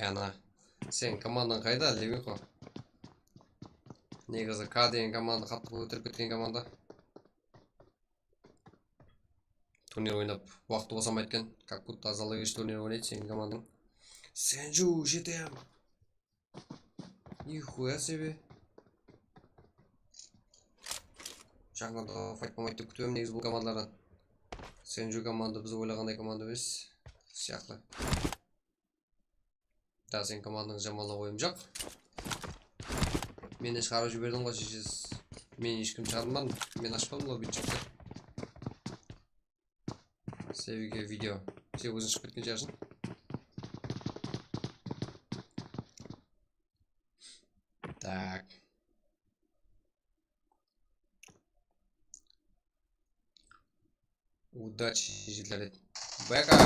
Ana, sen komandań qayda, Levinko? Negizi K degen komanda qattı kóterip ketken komanda. Turnir oynap, waqtı bosa almaydı eken. Как будто azalagesh turnir oynaydı seniń komandań. Senju, jetem. Nixuya sebe. Jańada fayt bolmaydı dep kútip edim negizi bul komandalardan. Senju komanda biz oylaǵanday komanda emes sıyaqlı. Da, sen komandańdı jamanlap oyım joq. Meni shıǵarıp jiberdiń ǵoy, sheshesiz. Men hesh kim shıǵarmadım, men ashpadım ǵoy byutjekti. Sevgi video. Sen óziń shıǵıp ketken shıǵarsıń. Tak. Удачи, jigitler. Beka.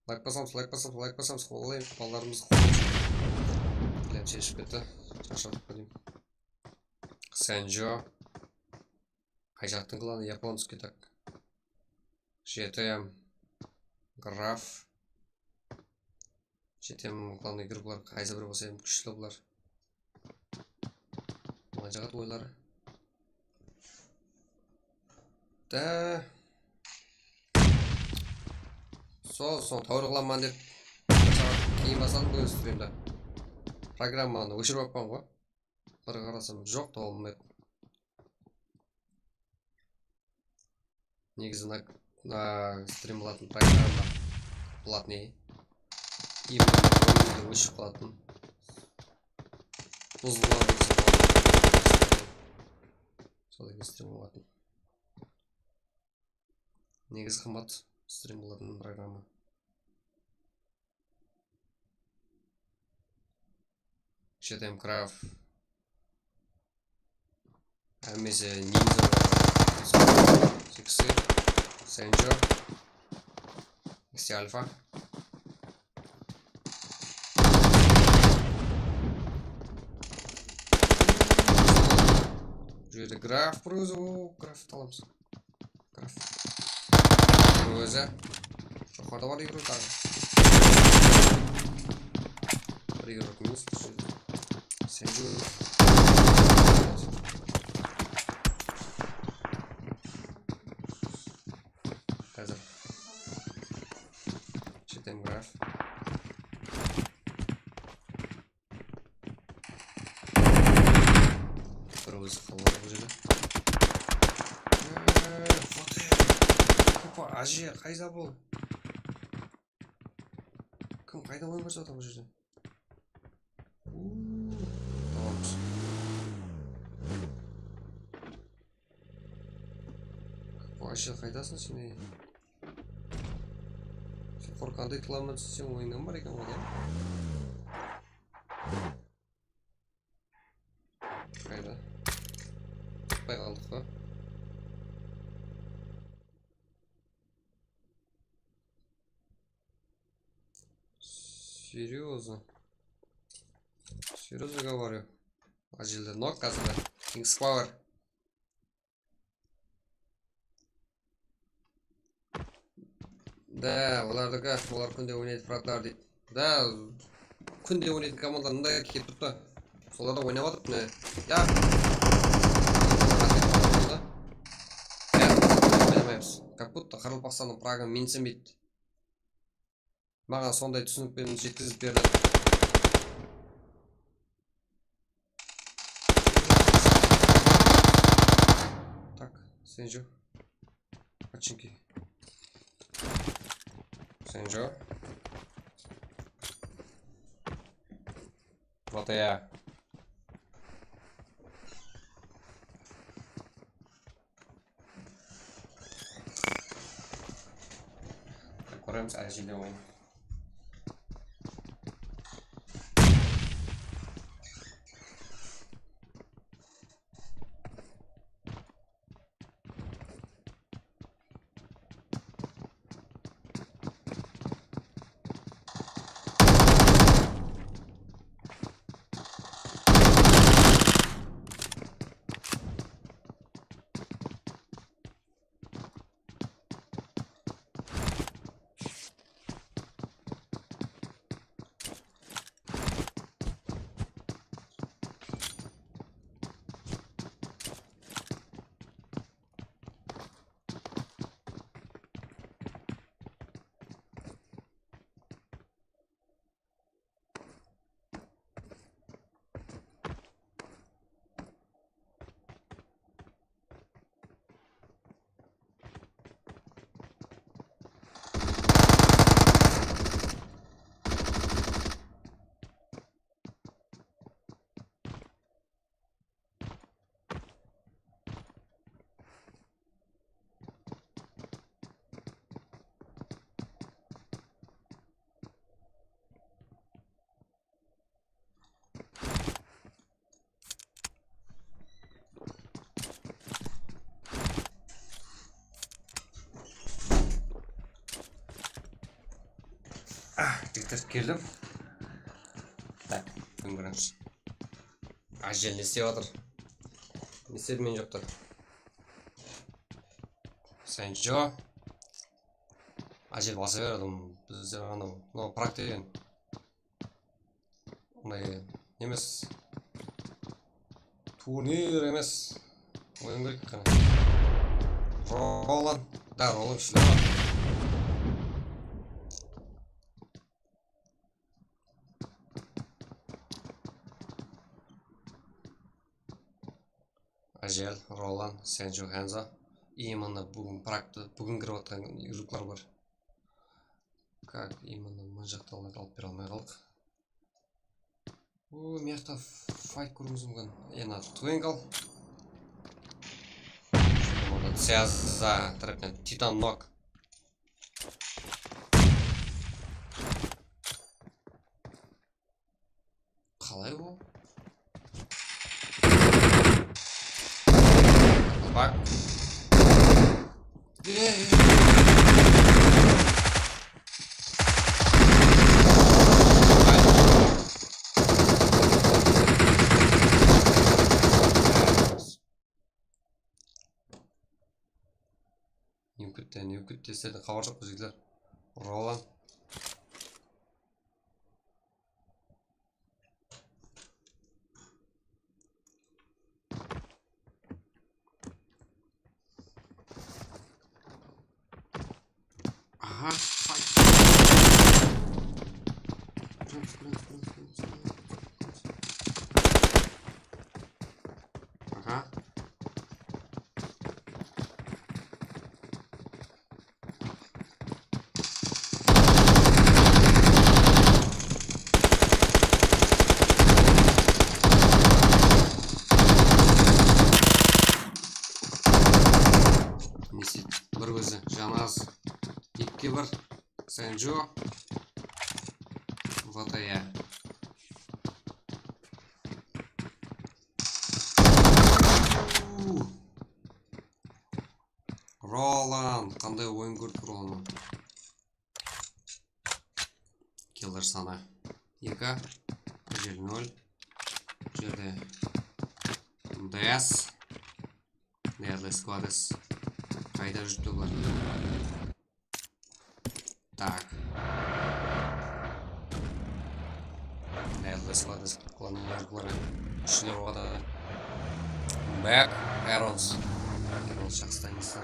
Layk basamız, layk basamız, layk basamız. Qollayıq balalarımızdı, qollayıq. Bilem sheship ketti. Sharshap kettim. Senjo. Qay jaqtıń klanı? Японский, так. G T M. Graf. G T M klanı игрокları qaysı biri bolsa hám kúshli bular. Maǵan jaǵadı oyları. Da. Sol, sol, tawrıqlanman dep. Keyin basladım búgin strimdi. Programmanı óshirip atpan ǵoy. Bir qarasam, joq, tawılmaydı. Negizi na, na strim qılatın programma платный. И oyındı óship qalatın. Buzıladı dese, sol endi strim qılatın. Negizi qımbat strim qılatın programma. G T M Craft. Hámmesi ninja. Sixi, Senjo, X T Alpha. Bul jerde Graf bir ózi, o, Graf alamız. Graf. Ózi. Joqarıda bar igorok taǵı. Bir igorok minus. Sen júr. Házir. G T M Graf. Bir ózi qaldı bul jerde. Eee, fote. Kopa, aje, qayda bul? Kim qayda oyın kórsetip atır bul jerde? Uuu, tamam. Kopa, aje, qaydasıń sen, ey? Sen qorqqanday qılaman deseń, oyıńnan bar eken ǵoy, ya? Qayda? Uqpay qaldıq pa? Серьёзно? Серьёзно говорю. Mına jerde nok házir. Kings Power. Da, olardiki, olar kúnde oynaydı, fraklar deydi. Da, kúnde oynaydı komandalar mında kelip turıptı. Solarda oynap atırıp, mine. Ya. Ya, oynamayız. Как будто Qaraqalpaqstannıń Pragın mensimbeydi. Maǵan sonday túsinik penen jetkizip berdi. Так, Senjo. Починки. Senjo. Вот я. Beremen, ájelde oyın. Ah, jigitler, keldim. Tak, búgin kúnimiz. Ájel ne islep atır? Ne isledi men joqta? Senjo. Ájel basa beredi. Bizde anaw, mınaw prak degen. Onday emes. Turnir emes. Oyın kerek qana. Roland. Da, Roland kúshli. Ájel, Roland, Senjo, Henzo. Именно búgin praktı, búgin kirip atqan игрокlar bar. Как именно mına jaqtalardı alıp bere almay qaldıq. O, mıyaqta fight kóriwimiz múmkin. Endi Twinkle. Onda Tsyaza tárepinen Titan Nok. Qalay bul? Bak. Ne kútti, ne kútti, sizlerden xabar joq, jigitler. Roland. Aha, fight. Aha. Neyse, bir ózi, janı az. Ekige bir. Senjo. Vataya. Roland, qanday oyın kórip tur Roland? Killer sanı eki, Ájel nol. Bul jerde Death. Deadly Squadız. Qayda júripti bular? Tak. Deadly Squadız. Qılanılar, qılanılar. Kúshli urǵan da. Back, Arrows. Arrows jaqsı taymasa.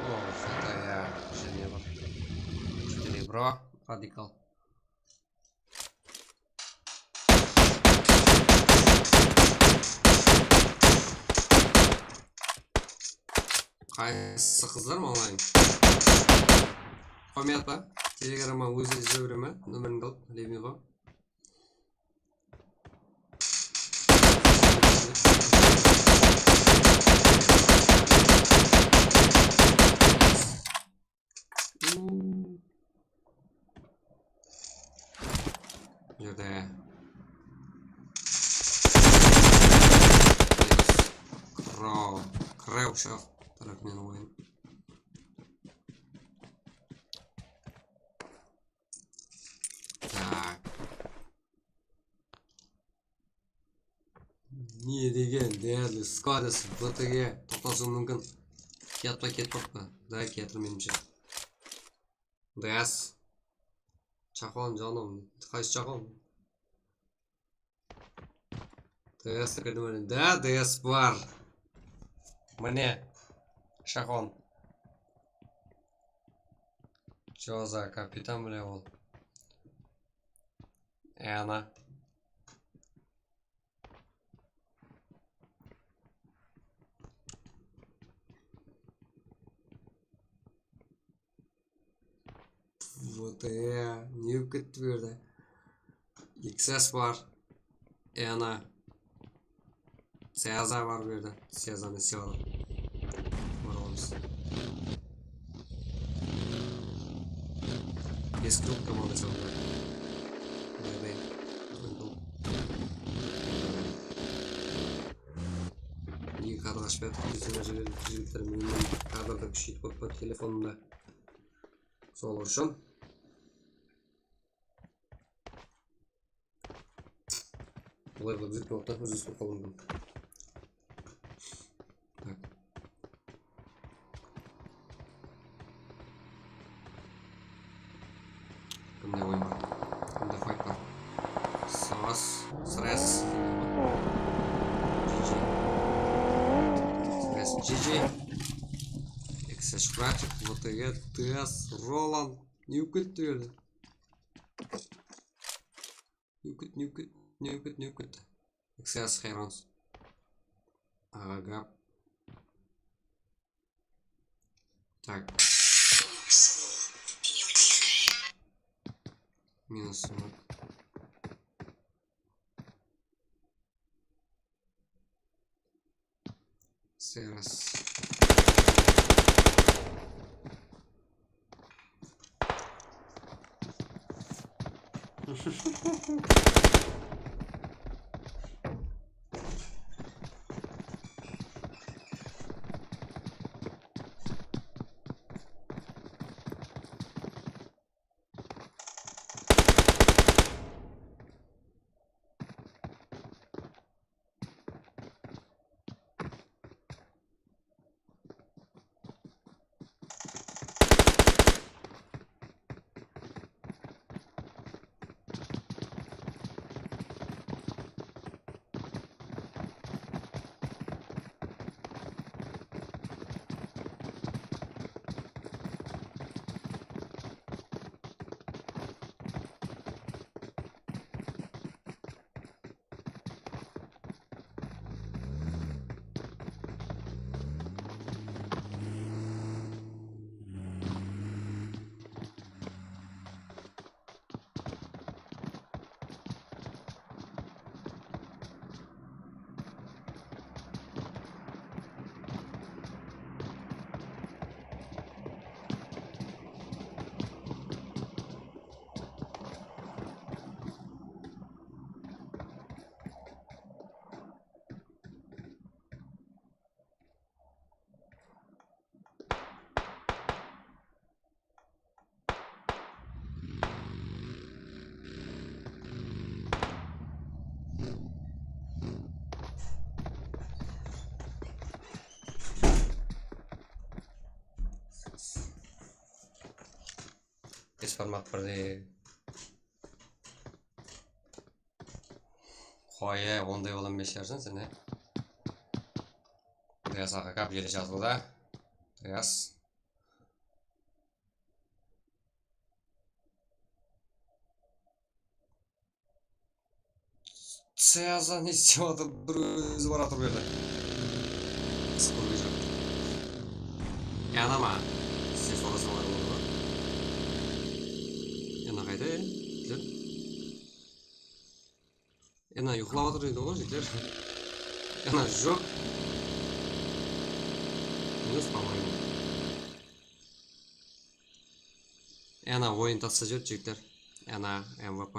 O, Fataya. Jáne bir. Júdele, bro. Radikal. Qaysı qızlar ma olayın? Qoymayatpa? Telegramma ózi jibere me? Nomerin qılıp, Lemigo. Ushaq taraf meni oyın. Tak. Ne degen dárli skladız B T G toqtasıwı múmkin. Kiyatpa ketip battı. Da, ketir menimshe. D S. Chaqon janım. Qaysı chaqon? D S kirdi mine. Da, D S bar. Mine. Chaqon. Joza kapitan bile ol. E, ana. Вот, e, ne bolıp ketti bu jerde? X S bar. E, ana. Seaza bar bu jerde. Seazanı islep atır. Baramız. Bes klub komandası bar. Bay bay. Nege kadr ashpay atır? Bizden jigitler menen kadrdı kúsheytip qoyıptı telefonımda. Sol ushın. Olay qılıp júrip, orta úzilislep qaldım. Tak. Qanday oyın bar? Qanday fight bar? Sras, sras. G G. Sras, G G. X S Shkratchik, V T G, T S, Roland. Ne bolıp ketti bu jerde? Newkit, newkit, newkit, newkit. X S Herons. Aǵa gap. Tak. Minus smoke. Seras. Bes barmaq birdey. Qoy, e, onday bola bermey shıǵarsań sen, e. Dayas aǵa, gáp ele jazıwda. Dayas. Seaza ne islep atır? Bir ózi baratır bu jerde. Qız kórgen joq. E, ana ma? Size sorasam, olar bolar ma? E, ana qayda, e? Bizler? E, ana uyıqlap atır edi ǵoy, jigitler. E, ana joq. Minus, по-моему. E, ana oyın taslap jiberdi, jigitler. E, ana M V P.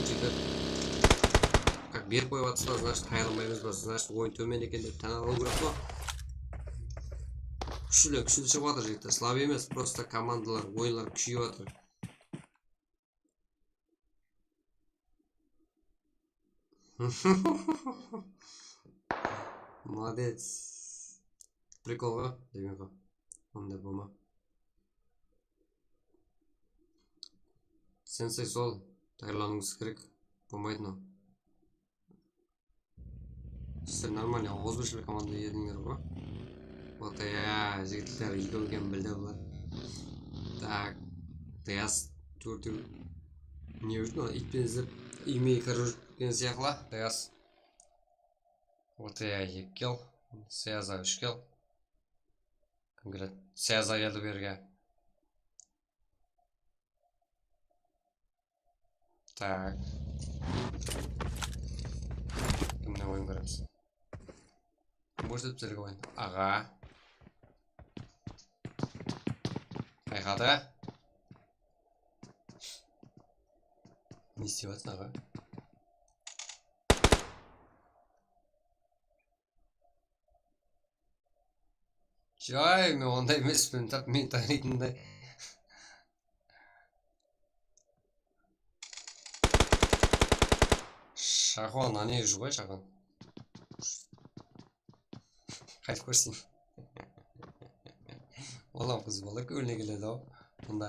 Jigitler. berip qoyıp atırsa, значит, tayarlanbaymız ba, значит, oyın tómen eken dep tán alıw kerek pa? Kúshli, kúshli shıǵıp atır, jigitler. Slabıy emes, prosta komandalar, oyınlar kúsheyip atır. Молодец. Prikol ǵo, demegi. Onday bolma. Sensey sol, tayarlanıwıńız kerek. Bolmaydı mınaw. Sizler нормальный awızbirshilik komanda edińler ǵo. Вот, ya, jigitler, ekew eken bildi bular. Так, Dayas tórtew. Ne ushın ol iyt penen izlep, úyime kirip júrgen sıyaqlı, Dayas. Вот, ya, eki kill, Sayaza úsh kill. Konkret, Sayaza keldi bu jerge. Так. Kimnen oyın kóremiz? Может, bizlerge oyın. Aǵa. Ayqadı. Ne istep atırsań, aǵa? Joy, men onday emeспen, tap meni tanıytınday. Shaxon, áne júr ǵoy, Shaxon. Qaytıp kórseyin. Olam qız bala kóline keledi-aw. Bunda.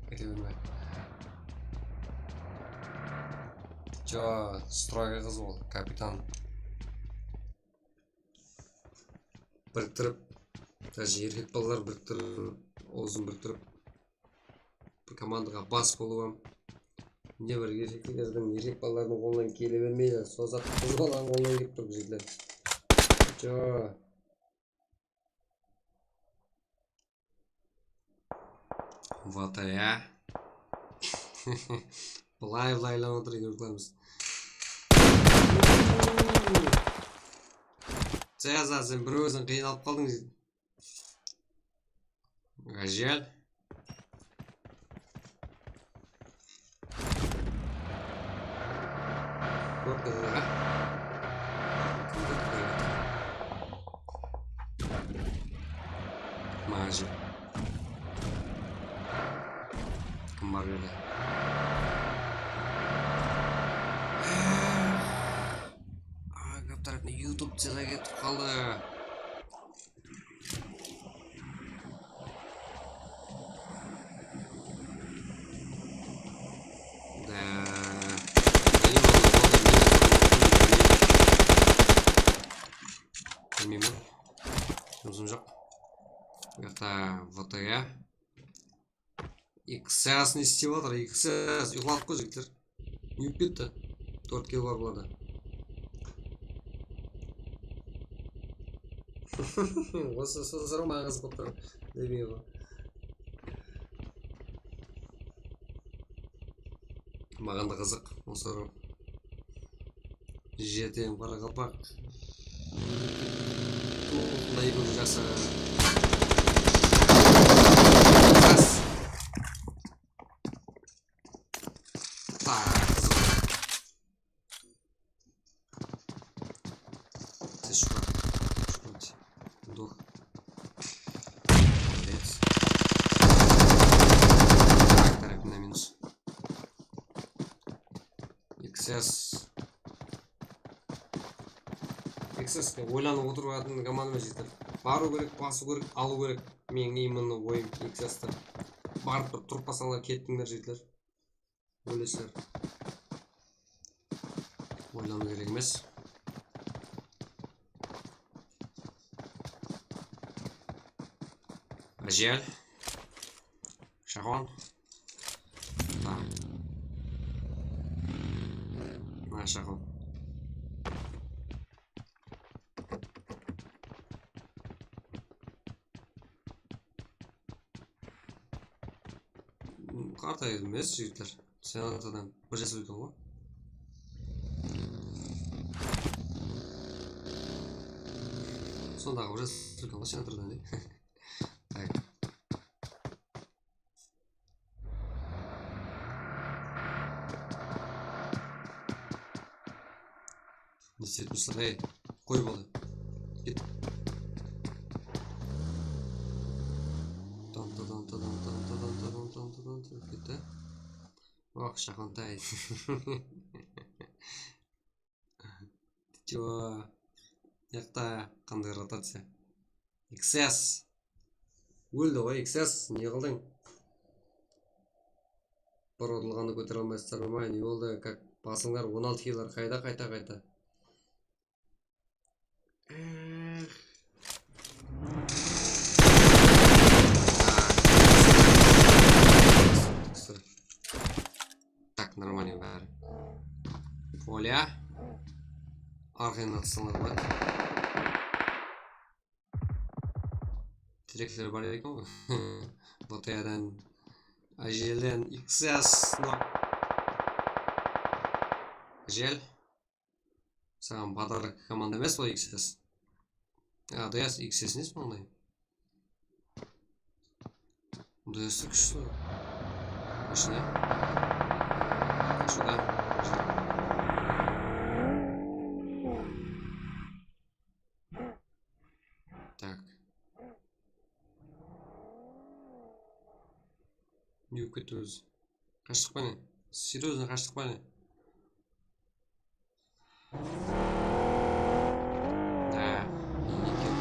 Kete berme. Jo, строгий qız ol, kapitan. Biriktirip, даже erkek balalar biriktirip, awzın biriktirip, bir komandaǵa bas bolıp ham, ne bir erkeklerdiń, erkek balalardıń qolınan kele bermeydi. Sol zat qız balalardıń qolınan kelip tur, jigitler. Jo. Вот, ya. Bılay, bılaylanıp atır, yurtlarımız. Sayaza, sen bir óziń qıynalıp qaldıń. Gájel. Kórdińiz be? Kim kórdi? Maǵan jep. Kim bar bu jerde? Aa, gáp tárepine YouTube dizlayk etip qaldı. Da. Bilmeymen. Jumısım joq. Bu jaqta V T A. X S ne istep atır? X S uyqıladıq ǵoy, jigitler. Uyıp ketti. Tórt kill bar bunda. Usı, usı soraw maǵan qızıq bolıp tur. Bilmeymen ǵoy. Maǵan da qızıq usı soraw. Jetem qaraqalpaq. Qanday kúni jaqsı. Так, qızıq. Ты что? Сдох. Молодец. Так, tárepine minus. X S. X S te oylanıp otırıp atırǵan komanda emes, jigitler. Barıw kerek, basıw kerek, alıw kerek. Meniń именно oyım X S te. Barıp turıp, turıp basańlar kettińler, jigitler. Óylesizler. Oylanıw kerek emes. Ájel. Shaxon. Tak. Mına Shaxon. Qartaydı emes, jigitler. Sen atadan bir jas úlken ǵoy. Sondaǵı bir jas úlken ǵoy, sen atadan de. Tak. Ne islep tursań, ey, qoy boldı. Ket. Tan, tan, tan, tan, tan, tan, tan, tan, tan, tan, tan, tan, tan, ketti. Oh, Shaqontay. Чего? Mıyaqta qanday rotaciya? X S. Óldi ǵoy, X S, ne qıldıń? Bir urılǵandı kótere almaysızlar ma? Ne boldı? Kak, basıńlar, on altı killer qayda, qayta, qayta. Eh. Tak, нормально bári. Polya. Arqayın atsalar boladı. Terekler bar eken ǵoy. Batayadan, Ajelden, X S, no. Ajel. Saǵan podarok komanda emes ol X S. A, D S X S emes pe onday? D S kúshli. Mashina. Shuda. Tak. Ne bolıp ketti ózi? Qashtıq pa ne? Серьёзно qashtıq pa ne? Há, eken.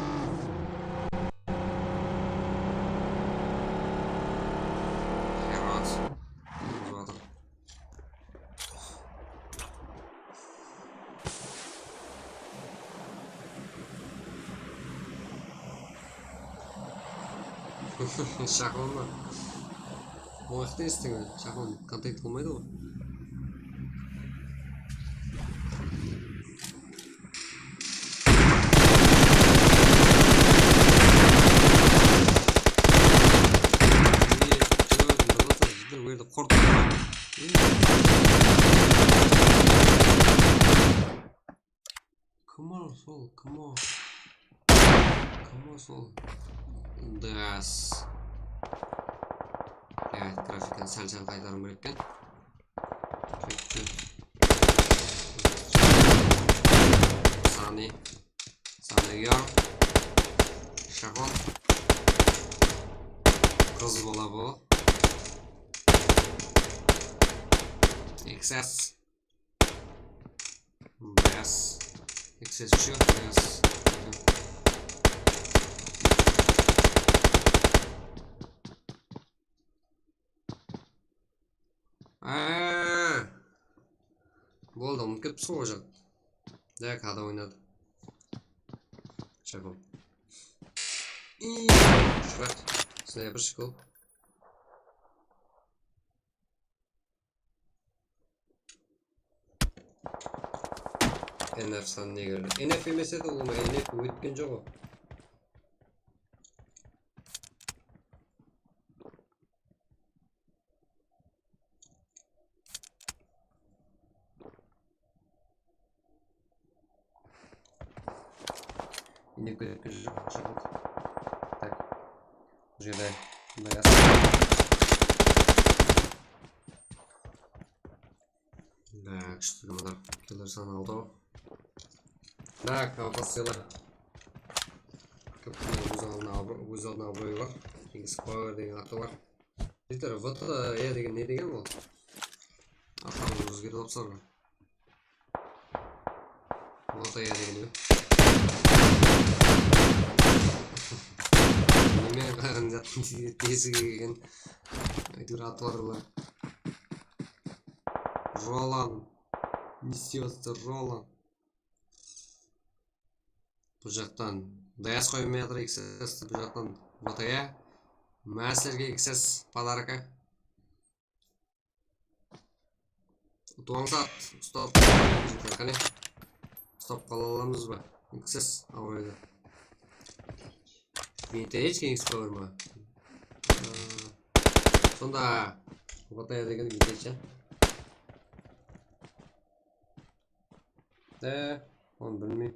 Xeros. Uzıp atır. Shaqon ba? Oqıqtı esitiń, Shaqon kontent qılmaydı ǵoy. Bizler óldi, qurdı. Kim ol sol? Kim ol? Kim ol sol? Dıras. Evet, grafikanı sál-sál qaytarıwım kerek eken. Sani. Sani yar. Shaqon. Qız bala bul. X S. Bes. X S ushı, bes. Aa! Boldı, umıtıp ketipsiz ǵoy, jan. Dák, ada oynadı. Shaqon. Iy, shıǵat. Snayper shıǵıp. N F san ne kerek? N F emes edi, ol N F ótken joq ol. Mine, kózge joq, joq. Tak. Bul jerde mınday. Tak, killer sanı aldı. Tak, alpasıyla. Óz aldına abır-, óz aldına abırayı bar. Kings Power degen atı bar. Peter, V T E degen ne degen ol? Atın ózgertip alıpsızlar ǵoy. V T E degen ne? Neme qaraǵan zattın tesigi kelgen. Áytewir atı bar olar. Roland. Missiya Roland. Bul jaqtan D S qoyılmay atır, X S, bul jaqtan V T E. Máslerge X S podarka. Utıp alıńız at, ustap. Qáne? Ustap qala alamız ba? X S, abıraylı. Vintage Kings Power ma? Aa, sonda V T E degen vintage, ya. Ee, onı bilmeymen.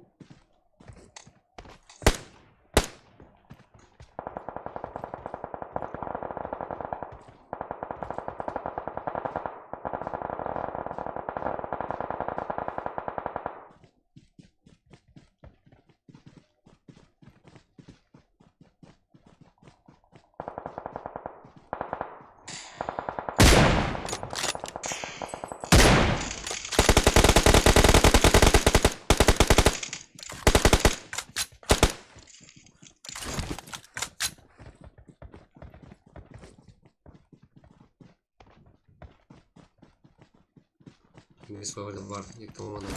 Kings Power da bar. Eki komanda.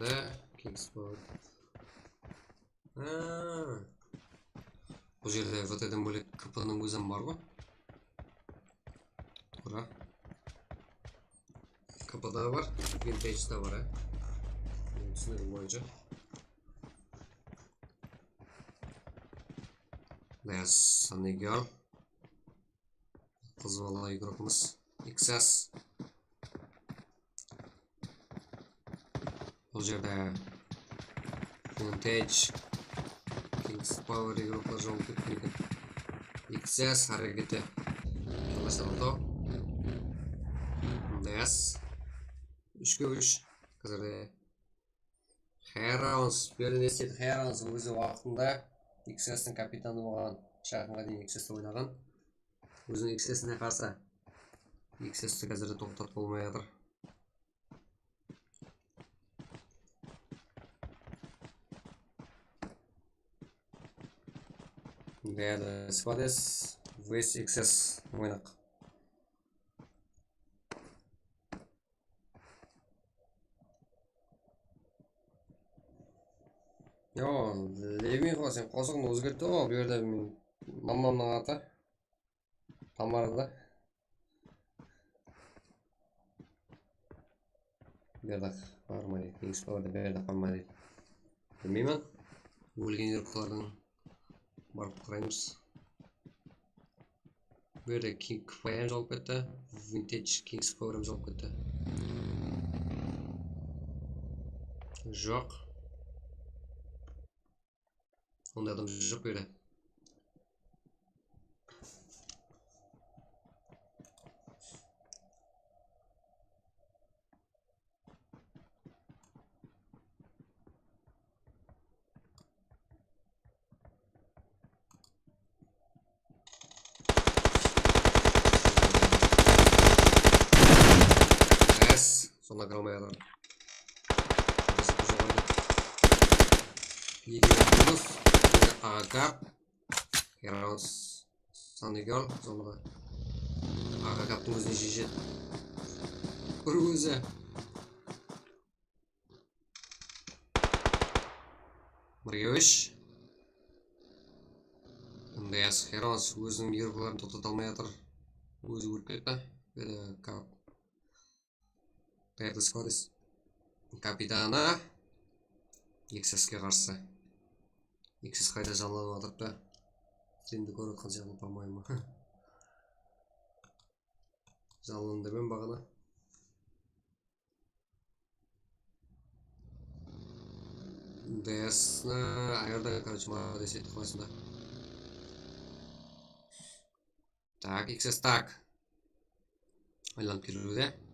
Da, Kings Power. Ha. Bul jerde V T-den bólek K P-nıń ózi bar ǵoy. Tuwra. K P da bar, Vintage da bar, ha. Meniń túsinigim boyınsha. Dayas Sanegel. Qız bala igrokımız. X S. Bul jerde Vintage, Kings Power igroklar jawap ketken eken. X S háreketi. Klassik auto. Dayas. Úshke úsh. Házirde Herons, beri ne istedi? Herons ózi waqtında X S-tiń kapitanı bolǵan, jaqınǵa deyin X S-te oynaǵan. Óziniń X S-ine qarsı. X S-ti házirde toqtatıp bolmay atır. Beri Squades, West X S oynaq. Yo, Levin ǵo, sen qosıǵıńdı ózgerttiń ǵo, bul jerde men mamamnıń atı. Tamara da. Berdaq bar ma deydi, Kings Power da berdaq bar ma deydi. Bilmeymen. Ólgen igroklardıń barıp qaraymız. Bu jerde King Fire ham jawıp ketti. Vintage Kings Power ham jawıp ketti. Joq. Onday adam joq bu jerde. Yes, sonda kire almay atır. Eki minus. Aǵa kap. Heroes. Sanegel. Sonda. Aǵa kaptıń ózine jejedi. Bir ózi. Mirgewsh. Andreas Herons óziniń igrokların toqtata almay atır. Ózi ólip ketti. Beri kap. Qayaqta Squades. Kapitanı. X S-ke qarsı. X S qayta janlanıp atırıptı. Streamdi kórip atqan sıyaqlı, по-моему. Janlandırıp edim baǵana. D S-ni ayırdı, короче, молодец ettik qoyasın da. Так, X S, так. Aylanıp keliwde.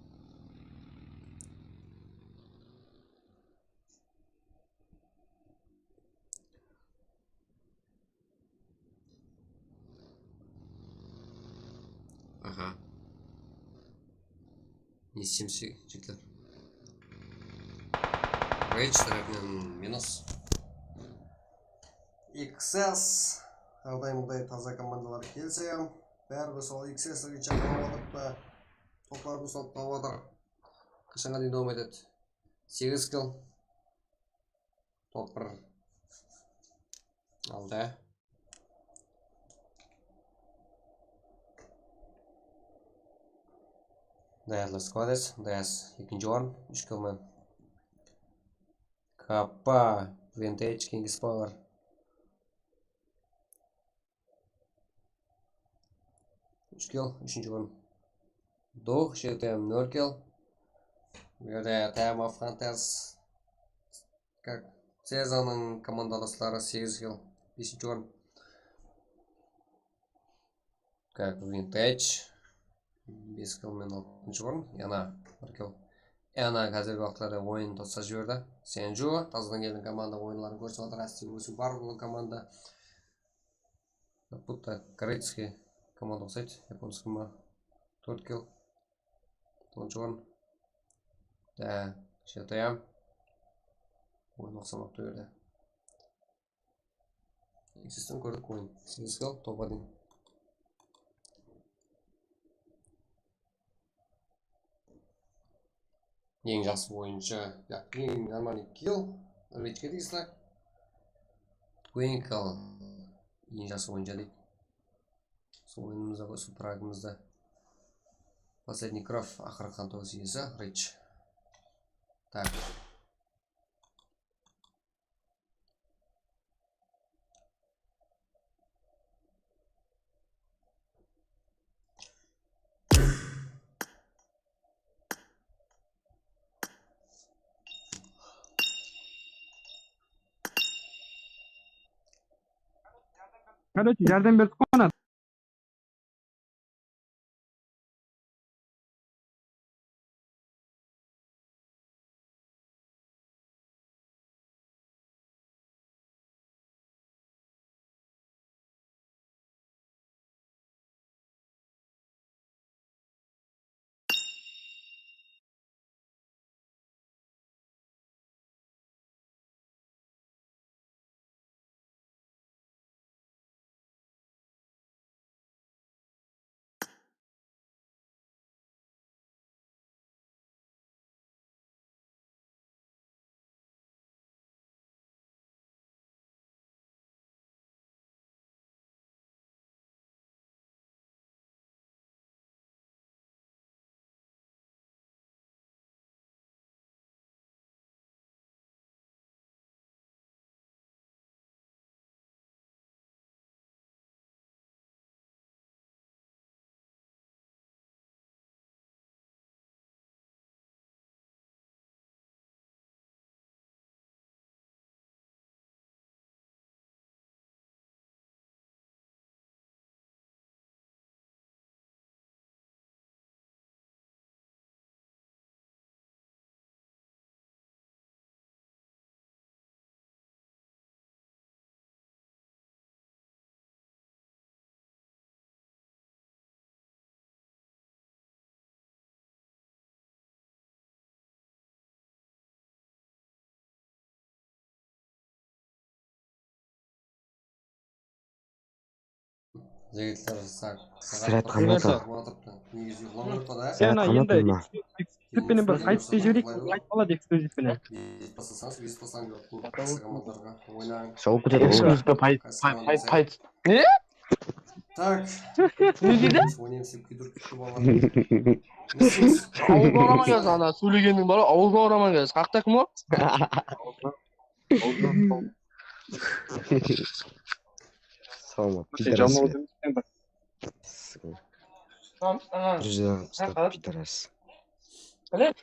Aha. Ne istemse, jigitler. Rage tárepinen minus. X S. Aǵday-muǵday taza komandalar kelse, báribir sol X S-lerge shaqırıp atırıptı. Toplardı uslap tawıp atır. Qashanǵa deyin dawam etedi? Segiz kill. Top bir aldı. Dayaslı Squades, Dayas ekinshi orın, úsh kill men. Kappa, Vintage, Kings Power. Úsh kill, úshinshi orın. Dog, J T M, nol kill. Bu jerde Time of Hunters, как, Cezanıń komandadosları, segiz kill, besinshi orın. Как, Vintage, bes kill menen altınshı orın. Yana bir kill. Yana házirgi waqıtlarda oyın tostap jiberdi. Senju, tazadan kelgen komanda oyınların kórsip atır, áste ósiw bar bul komanda. Как будто корейский komanda uqsaydı, японский ma. Tórt kill. Tonıncı orın. Da, J T M. Oyın uqsamaptı bu jerde. X S-ten kórdik oyın. Segiz kill, topqa deyin. Eń jaqsı oyınshı, ya, eń normalnıy kill, Rejke tiyisli. Twinkle, eń jaqsı oyınshı deydi. Sol oyınımızda, sol fragımızda. Последний кровь, aqırǵı qan toǵıs iyesi, Rich. Tak. Короче, járdem berdik qo ana. Jigitler, sa-, saat Sırayatqan qırq otır. Negizi uyqılaw kerek qo da. Sen Sırayatqan endi otır ma? Eksklyuziv penen bir qayt dep jibereyik, qayt boladı eksklyuziv penen. Buyırt baslasańız, buyırt baslań, klub qaysı komandalarǵa oynań. Shawıp ketedi. Eksklyuzivke pay-, pay-, pay-, pay-. Ne? Tak. Ne dedi? Oynayman dep kúydirip kútip alǵan. Awızına uraman keliz, ana, sóylegeniń bar, awızına uraman keliz. Haqta kim o? Salma, Sen pidaras. Jamal be. Sen bir Sıkın. Tamam, aha. Bir júzden usta Haqı. Pidaras. Qále?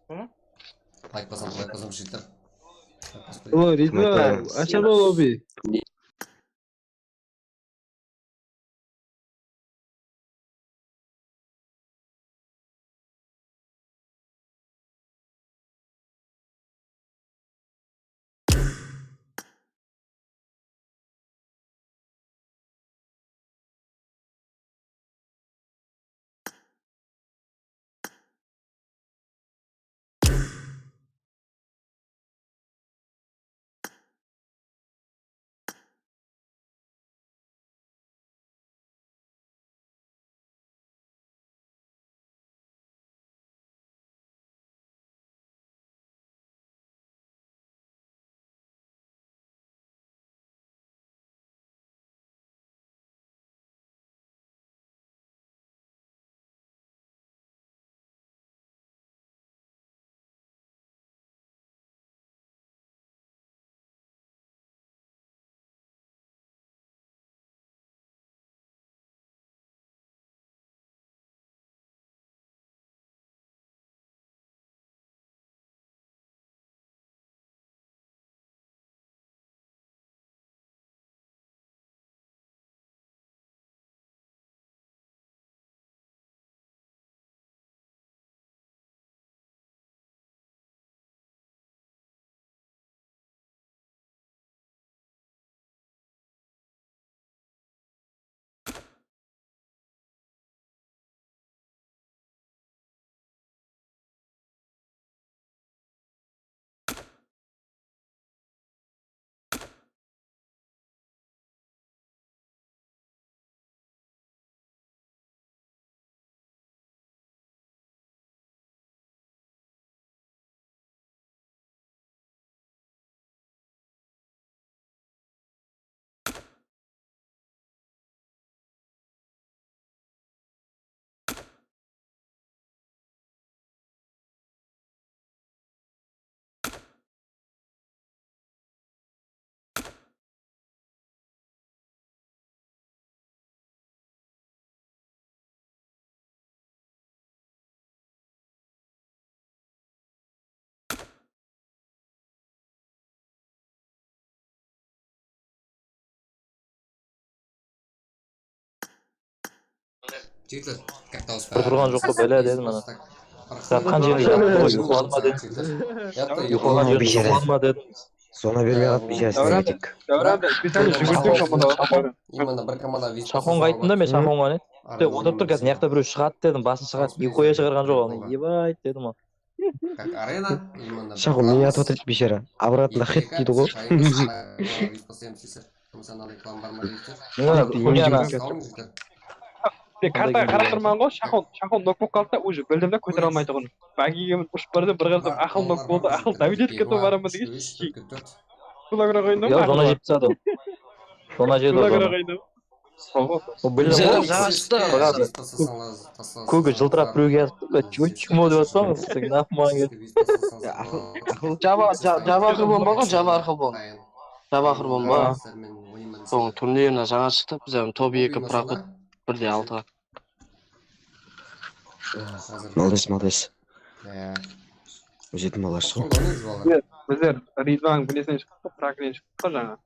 Hı? Aytpasam, aytpasam, jigitler. Alo, Ridva, Aytpasam. Acha bol, obi. Jigitler, katta auız. Bir turǵan joq pa, bále, dedim ana. Jatqan jeri jatqan joq, uyqıladım dedim. Uyqıladım dedim. Zona bermey qaldı, biyshara. Shaqonǵa ayttım da men, Shaqonǵa ne? Otırıp tur, házir mıyaqta birew shıǵadı dedim, basın shıǵadı. Nihoya shıǵarǵan joq, iybayt dedim. Как арена, именно. Shaqo, meni atap atır, biyshara. Обратно хит deydi ǵoy. Mına, Xuliyana. Men kartaǵa qarap turman ǵoy, Shaqo, Shaqo nok bolıp qaldı da, уже bildim da, kótere almaytuǵın. Bagige minip ushıp bardı, bir qarasam, Aqıl nok boldı, Aqıl davit etip ketip baraman degen. Kulaǵına qoyın. Yoq, zona jep tasladı. Zona jedi zona. Kulaǵına qoyın. Bizler jańa shıqtı. Kóki jıltırap birewge yazıptı, bla, чё, чмо dep atsań, sen ne yapmań kerek? Java, Ja-, Java Xrbon bar ǵoy, Java Xrbon. Java Xrbon bar. Soń turnirine jańa shıqtı, biz hám top eki, prоход bir de altı. Молодец, молодец. Ózetin balalar shıǵıp. Bizler, bizler Ridvan bileseń shıqtıq, Franklin shıqtıq jańa.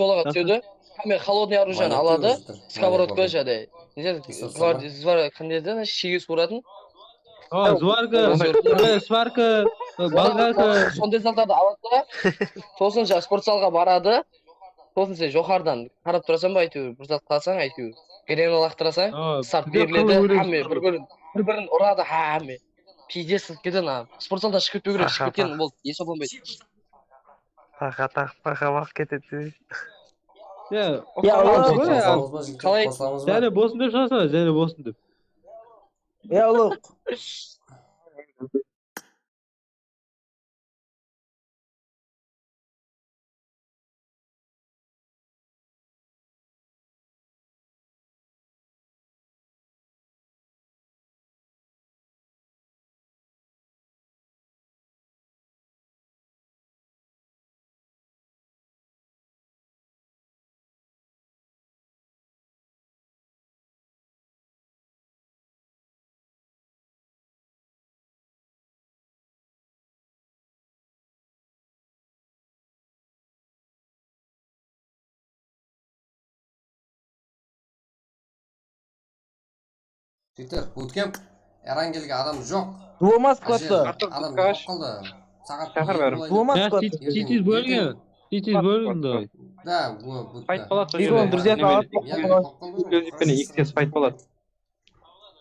Shkolaǵa túsedi. Hámme холодный оружиені aladı. Сковородка jáne. Zvarka, qanday edi, shege suwıratın. Zvarka, svarka, bolgarka. Sonday zatlardı aladı da. Soсын jańa sportzalǵa baradı. Sosin sen joqarıdan qarap turasań ba, áytewir, bir zat qılasań, áytewir. Grena laqtırasań, start beriledi, hámme bir-birin, bir-birin uradı, hámme. Pizdec qılıp ketedi, ana. Sportzaldan shıǵıp ketpew kerek, shıǵıp ketken, boldı, esaplanbaydı. Paqa taqıp, paqa waqıt ketedi. Ya, qalay? Jáne bolsın dep shıǵasań, jáne bolsın dep. Ya, ulıq. Jigitler, butkemp Erangelge adam joq. Duo ma skladta? Adam joq qaldı. Saǵat Shaqır bárin. Duo ma skladta? Tez bólgin. Tez bólgin, davay. Да, bu, bu. Fayt boladı. Biz onı, друзья, alıp. Эксклюзив penen X S fayt boladı.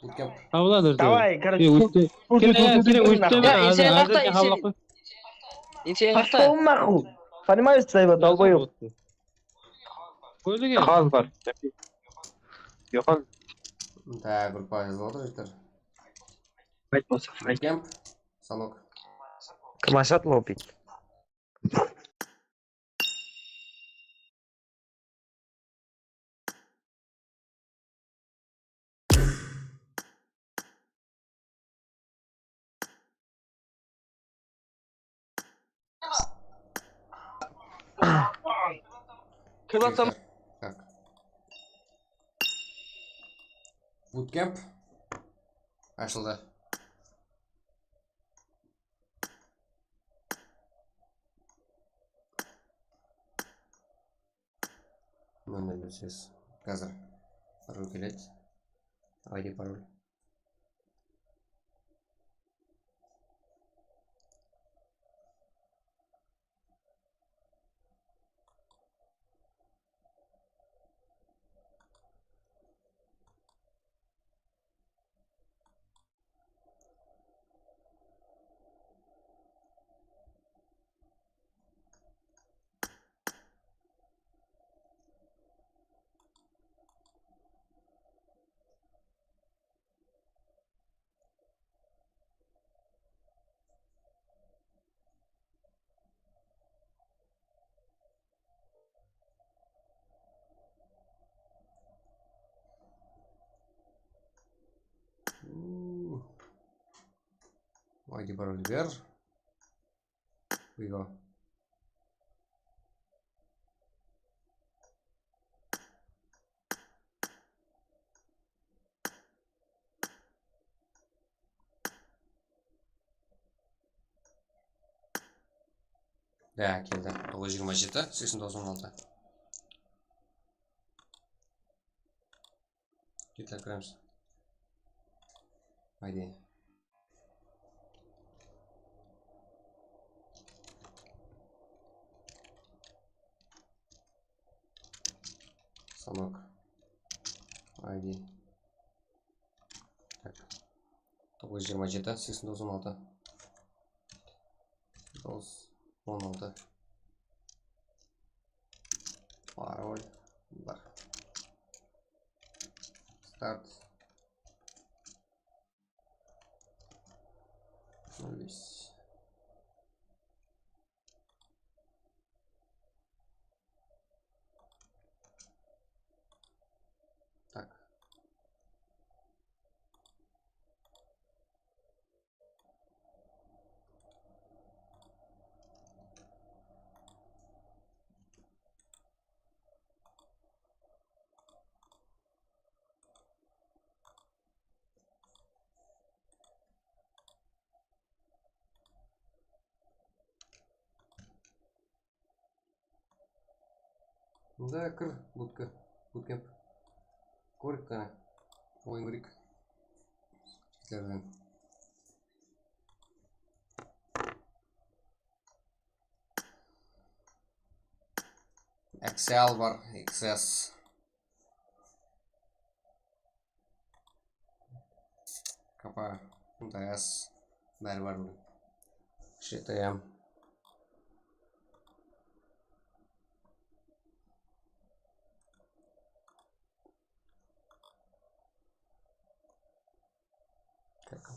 Butkemp. Tabıladı. Davay, короче. Kire, kire, kire, kire. Insayın qaqta, insayın. Insayın qaqta. Пошёл нахуй. Понимаешь, Zayba, долбоёб. Kózige. Qaz bar. Yoqal. Да, группа jazıp atır, jigitler. Aytpasa, ayt. Kemp, Sanok. Kim ashadı lobbi? Kirip atsam. Так. Bootcamp ashıldı. Nol nol nol segiz. Házir parol keledi. I D parol. I D parol ber. Buygo. Da, keldi. Toǵız júz jigirma jeti, seksen toǵız, on altı. Ketler kiremiz. Haydi. Станок. Haydi. Tak. Toǵız júz jigirma jeti, seksen toǵız, on altı. Toǵız, on altı. Parol. Bar. Start. Nol bes. Tak. Mında kir, bootcamp. Bootcamp. Korik qana. Oyın korik. Jigitler menen. Excel bar, X S. K P, D S, bári bar. J T M.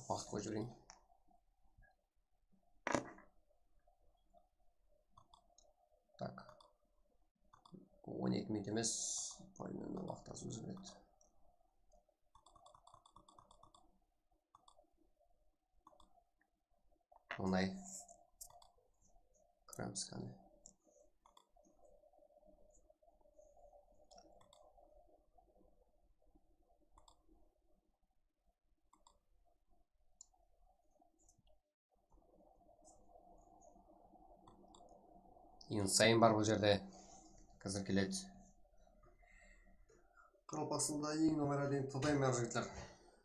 Waqıt qoyıp jibereyin. Tak. On eki minut emes, примерно waqıt az ózgeredi. Onay. Kramskani. Insane bar bul jerde. Házir keledi. Qaraqalpaqstanda eń nomer один Today bar, jigitler.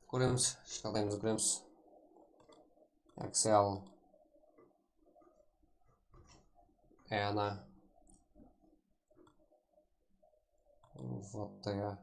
Kóremiz, shıǵdayımızdı kóremiz. Axial. Ana. Вот такая.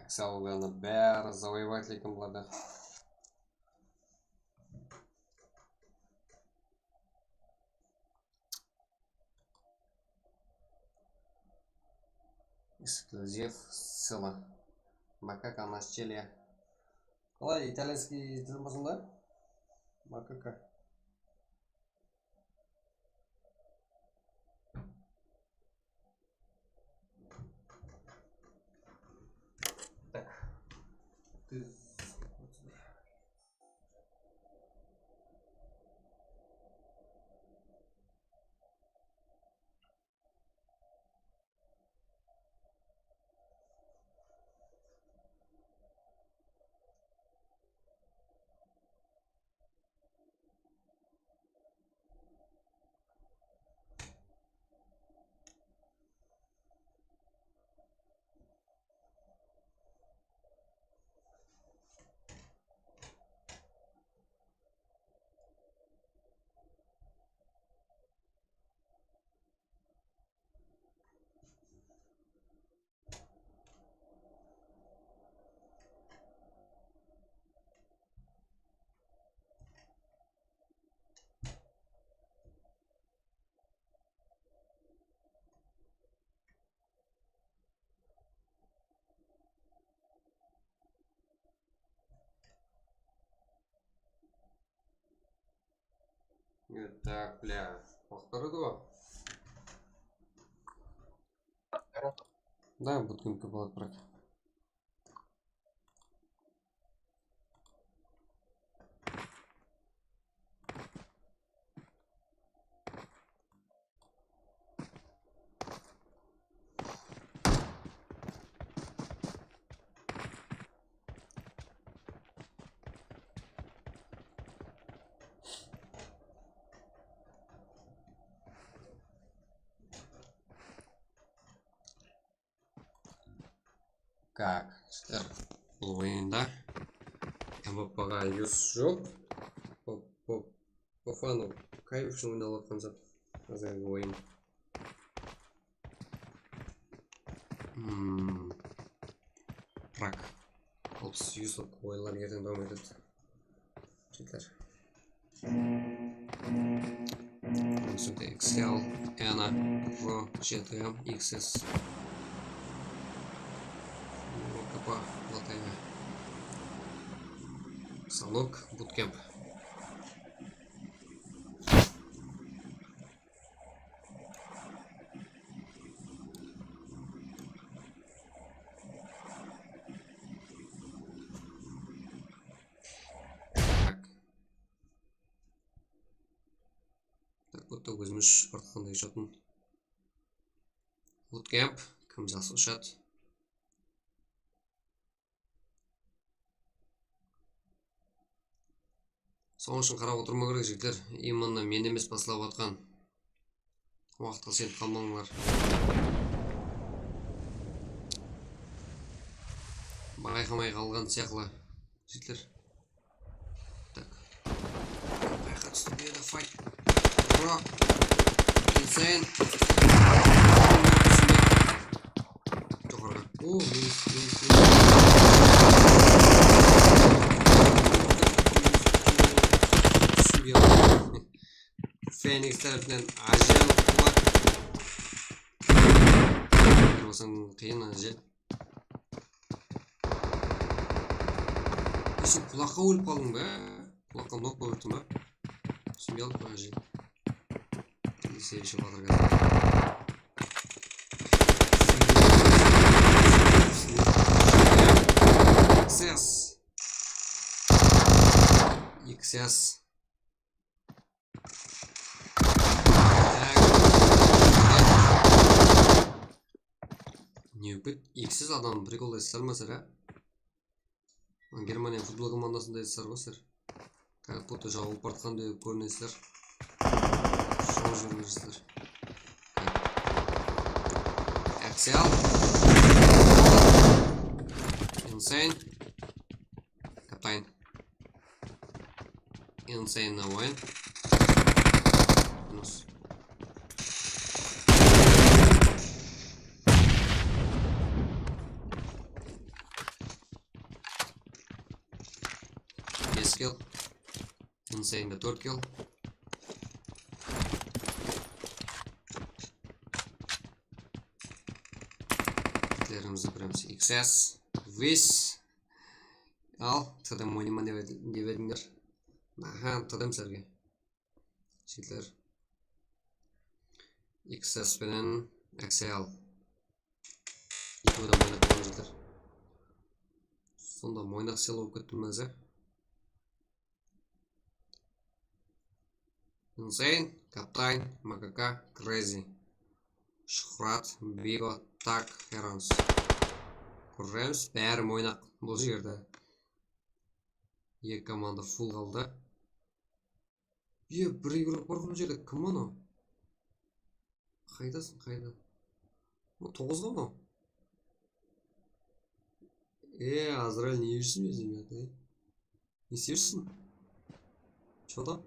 Xeallardı bári завоевать etken bularda. Эксклюзив, ссыла. Макака на щели. Qalay, italyanskiy tilin basında? Макака. Так. Ты... Так, бля, вахтарыды ǵo. Да, butkempke boladı, brat. Так, jigitler, bul oyında M V P-ǵa júz joq. Pop, pop, pop, anaw kayf ushın oynalıp atqan zat. Házirgi oyın. Hmm. Prak. Alpıs, júz oyınlar erteń dawam etedi. Jigitler. Sonda X L, Ena, Pro, G T M, X S. O K P, Lataya. Станок, Bootcamp. Tak. Tak, butta ózimiz shıpartqanday shotın. Bootcamp, kim jaqsı ushadı? Sonıń ushın qarap otırmaw kerek, jigitler. Именно men emes baslap atqan. Waqıtqa isenip qalmańlar. Bayqamay qalǵan sıyaqlı, jigitler. Tak. Bayqa tústi, bu jerde fight. Bro. Insane. Joqarıǵa. O, minus, minus, minus. Túsip qaldım. Feniks tárepinen ájel qulaq. Qıyın, ájel. Esim, qulaqqa ólip qaldıń ba? Qulaqqa nok bolıp turma? Túsinbey qaldım, ájel. Eseyshi batır. X S. X S. Ne ókpet, X S adam prikol esler ma sirá? Germaniya futbol komandasında esler ǵoy sir. Как будто jawıp bartqanday kórinesizler. Shawıp júrmesizler. Axial. Insane. Kaptan. Insane na oyın. Minus. kill. Insane'de tórt kill. Kitlerimizdi kóremiz. X S. Wis. Al, T D M oynayman dep edi-, dep edińler. Aha, T D M sizlerge. Jigitler. X S penen X L. Ekewden oynap qoyǵan jigitler. Sonda moynaq sel bolıp kettim házir. Insane, Kaptayn, Makaka, Crazy, Shuhrat, Bigo, Tak, Herons. Kóremiz, bári moynaq bul jerde. Eki komanda full qaldı. Ye, bir igrok bar ǵo mına jerde. Kim anaw? Qaydasıń, qayda? Mına toǵız ǵo mınaw. E, Azrail, ne júrseń óziń, rебята, e? Ne islep júrseń? Что там?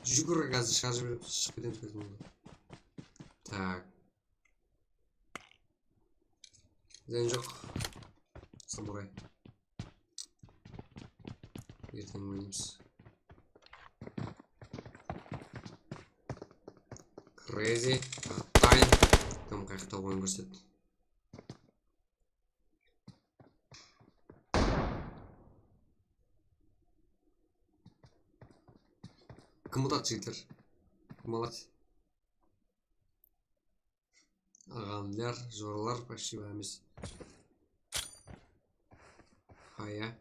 Júgir, házir sharjı berip shıǵıp ketemiz, ketemiz. Tak. Zen joq. Samuray. Erteń oynaymız. Crazy, Kaptayn. Kim qayaqta oyın kórset. Kim utadı, jigitler? Kim aladı? Aǵamlar, joralar, спасибо emes. Haya.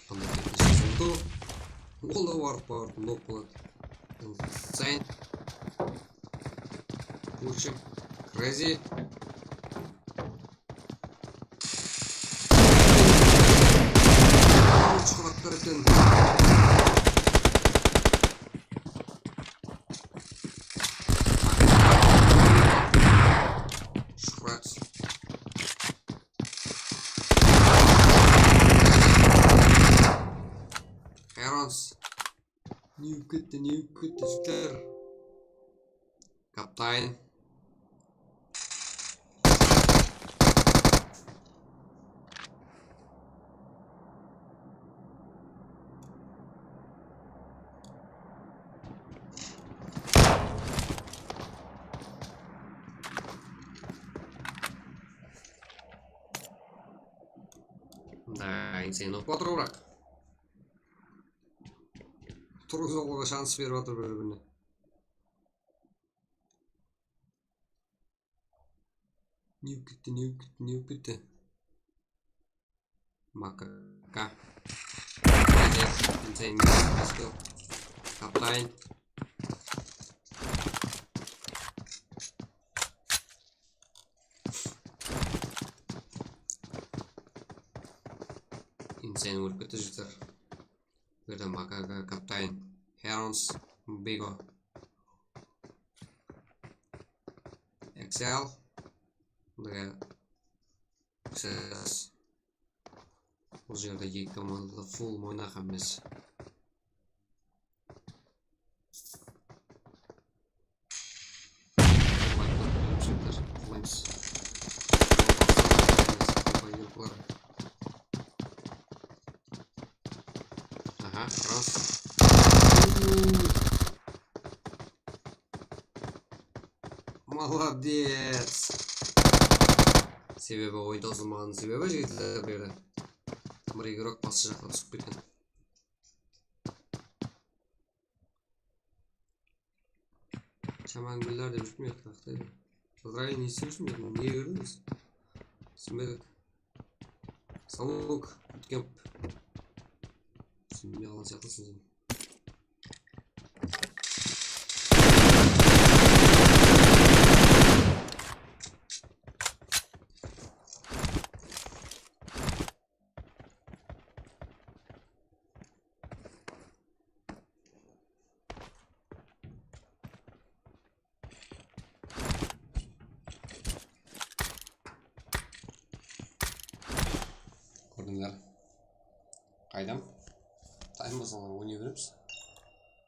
Qanday ketinish boldı. Ol da barıp, barıp, nok boladı. Insane. Kurchik. Crazy. Shuhrat tárepten. Shuhrat. Herons. Ne bolıp ketti, ne bolıp ketti, jigitler? Kaptayn. Da, Insane ulıp atır, biraq. Turǵızıp alıwǵa shans berip atır bir-birine. Ne bolıp ketti, ne bolıp ketti, ne bolıp ketti? Makaka. Insane, Insane, Kaptayn. Insane ólip ketti, jigitler. Bu jerde Makaka, Kaptayn, Herons, Bigo, Excel, mında Excel. Bul jerde eki komanda da full moynaq emes. Aha, ras. Молодец. Sebebi oyında uzılmaǵanıń sebebi jigitler beri. Bir igrok bası jaqqa túsip ketken. Shaman gúller dep júrdim, uyaqta aqtaydı. Azrail, ne islep júrseń? Nege kirdińiz? Túsinbedik. Salık, bootcamp. Túsinbey qalǵan sıyaqlısıń sen. Kórdińler. Qaydam? Time basqanlar oynay beremiz.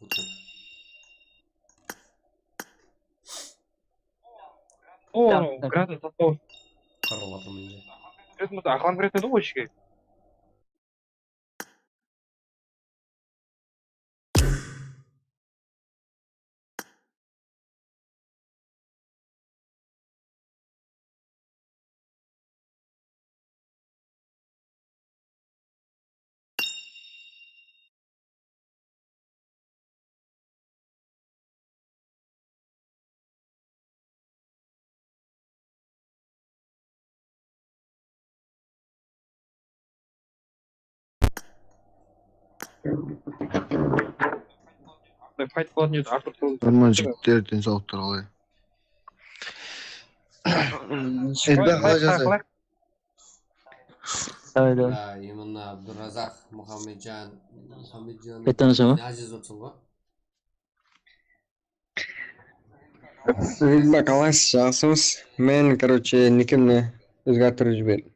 Ótken. O, так, так. Granata satıp al. Qarap atırman endi. Júr, Aqlam kiredi ǵoy ishke. Fight boladı, Artur. Normal jigitler, densawlıqlar qalay? Endi qalay jasayıq? Davay, davay. Imamna Abdurazaq, Muhammedjan, Muhammedjan. Qaytadan jazaman. Aziz otsań ba? Siz baqalaysız, jaqsımız? Men, короче, nikimni ózgartirip jiberdim.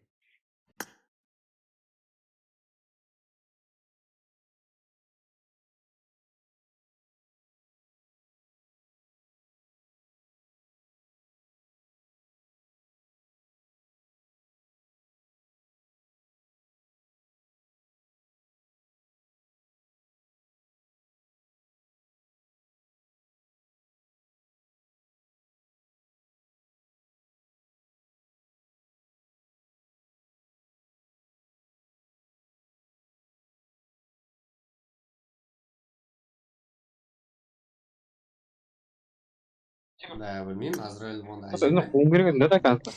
Bá, bilmeymen, Azrail onda. Endi quwım kerek edi da, kánti.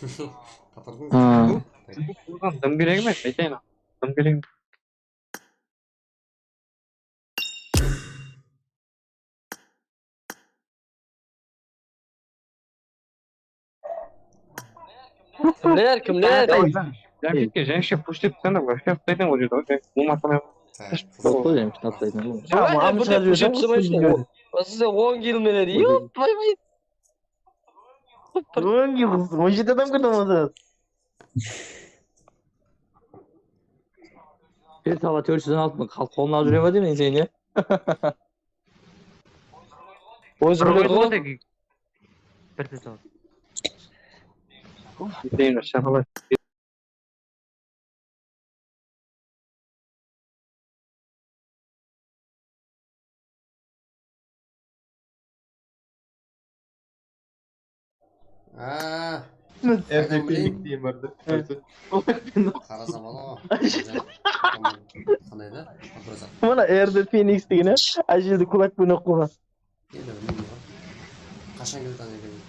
Tapırdıń. Ha. Quwım kerek emes, aytayın. Quwım kerek emes. Kimler, kimler? Jámshitke, Jámshitke push dep tursana, вообще atlaydı ol jerde, вообще, болмаса. Yok, Jámshit atlaydı. Size on kill meledi, yoq, bay bay. On kill, on jeti adam kirdi onda. Bir tala tórt júz on altı mıń, xalıq qolına alıp júre ma deymen seni, ya? Ózim bir qoydı ǵoy. Bir de sol. Bitteyine shaqalay. Á, R D P deyim bardı. Qara zaman o. Qanday da? Mana R D P Nix degen, á, ájeldi kulak penen urıp qoyǵan. Endi bilmeymen ǵoy. Qashan keledi ane keledi?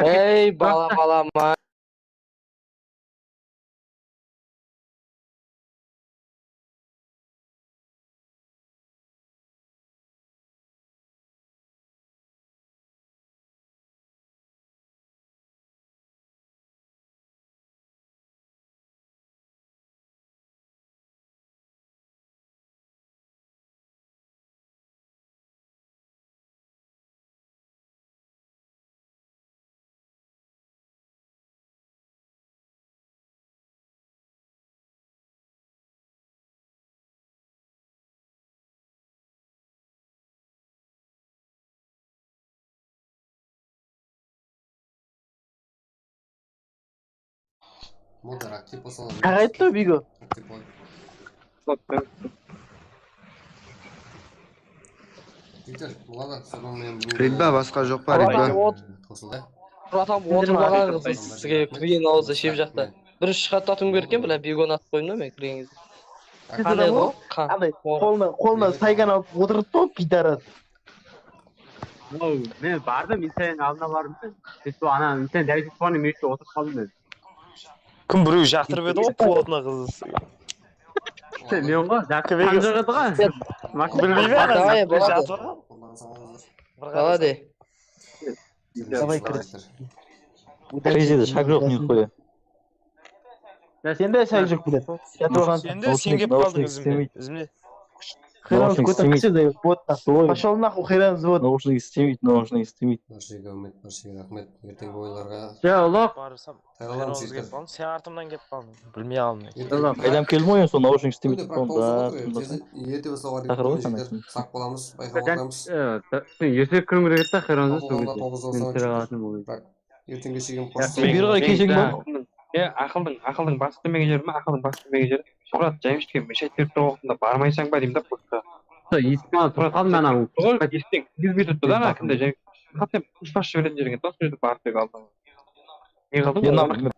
Ey, bala, bala, ma. Modar, aktiv bolsalar. Qaǵaydı da, Bigo. Aktiv bol. Jigitler, buladı, sonıń menen bul Ridba, basqa joq pa, Ridba? Qosıldı. Murat abi, otırmaǵan qız sizge kirgen awızda shep jaqta. Birinshi shıǵadı atıwım kerek eken, bilá, Bigoni atıp qoydım da men kirgen gezde. Qanday ol? Qolına, qolına saygan alıp otırıptı ǵoy, piydaras. Mınaw, men bardım, Insannıń aldına bardım da. Sen sol ana, Insan dárejesi bar, men úyde otırıp qaldım men. Kim birew jaqtırıp edi ǵoy, plotno qızdı. Sen men ǵoy, jaqtırıp qanjaq edi ǵoy. Bilmeymen, jaqtırǵan. Davay, boladı. Davay de. Davay, kir. Kiredi, shak joq, nihoya. Sende shak joq, блядь. Sen de sen kelip qaldıń izimde. Izimde. Хрен куток, вот. Пошёл нахуй, хрен взвод. Naushnik istemeydi, naushnik istemeydi. Barshege áwmet, barshege raxmet. Erteńgi oyınlarǵa. Ja, ulıǵ. Tayarlanıń, jigitler. Sen artımnan kelip qaldıń. Bilmey aldım. Qaydan keldim ǵoy, sol naushnik istemeydi. Erte baslawǵa kerek, jigitler. Saq bolamız, bayqap otırmız. Sen ertesi kúni kirip ketsen, xayranız. Erteńge shegin qosıp. Sen bir keshegin bar. E, aqıldıń, aqıldıń bası kelmegen jeri me, aqıldıń bası kelmegen jeri? Murat, Jaymış degen meshayt berip turǵan waqtında barmaysań ba deymen da, просто. Esik alıp turıp qaldı, anaw. Ol esik kirgizbey turıptı da, ana kimde Jaymış. Sen ushpashsha beredi jerge, tost berdi, barıp tek aldıń. Ne qıldıń? Endi